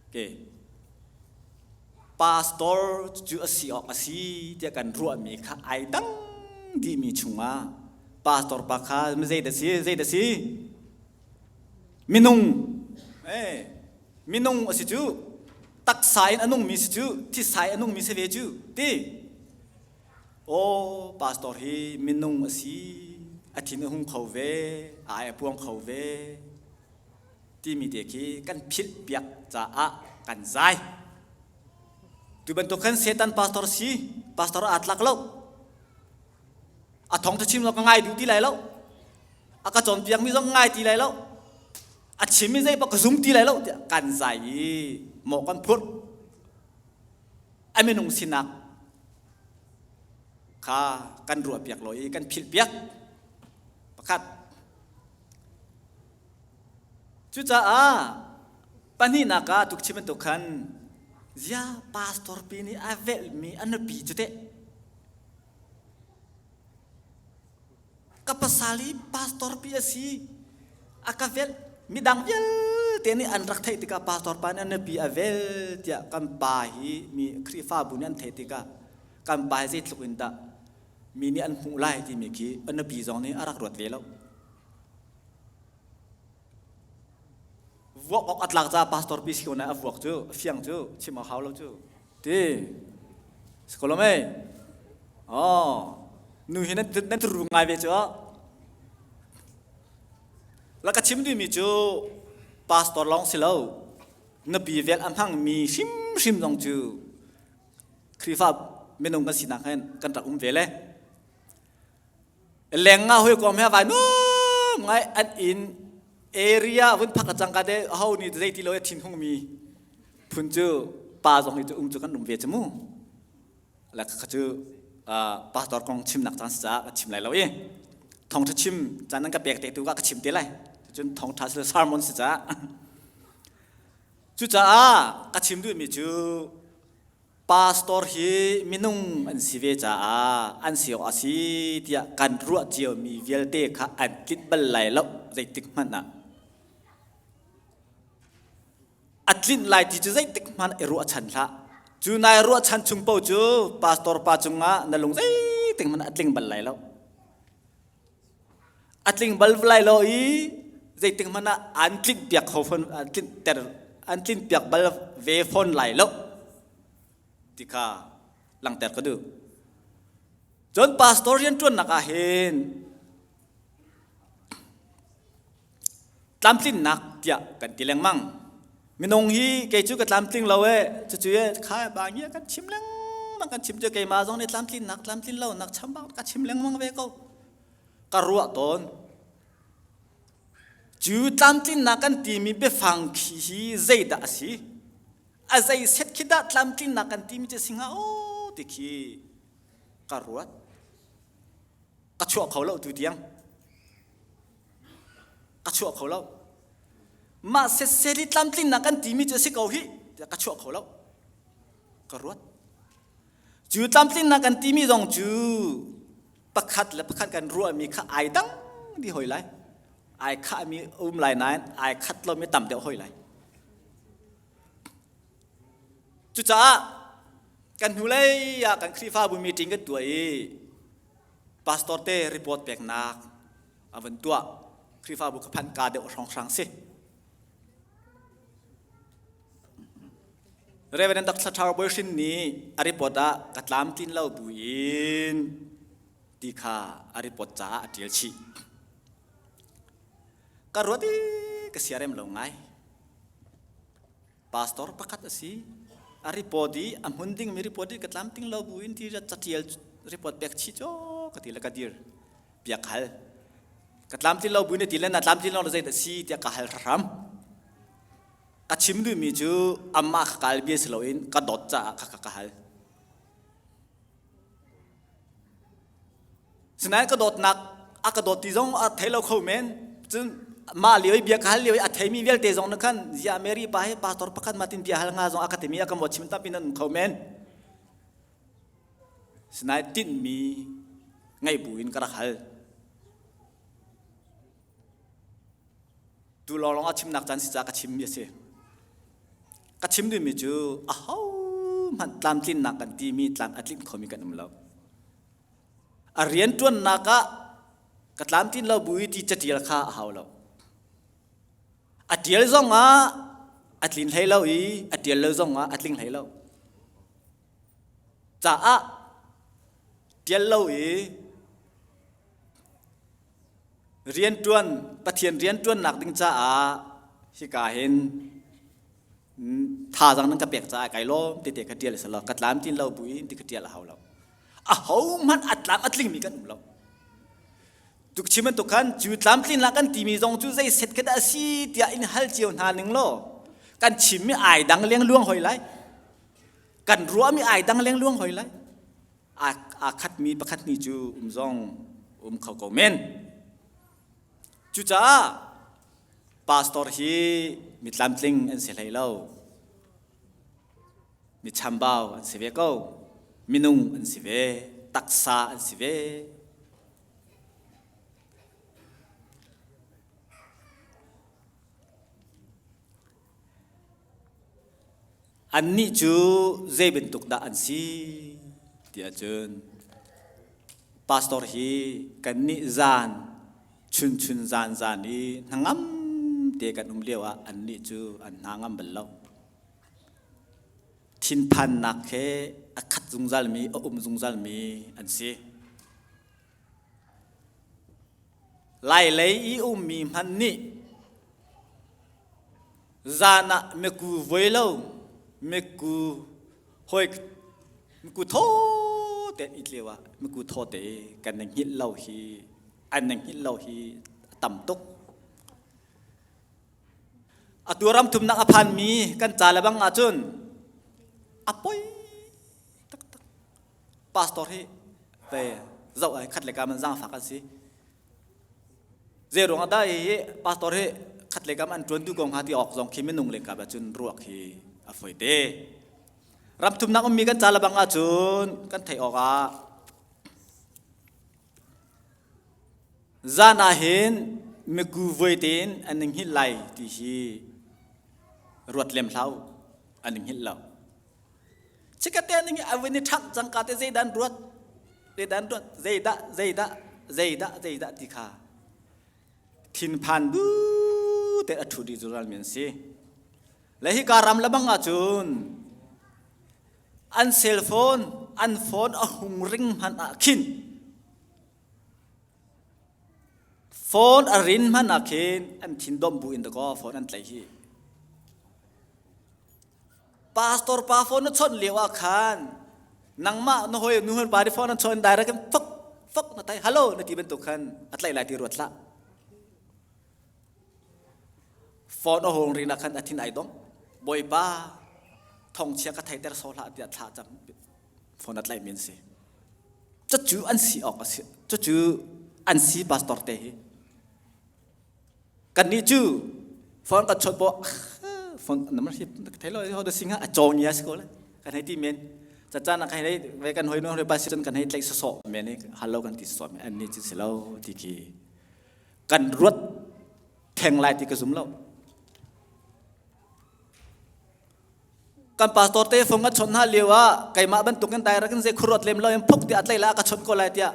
Okay. Pastor cu a si awk a si tiah kan ruahmi kha ai dang dihmi chungah pastor pa kha zei dah si zei dah si? Minung eh minung a si cu taksa in a nungmi si cu thisa in a nungmi si ve cu ti. Aw pastor hi minung a si a thin a hung kho ve a ai a puang kho ve timi te khi kan philh piak caah kan zai. Tu bantuk khan Satan pastor si pastor aa tlak lo. A thong chim lo ka ngai duh ti lai lo. A ka cawnpiak mi zong ngai ti lai lo. A chim mi zei ka zum ti lai lo tiah kan zai i mawh kan phurh. A minung sinak kha kan ruah piak lo i kan philh piak. Pakhat. Cucaah pahnihnak ah tuk chim bantuk khan zia pastor pi nih a velhmi a nupi cu teh ka pasal hi pastor pi a si a ka velh midang vialte nih an rak theih tikah pastor pa nih a nupi a vel tiah kan pa hi mi Khrihfabu nih an theih tikah kan pa hi zeitluk in dah mi nih an hmuh lai timi khi a nupi zong nih a rak ruat ve lo. Vuak awk a tlak caah pastor pi si ko nain a vuak cu a fiang cu chim a hau lo cu ti si ko lo mei oh nu hi nan nan turu ngai ve cu la ka chim duhmi cu pastor lawng si lo nupi vel a hmangmi hrimhrim zong cu Khrihfa minung kan sinak hin kan rak um ve le Leng ah hawikom he vai nuam ngai an inn area vun phak cang ka te ho nih zei ti lo e thin hung mi phun cu pa zong hi cu um cu kan um ve cu mu la kha cu pastor kong chimnak caan si caah ka chim lai lo i thawngtha chim caan nan ka pek te tu ka chim te lai cun thawngtha si sermon si caah cucaah ka chim duhmi cu Pastor hi minung an si ve caah an si awk a si tiah kan ruah ciomi vialte kha an tlinh bal lai lo zeitik hmanh ah. A tlinh lai ti cu zeitik hmanh i ruahchan hlah. Cu nai ruahchan chung paoh cu pastor pa cungah na lung zeitik hmanh a tling bal lai lo. A tling bal lai lo i zeitik hmanh ah an tlinh piak kho fawn an tlinh ter an tlinh piak bal ve fawn lai lo ti kha langhter ka duh. Cun pastor rianṭuannak ah hin tlamtlinnak tiah kan ti lengmang. Minung hi kei cu ka tlamtling lo ee cucu ee kha ba ngia kan chim lengmang kan chim cu keimah zong nih tlamtlinnak tlamtlin lonak chambau ka chim lengmang ve ko. Ka ruah tawn. Cu tlamtlinnak kan timi biafang khi hi zeidah a si? A zei set khi dah tlamtlinnak kan timi cu si hnga aw ti khi ka ruat. Ka chuah kho lo tu tiang. Ka chuah kho lo. Mah setsel hi tlamtlinnak kan timi cu a si ko hih tiah ka chuah kho lo. Ka ruat. Cu tlamtlinnak kan timi zong cu pakhat le pakhat kan ruahmi kha ai dang dih hoi lai. Ai khahmi um lai nain ai khat lomi tam deuh hoi lai. Cucaah kan hnulei ah kan Khrihfabu meeting kan tuah i pastor te report peknak a van tuah. Khrihfabu ka phanh ka deuh hrawnghrang si. Reverend Dr. Thar Bawi Hrin nih a report ah ka tlamtlin lo buin ti kha a report caah a ṭial chih. Ka ruat i ka siarem lo ngai. Pastor pakhat a si. A report i a hmun dingmi report i ka tlamtling lo buin ti catial report pek chih caw ka ti le ka dir. Biak hal. Ka tlamtlin lo buin ti le na tlamtlin lo zei dah si tiah ka hal hram. Ka chim duhmi cu amah ka kal bia si loin ka dawt caah ka ka hal. Sinain ka dawtnak a ka dawt ti zong a thei lo kho men. Cun mah lio i bia ka hal lio i a theimi vialte zong na khan ziah Mary pa hi pastor pakhat ma tin bia hal nga zong a ka timi a ka mo chim tampi nan um kho men. Sinain tinhmi ngeih bu in ka rak hal. Tu lawnglawng ah chimnak caan si caah ka chimmi a si. Ka chim duhmi cu ahohmanh tlamtlinnak kan timi tlam a tlinh khomi kan um lo. A rianṭuannak ah ka tlamtlin lo bu i ti catial kha a hau lo. tial zong ah a tlin hlei lo i a tial lo zong ah a tling hlei lo. Caah tial lo i riantuan Pathian riantuannak ding caah hika hin thazaang nan ka pek caah kai lawm tete ka tial selaw ka tlam tin lo buin ti ka tial a hau lo. A ho hmanh a tlam a tlingmi kan um lo. Tuk chim bantuk khan cu tlamtlin lah kan timi zong cu zei set khat a si tiah in hal cio hna ning law kan chimmi ai dang leng luang hoi lai. Kan ruahmi ai dang leng luang hoi lai. Aa khatmi pakhat ni cu um zong um kho ko men. Cucaah pastor hi mi tlamtling an si hlei lo. Mi chambau an si ve ko. Minung an si ve. Taksa an si ve. Annih cu zei bantuk dah an si tiah cun pastor hi kannih zan chunchun zan zan i hnangam te kan um lio ah annih cu an hna ngam bal lo. Thinphannak he a khat zungzalmi a um zungzalmi an si. Lailei i ummi hmanh nih zan ah miku voi lo miku hoi miku thaw te it lio ah miku thaw te kan na hngilh lo hi an na hngilh lo hi a tam tuk. Atu ram thumnak a phanmi kan ca le bang ahcun a poi taktak. Pastor hi ve zoh ai khat le kam an zaangfak an si. Zei ruang ah dah hi pastor hi khat le kam an ṭuan tu ko hnga ti awk zong khi minung le kap ahcun ruak hi a foi te. Ram thumnak ummi kan ca le bang ahcun kan theih awk ah Zan ah hin miku vui tein an i hngilh lai ti hi ruat lem hlah u, an i hngilh lo. Chikkhat te an i a vun i ṭhangh cangka te zeidah an ruat, zeidah an ruat, zeidah, zeidah, zeidah, zeidah ti kha thinphan bu te a ṭhu dih zungzalmi an si. Le hika ram le bang ahcun an cell phone, an phone a hung ring hmanh ah khin Phone a rin hmanh ah khin an thin domh bu in dakaw phone an tlaih hi. Pastor pa phone na chawnh lio ah khan nangmah na hawi nu pa nih phone an chawnh direct in fok fok na tai hello na ti bantuk khan a tlaih lai ti ruat hlah. Phone a hung rin ah khan a thin ai dong. Bawipa thongchia ka theiter so hlah tiah thla cam phone a tlaih mi an si. Cucu an si awk a si. Cucu an si pastor te hi. Kannih cu phone kan chawt pawh phone namar hi thei lo ho da singa a chong ya si ko le kan hei ti men cacaan ah kan hei ve kan hoi no hoi pa si cun kan hei tlaih sawsawh men i hallo kan ti sawsawh men an ni cu si lo ti khi kan ruat theng lai ti ka zum lo Kan pastor te fung a chawnh hna lio ah keimah bantuk in direct in zei khuruat lem lo in phuk ti a tlei la ka chawnh ko lai tiah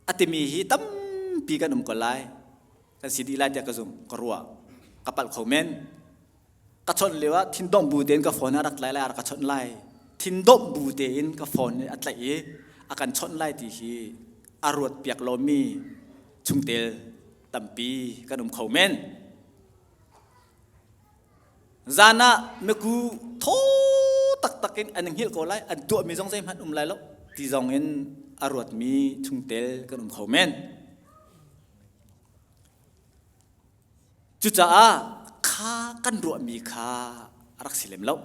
a timi hi tampi kan um ko lai. Kan si dih lai tiah ka zum ka ruah. Ka palh kho men. Ka chawnh lio ah thindomh bu tein ka phone a rak tlai lai a rak ka chawnh lai. Thindomh bu tein ka phone a tlaih i a kan chawnh lai ti hi a ruat piak lomi chungtel tampi kan um kho men. Zan ah miku thaw taktak in an hngilh ko lai, an tuahmi zong zeihmanh um lai lo ti zong in a ruatmi chungtel kan um kho men. Cucaah kha kan ruahmi kha a rak si lem lo.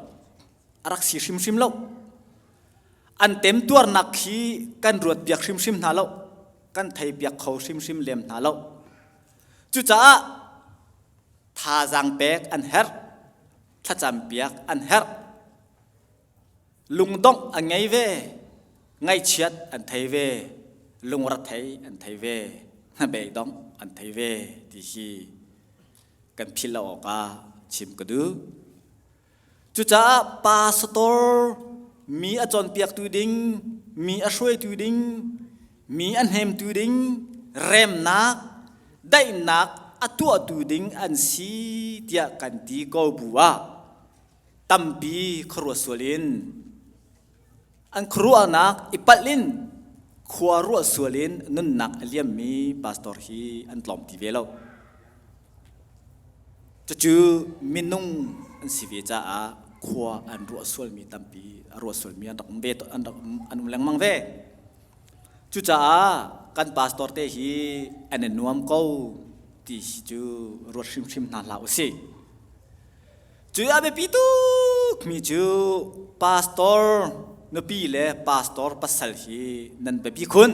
A rak si hrimhrim lo. An temtuarnak khi kan ruat piak hrimhrim hna lo. Kan thei piak kho hrimhrim lem hna lo. Cucaah thazaang pek an herh thlacam piak an herh lungdongh an ngei ve ngaihchiat an thei ve lungrethei an thei ve hnabeidongh an thei ve ti hi kan philh lo awkah chim ka duh Cucaah pastor mi a cawnpiaktu ding, mi a hruaitu ding, mi a hnemtu ding, remnak, daihnak a tuahtu ding an si tiah kan ti ko bu ah tampi khuaruah sual in an khuaruahnak i palh in khua ruah sual in nunnak a liammi pastor hi an tlawm ti ve lo. Cucu minung an si ve caah khua an ruah sualmi tampi a ruah sualmi an rak um ve an rak um an um lengmang ve. Cucaah kan pastor te hi an i nuam ko ti hi cu ruat hrimhrim hna hlah usih. Cu a biapi tukmi cu pastor nupi le pastor pasal hi nan biapi khun.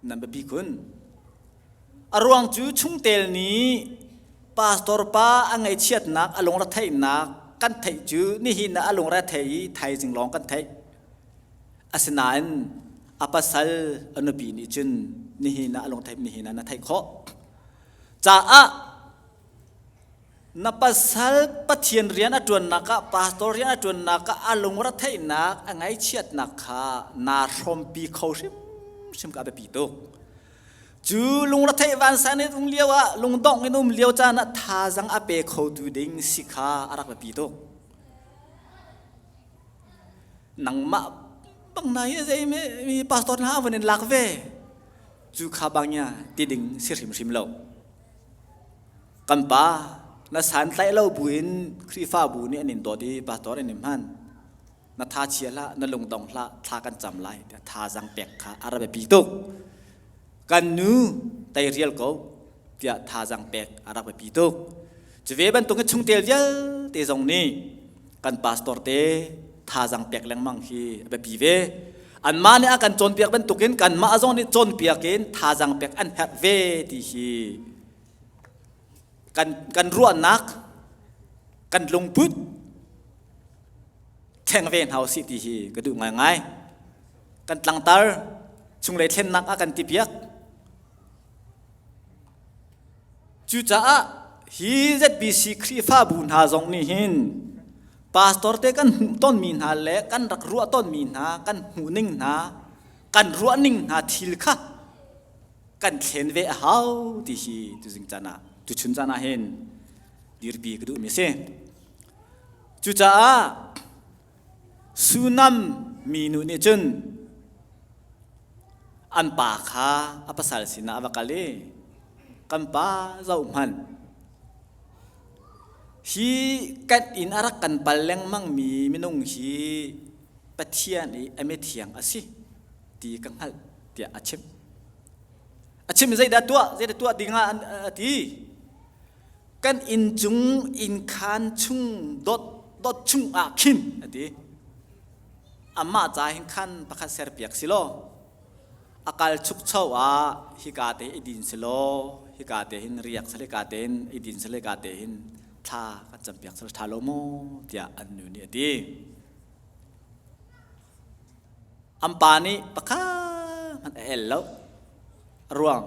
Nan biapi khun. A ruang cu chungtel nih pastor pa a ngaihchiatnak, a lungretheihnak kan theih cu nihin ah a lungre thei i thaizing lawng kan theih. Asinain a pasal a nupi nih cun nihin ah a lungtheih nihin ah na theih khawh. Caah na pasal Pathian rian a ṭuannak ah pastor rian a ṭuannak ah a lungretheihnak a ngaihchiatnak kha naa hrawmpi kho hrimhrim ka biapi tuk. Cu lungretheih vansan in um lio ah lungdongh in um lio caan ah thazaang a pe khotu ding si kha a rak biapi tuk. Nangmah bang na hi zei mi pastor hna van in lak ve cu kha bang ya ti ding si hrimhrim lo. Kan pa na santlaih lo buin Khrihfabu nih an in dawt i pastor an in hman. Na tha chia hlah, na lungdong hlah, thla kan cam lai tiah thazaang pek kha a ra biapi tuk. Kan nu teirial ko tiah thazaang pek a rak biapi tuk. Cu ve bantuk in chungtel vialte zong nih kan pastor te thazaang pek lengmang hi a biapi ve. Anmah nih a kan cawnpiak bantukin kanmah zong nih cawnpiak in thazaang pek an herh ve ti hi kan ruahnak kan lungput thleng ve hna usih ti hi ka duh ngaingai. Kan tlangtar chunglei thlennak a kan tipiak. Cucaah hi ZBC Khrihfabu hna zong nih hin pastor te kan hmuh tonmi hna le kan rak ruah tonmi hna, kan hmuhning hna, kan ruahning hna thil kha kan thlen ve a hau ti hi tuzing caan ah tuchun caan ah hin dirpi ka duhmi a si. Cucaah Sunam minu nih cun an pa kha a pasal sinah a va kal i kan pa zohhmanh hi kan inn a rak kan pal lengmangmi minung hi Pathian i a mithiang a si ti ka hngalh tiah a chimh. A chim zeidah tuah zeidah tuah dingah a ti. Kan inn cung innkhaan chung dot dot chung ah khin a ti. Amah ca hin khan pakhat serpiak si law a kal chukcho ah hika te i din si law hika te hin riak sal hika te hin i din sal hika te hin thla kan campiak sal ṭha lo maw tiah an nu nih a ti. An pa nih pakhat hmanh a el lo. A ruang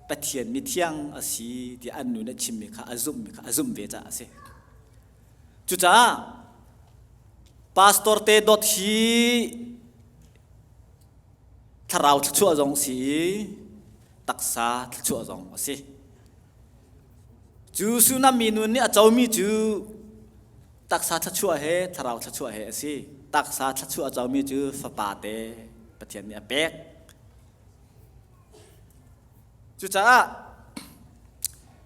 Pathian mithiang a si tiah an nu nih a chimmi kha a zumhmi kha a zumh ve caah a si. Cucaah pastor te dawt hi thlarau thluachuah zong si i taksa thluachuah zong a si. Cu Sunam minu nih a comi cu taksa thluachuah he thlarau thluachuah he a si. Taksa thluachuah a comi cu fapa te Pathian nih a pek. Cucaah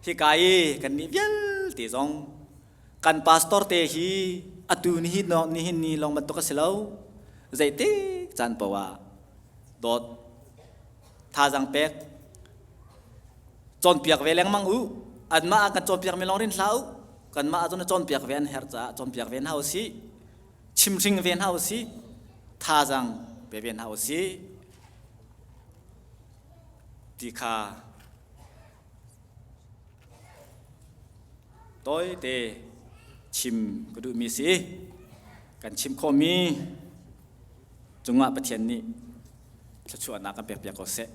hika i kannih vialte zong kan pastor te hi atu nihin nihin ni lawng bantuk a si lo. Zeitik caan paoh ah dawt thazaang pek cawnpiak ve lengmang u. Anmah ah kan cawnpiak mi lawng rin hlah u. Kanmah ah cun cawnpiak ve an herh caah cawnpiak ve hna usih. Chimhring ve hna usih. Thazaang pe ve hna usih. Ti kha tawite chim ka duhmi si. Kan chim khawhmi cungah Pathian nih thluachuahnak kan pekpiak ko seh.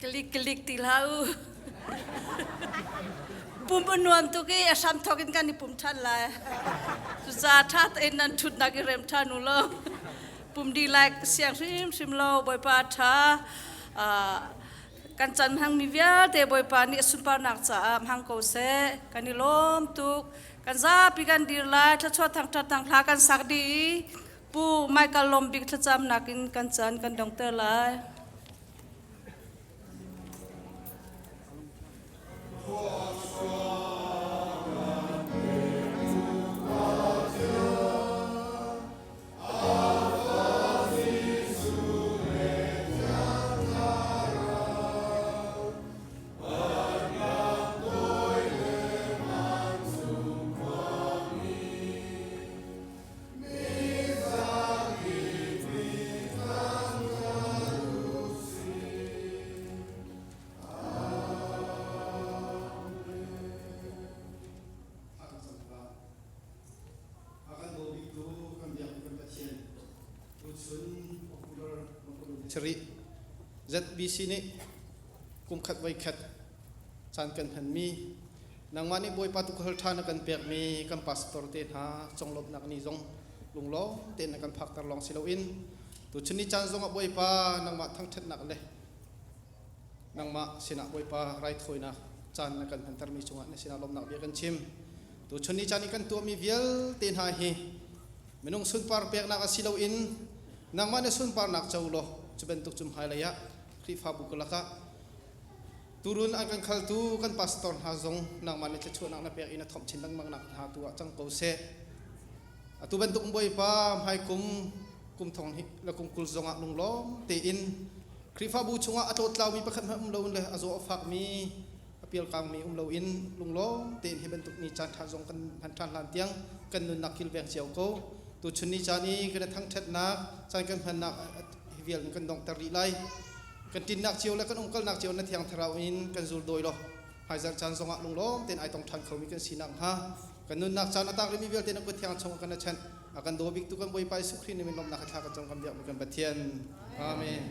Klik klik ti hlah u. Pum a nuam tuk i a hram thawk in kan i pum ṭhan lai. Cucaah ṭha tein nan ṭhutnak i rem ṭhan u law pum dih lai siang hrimhrim lo Bawipa ṭha. Kan can hmangmi vialte Bawipa nih a sunparnak caah hmang ko seh. Kan i lawm tuk. Kan zapi kan dir lai. Thluachuah thangṭhat thang hla kan sak dih i Pu Michael Lawm Bik thlacamnak in kan caan kan dongter lai. Sarih ZBC nih kum khat voi khat caan kan hmanmi nangmah nih Bawipa tukhal ṭha na kan pekmi kan pastor te hna conglawmhnak ni zong lunglawm tein na kan phakter lawng si loin tuchun ni caan zongah Bawipa nangmah thangṭhatnak le nangmah sinah Bawipa raithawinak caan na kan hmantermi cungah na sinah lawmhnak bia kan chim. Tuchun ni caan i kan tuahmi vialte hna hi minung sunpar peknak a si loin nangmah na sunparnak co law cu bantuk cu hmailei ah Khrihfabu lakah turun an kan khaltu kan pastor hna zong nangmah nih thluachuahnak na pek i na thomh chin lengmang nak hna tu ah cang ko seh. Atu bantuk Bawipa hmaikum kum thong hnih le kum 20 zongah lunglawm tein Khrihfabu chungah a tlawtlaumi pakhat hmanh um loin le a zaw a fakmi a pialkangmi um loin lunglawm tein hi bantuk ni caan ṭha zong kan hman ṭhan hlan tiang kan nunnak kilveng cio ko. Tuchun ni caan i kan i thangṭhatnak caan kan hmannak hi vial in kan donghter rih lai. Kan ṭinnak cio le kan umkalnak cio na Thiang Thlarau in kan zul dawi law hmaizarh caan zongah lunglawm tein ai tong ṭhan khomi kan si nakhnga kan nunnak caan a tak rihmi vialte na kut thiang chungah kan chanh. A kan daw biktu kan Bawipa Jesuh Khrih nih min lawmhnak he thla kan cam kan biakmi kan Pathian. Amen.